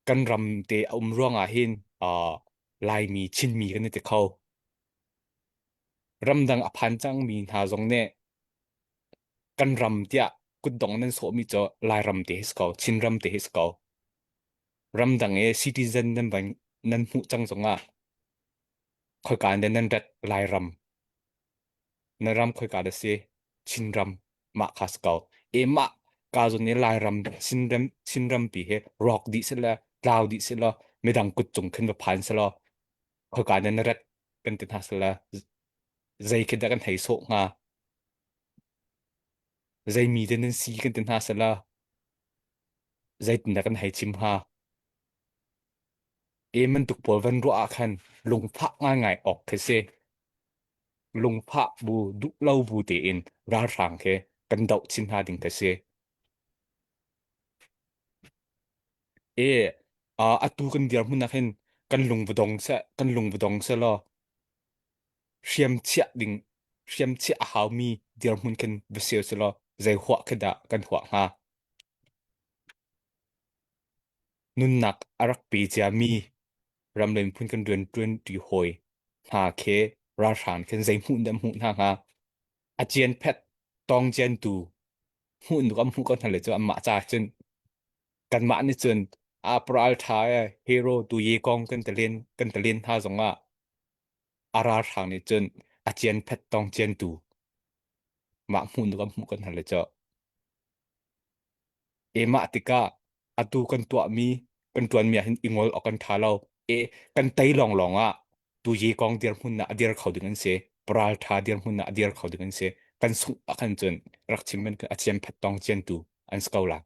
Kan ram te a um ruangah hin uh, Laimi, Chinmi kan i ti kho. Ramdang a phan cangmi hna zong nih kan ram tiah kutdong nan sawhmi cu Lairam te hi si ko, Chinram te hi si ko. Ramdang i citizen nan van nan hmuh cang zongah khoika in dah nan rat Lairam na ram khoika dah si Chinram mah kha si ko. E mah ka zawn i Lairam Chinram Chinrampi hi rawk dih seh tlau dih seh law midang kut cung khin va phan seh law khoika in dah na rat kan ti hna seh law zei khi dah kan hei sawh hnga zei mi dah nan si kan ti hna seh law zeitindah kan hei chim hnga? E bantuk pawl van ruah ah khan lungfah ngaingai awk khi si. Lungfah bu, duh lo bu tein ralhrang khi kan doh chin hna ding khi si. E uh, atu kan dirhmun ah khin kan lung va dong seh, kan lung va dong seh law hriam chiah ding hriam chiah a haumi dirhmun khin va sio seh law zei huah khi dah kan huah hnga? Nunnak a rak pe ciami ram le miphun kan rianṭuanṭi hawi hna khi ralhrang khin zei hmuh dah hmuh hna hnga? A cian phet tawng ciantu hmuh nuk an hmuh ko hna le cu anmah ca cun kanmah nih cun a paral ṭha e hero tu ye kong kan ti len kan ti len hna zongah a ralhrang nih cun a cian phet tawng ciantu mah hmuh nuk an hmuh ko hna le cu E mah tikah atu kan tuahmi kan ṭuanmi ah hin i ngol awk kan ṭha lo. E kan tei lawnglawng ah tu ye kong dirhmun ah a dir kho ding an si. Paral ṭha dirhmun ah a dir kho ding an si. Kan sungh ah khan cun rak chim man a chiam phat tong cian tu an si ko la.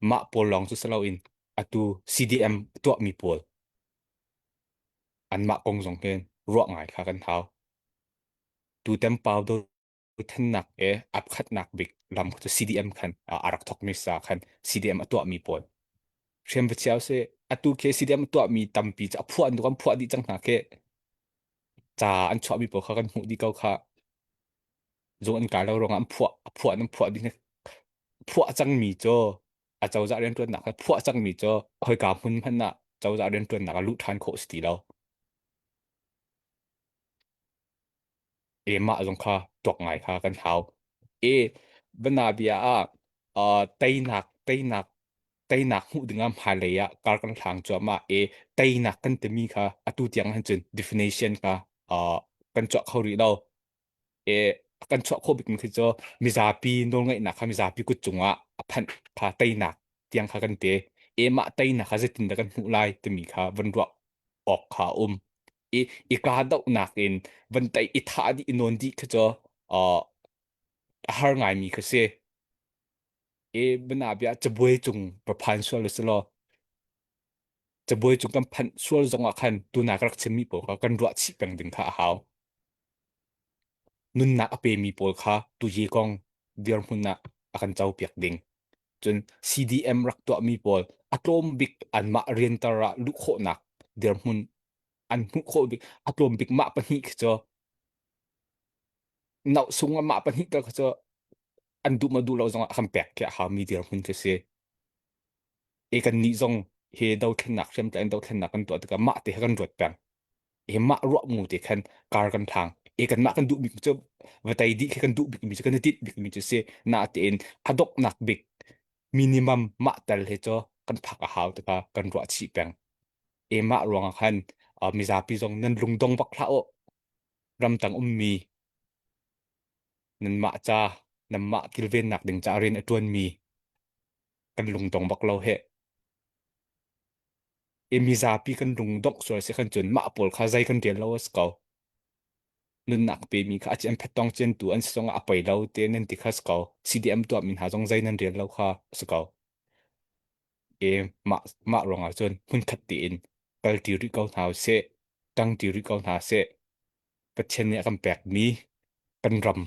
Mah pawl lawng cu si loin atu CDM tuahmi pawl anmah kong zong hin ruah ngai kha kan hau. Tutan pau do thannak e apkhatnak bik lam cu CDM khan a rak thokmi sa khan CDM a tuahmi pawl hriam va chiao se atu ke CDM a tuahmi tampi cu a phuah nu kan phuah dih cang hna ke ca an chuahmi pawl kha kan hmuh dih ko kha zung an kai lo ruangah an phuah a phuah nan phuah dih phuah cangmi cu a cozah rianṭuannak kha phuah cangmi cu khoika hmun hmanh ah cozah rianṭuannak ah luh ṭhan khawh si ti lo E mah zong kha tuak ngai kha kan hau. E banabia ah uh, teinak teinak teinak hmuh dingah hmailei ah kar kan hlang cuahmah e teinak kan timi kha atu tiang han cun definition kha uh, kan chuah kho rih lo. E kan chuah khawh bik mi khi cu mizapi nawlngeihnak kha mizapi kut cungah a phanh kha teinak tiang kha kan te. E mah teinak kha zeitin dah kan hmuh lai timi kha van ruah awk kha a um. I i kahdohnak in van tei i thah dih i nawn dih khi cu uh, a har ngaimi khi si. E bana bia cabuai cung va phan sual si law cabuai cung kan phanh sual zong ah khan tuna ka rak chimmi pawl kha kan ruah chih peng ding kha a hau. Nunnak a pemi pawl kha tu ye kong dirhmun ah a kan co piak ding. Cun CDM rak tuahmi pawl a tlawm bik anmah riantar ah luh khawhnak dirhmun an hmuh khawh bik a tlawm bik mah pahnih khi cu nauh sung ah mah pahnih tal khi cu an duh ma duh lo zong ah kan pek khi a haumi dirhmun khi si. E kan nih zong he dothlennak hriamtlai in dothlennak kan tuah tikah mah te he kan ruat peng. E mah ruah mu te khan kar kan thang. E kan mah kan duh bik cu va tei dih khi kan duh bik mi cu kan i tinh bik mi cu si. Na tein a doknak bik minimum mah tal he cu kan phak a hau tikah kan ruah chih peng. E mah ruangah khan uh, mizapi zong nan lungdong bak hlah u. Ramtang ummi nanmah ca nanmah kilvennak ding ca rian a ṭuanmi kan lungdong bak lo heh. E mizapi kan lungdongh sual si khan cun mah pawl kha zei kan rial lo a si ko. Nunnak pemi kha a an phettong cian tu an si zongah a poi lo te nan ti kha si ko. CDM tuah mi hna zong zei nan rial lo kha a si ko. E mah mah ruangah cun hmunkhat tein kalṭi rih ko hna usih, ṭangṭi rih ko hna sih. Pathian nih a kan pekmi kan ram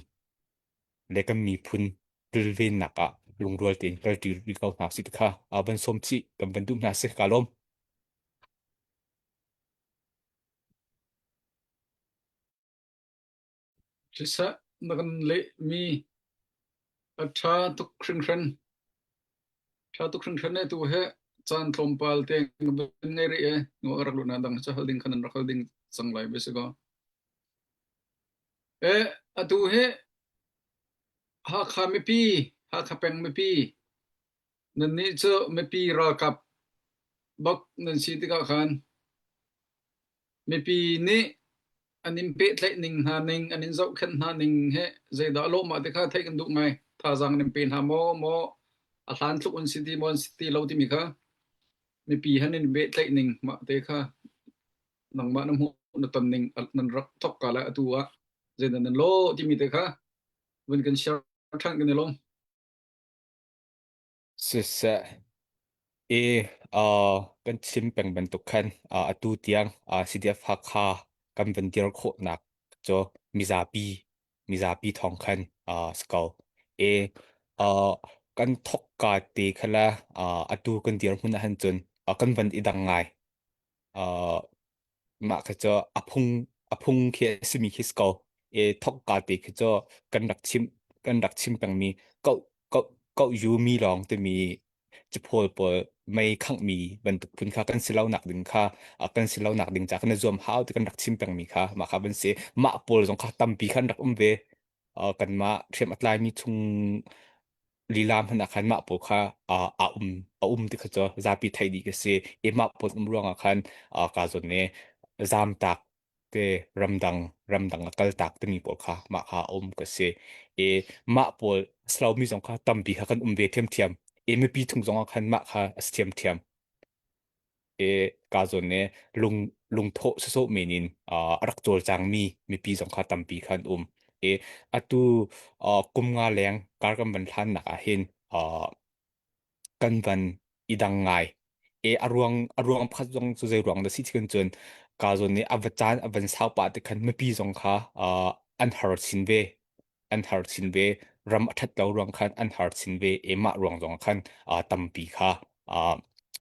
le kan miphun kilvennak ah lungrual tein kalṭi rih ko hna usih ti kha van sawm chih kan van duh hna si ka lawm. Siseh na kan lehmi a ṭha tuk hringhran. Ṭha tuk hringhran e tu he caan tlawmpal te ka van ngei rih e. Nu a rak luh na dang cu hal ding khan an rak hal ding cang lai ve si kaw. E atu hi Hakha mipi, Hakha peng mipi, nannih cu mipi ralkap bak nan si tikah khan Mipi nih an in pehtlaih ning hna ning, an in zohkhenh hna ning he zeidah a lawh mah ti kha theih kan duh ngai. Thazaang an in pe hna maw, maw a hlan tluk an si ti maw an si ti lo timi kha mipi han in pehtlaih ning mah te kha nangmah na hmuh na ton ning nan rak thok ka le atu ah zeidah nan lawh timi te kha vun kan share ṭhan kan i lawm. Siseh, i uh, kan chim peng bantuk khan uh, atu tiang uh, CDF Hakha kan van dir khawhnak cu mizapi mizapi thawng khan uh, si ko. E uh, kan thok ka te khala uh, atu kan dir hmun ah han cun uh, kan van i dang ngai. Uh, mah kha cu a phung a phung khi a simi khi si ko e thokka te khi cu kan rak chim kan rak chim pengmi ko ko ko yu mi lawng timi capawl pawl mei khanghmi bantuk phun kha kan si lo nak ding kha kan si lo nak ding ca kan i zuam hau ti kan rak chim pengmi kha mah kha van si mah pawl zong kha tampi khan rak um ve kanmah hriam a tlaimi chung lila hmanh ah khan mah pawl kha a um a um ti kha cu zapi theih dih ka si i mah pawl um ruangah khan ka zawn ne zamtak te ramdang ramdang a kal tak timi pawl kha mah kha a um ka si i mah pawl slomi zong kha tampi kha kan um ve thiamthiam i mipi chung zong ah khan mah kha a si thiamthiam i ka zawn ne lung lungthawh sawsawh men in a rak cawlcangmi mipi zong kha tampi kha an um i atu kum nga leng kar kan van hlannak ah hin kan van i dang ngai e a ruang a ruang pakhat zong cu zei ruang dah si ti cun ka zawn nih a va caan a van sau pah te khan mipi zong kha an har chin ve an har chin ve ram a ṭhat lo ruang khan an har chin ve e mah ruang zong khan tampi kha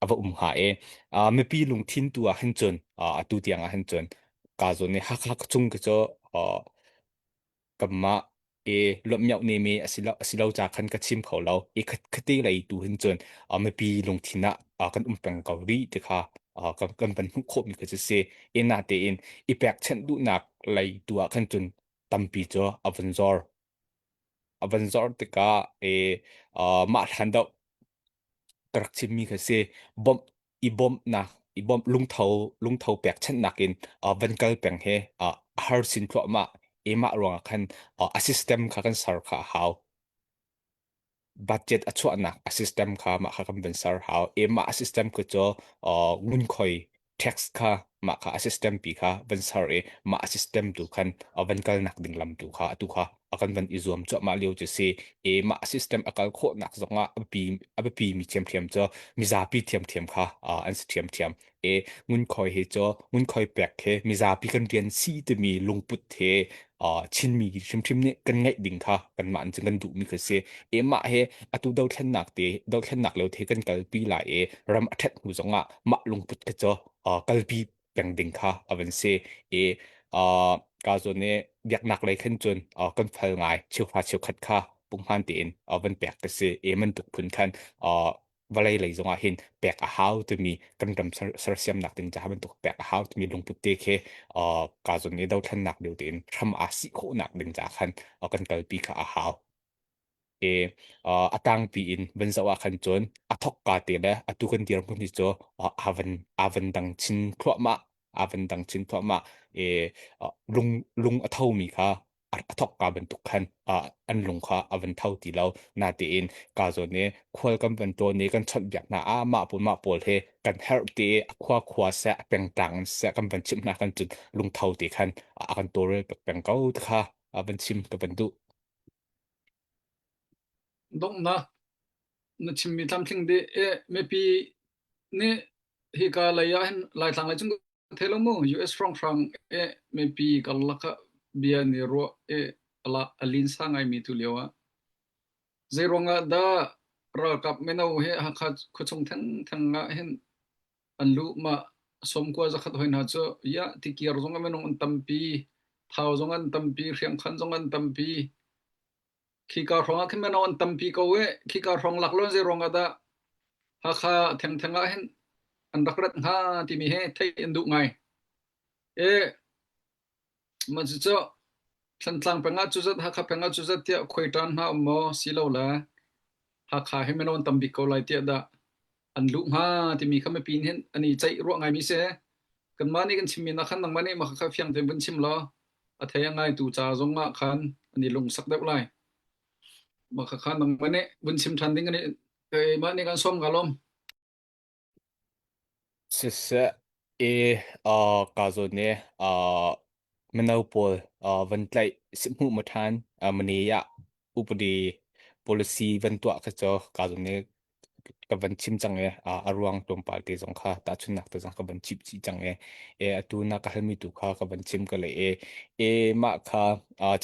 a va um hnga e mipi lungthin tu ah hin cun atu tiang ah hin cun ka zawn nih Hakha chung khi cu kanmah e lawmhmiauh ne me asilo asilo ca khan ka chim kho lo e khate lei tu hin cun mipi lungthin ah kan um peng ko rih ti kha kan kan van hmuh khawh mi kha cu si e na tein i pekchanh duhnak lei tu ah khan cun tampi cu a vun zor. A van zor tikah e, uh, mah hlan deuh ka rak chimmi kha si bawmh i bawmhnak i bawmh lungtho lungtho pekchanhnak in uh, van kal peng he uh, a har sin thluahmah e mah ruangah khan uh, a system kha kan ser kha a hau. Budget a chuahnak a system kha mah kha kan van ser hau. E mah a system kha cu uh, ngunkhoi tax kha mah kha a system pi kha van ser i mah a system tu khan a van kalnak ding lam tu kha atu kha a kan van i zuam cuahmah lio cu si e mah a system a kal khawhnak zongah a biapi a biapi mi thiamthiam cu mizapi thiamthiam kha uh, an si thiamthiam e ngunkhoi he cu ngunkhoi pek he mizapi kan rian si timi lungput he uh, Chinmi hrimhrim nih kan ngeih ding kha kanmah in cun kan duhmi kha si. E mah he atu dothlennak te dothlennak lio the kan kalpi lai i ram a ṭhat hnu zongah mah lungput kha cu uh, kalpi peng ding kha a van si. E uh, ka zawn i biaknak lei khan cun uh, kan fal ngai cheuhra cheukhat kha punghman tein uh, van pek ka si. E man tuk phun khan uh, vawlei lei zongah hin pek a hau timi kan ram sersiamnak ding caah bantuk pek a hau timi lungput te khi ka zawn i dothlennak lio tein hram aa sih khawhnak ding caah khan kan kalpi kha a hau. E a tangpi in van zoh ah khan cun a thok ka te le atu kan dirhmun hi cu aa van aa van dang chin thluahmah aa van dang chin thluahmah e lung lung a thomi kha a thokka bantuk khan an lung kha a van tho ti lo natein ka zawn i khual kan van tawn i kan chawnhbiak hna ah mah pawl mah pawl he kan herh te a khua khua seh a pengtlang seh kan van chimh hna kan cun lungtho te khan a kan tawlrel peng ko te kha a van chim ka van duh Donghnak na chimmi tlamtling dih i mipi nih hika lei ah hin Laitlang lei cung thei lo mu US hrawnghrang i mipi karlak ah bia an i ruah i a linsa ngaimi tu lio ah zeiruang ah dah ralkap mino hi Hakha khuachung thengtheng ah hin an luh mah sawmkua zakhat hoi hna cu ya tikir zong a minung an tampi. Thau zong an tampi, Hriangkhan zong an tampi. Khika hrawng ah khin mino an tampi ko i khika hrawng lak lawn zei ruang ah dah Hakha thengtheng ah hin an rak rat hnga timi hi theih an duh ngai. E mah cucu Thantlang peng ah cuzat Hakha peng ah cuzat tiah khuai ṭan hna um maw silo le Hakha hi mino an tam bik ko lai tiah dah an luh hnga timi kha mipi nih hin an i ceih ruah ngaimi si. Kanmah nih kan chimmi nak khan nangmah nih mah kha fiang tein vun chim law a thei a ngaitu ca zong ah khan an i lungsak deuh lai. Mah kha kha nangmah nih vun chim ṭhan ding kan i keimah nih kan sawm ka lawm. Siseh i ka zawn i mino pawl van tlaih sihhmuh ma ṭhan mani ah upadi policy van tuah kha cu ka zawn i ka van chim cang i a ruang tlawmpal te zong kha tahchunhnak te zong ka van chim chih cang i e atu na ka halmi tu kha ka van chim ka le e e mah kha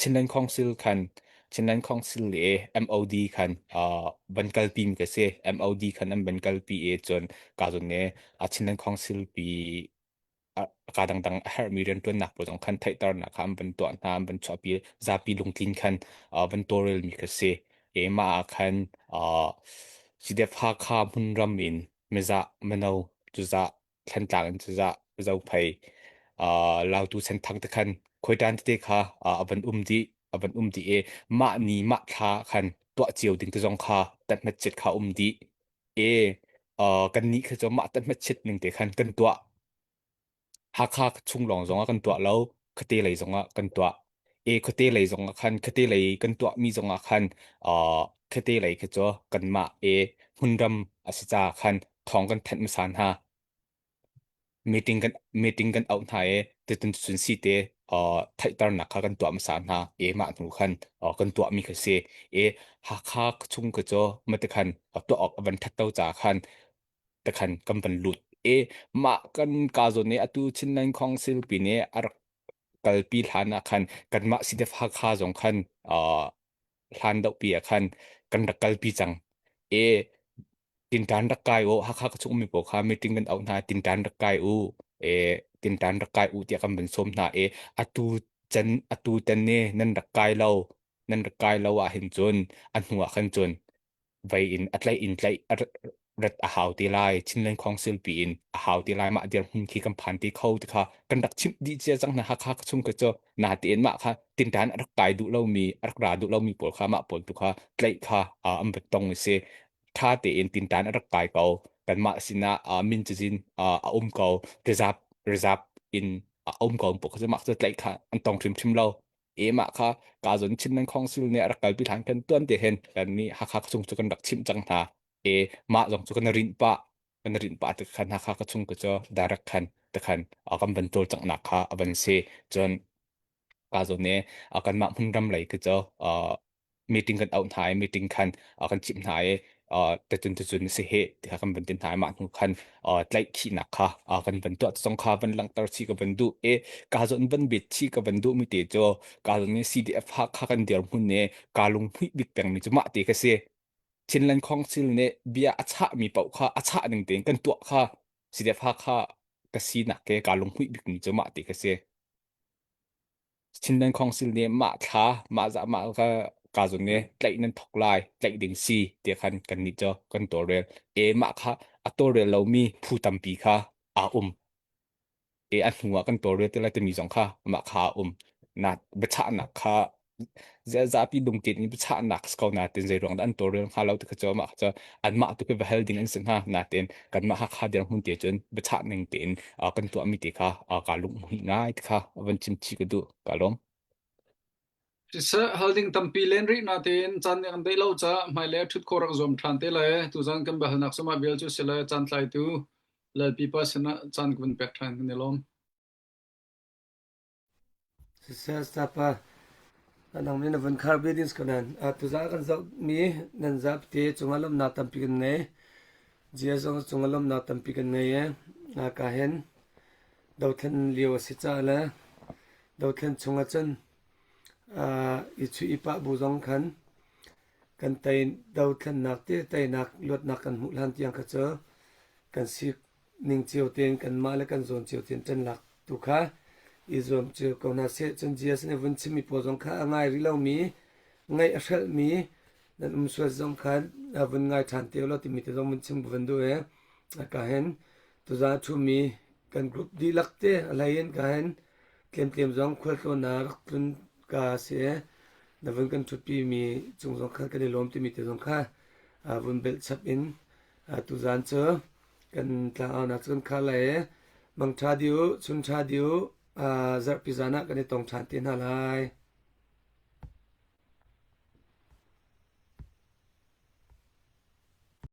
Chinland Council khan Chinland Council le MOD khan van kalpi mi ka si. MOD khan an van kalpi i cun ka zon ne Chinland Council pi ka dangdang a herhmi rianṭuannak pawl zong khan theihternak kha an van tuah hna, an van chuahpi zapi lungtlin khan van tawlrel mi ka si. E mah ah khan CDF Hakha hmunram in mizah mino cuzah Thlantlang in cuzah Zophei Lautu Senthang te khan khuaiṭan tete kha a van um dih a van um dih i mah ni mah thla khan tuah cio ding te zong kha tatmet cit kha um dih i kan nih kha cu mah tatmet cit ning te khan kan tuah Hakha chung lawng zong ah kan tuah lo khuate lei zong ah kan tuah e khuate lei zong ah khan khuate lei kan tuah mi zong ah khan khuate lei kha cu kanmah e hmunram a si ca khan thawng kan thanh hmasa hna meeting kan meeting kan auh hna i tutun cun si te theihternak kha kan tuah hmasa hna e mah hnu khan kan tuah mi kha si e Hakha chung kha cu mate khan tuah awk a van that to ca khan takhan kan van lut e mah kan ka zawn nih atu Chinland Council pi nih a rak kalpi hlan ah khan kanmah CDF Hakha zong khan hlan dohpi ah khan kan rak kalpi cang e tintan rak kai u Hakha ka chung ummi pawl kha meeting kan auh hna tintan rak kai u e tintan rak kai u tiah kan van sawm hna e atu chan atu tan ne nan rak kai lo nan rak kai lo ah hin cun a hnu ah khan cun vei in a tlaih in tlaih a rat a hau te lai Chinland Council pi in a hau te lai mah dirhmun khi kan phan te kho ti kha kan rak chimh dih cia cang hna Hakha chung ka cu na tein mah kha tintan a rak kai duh lomi a rak ra duh lomi pawl kha mah pawl tu kha tlaih kha an va tong i si tha tein tintan a rak kai ko kanmah sinah min cazin a um ko reserve reserve in a um ko pawl kha mah cu tlaih kha an tong hrimhrim lo e mah kha ka zon Chinland Council nih a rak kalpi hlan kan tuan te hen kan nih Hakha chung cu kan rak chimh cang hna e mah zong cu kan rinh pah kan rinh pah te khan Hakha ka chung ka cu direct khan te khan kan van ṭawl cangnak kha a van si cun ka zon ne kanmah hmunram lei ka cu meeting kan auh hna i meeting khan kan chimh hna i tatun tucun si he ti kha kan van tin hna i mah hnu khan tlaihkhihnak kha kan van tuah zong kha van langhter chi ka van duh i ka zawn van bet chi ka van duh mi te cu ka zawn ni CDF ha kha kan dir hmun ne ka lung hmuih bik peng mi cu mah te ka si Chinland Council nih bia a chah mi paoh kha a chah ning tein kan tuah kha CDF ha kha ka sinak ke ka lung hmuih bik mi cu mah te ka si Chinland Council nih mah thla mah zah mah ka ka zun i tlaih nan thok lai tlaih ding si ti khan kan nih cu kan tawlrel e mah kha a tawlrel lomi phu tampi kha aa um e a hnu ah kan tawlrel te lai timi zong kha mah kha a um na biachahnak kha zapi lungtin in biachahnak si ko natin zei ruang dah an tawlrel hnga lo ti kha cu mah kha cu anmah tu khi va hal ding an si hnga natin kanmah Hakha dirhmun te cun biachah ning tein kan tuahmi te kha kaa lunghmuih ngai ti kha van chim chih ka duh ka lawm. Siseh hal ding tampi len rih natein caan nih an deih lo caah hmailei ṭhut khawh rak zuam ṭhan te lai. Tuzan kan biahalnak sumah vial cu si le caan tlaitu Lalpipa sinah caan ka vun pek ṭhan kan i lawm. Siseh Sapa, nang nih na vun khar bia ding si ko nain tuzaan kan zohmi nan zapite cungah lawmhnak tampi kan ngei. Jia zong cungah lawmhnak tampi kan ngei i ka hin dothlen lio a si caah le dothlen chungah cun i chuih i pah bu zong khan kan tei dothlennak te teinak luatnak kan hmuh hlan tiang kha cu kan si ning cio tein kanmah le kan zawn cio tein ṭan lak tu kha. I zuam cio ko hna seh. Cun Jesuh nih vun chimmi pawl zong kha a ngai rih lomi, ngaih a hrelhmi nan um sual zong khan vun ngai ṭhan te ulaw timi te zong vun chim ka vun duh i ka hin tuzan a ṭhumi kan group dihlak te a hlei in ka hin tlemtlem zong khualtlawn ah rak tlun ka si i na vun kan ṭhutpi mi cung zong khan kan i lawm timi te zong kha vun belh chap in tuzan cu kan tlangaunak cu kan khar lai i mangṭha dih u, chun ṭha dih u, zarhpi zan ah kan i tong ṭhan te hna lai.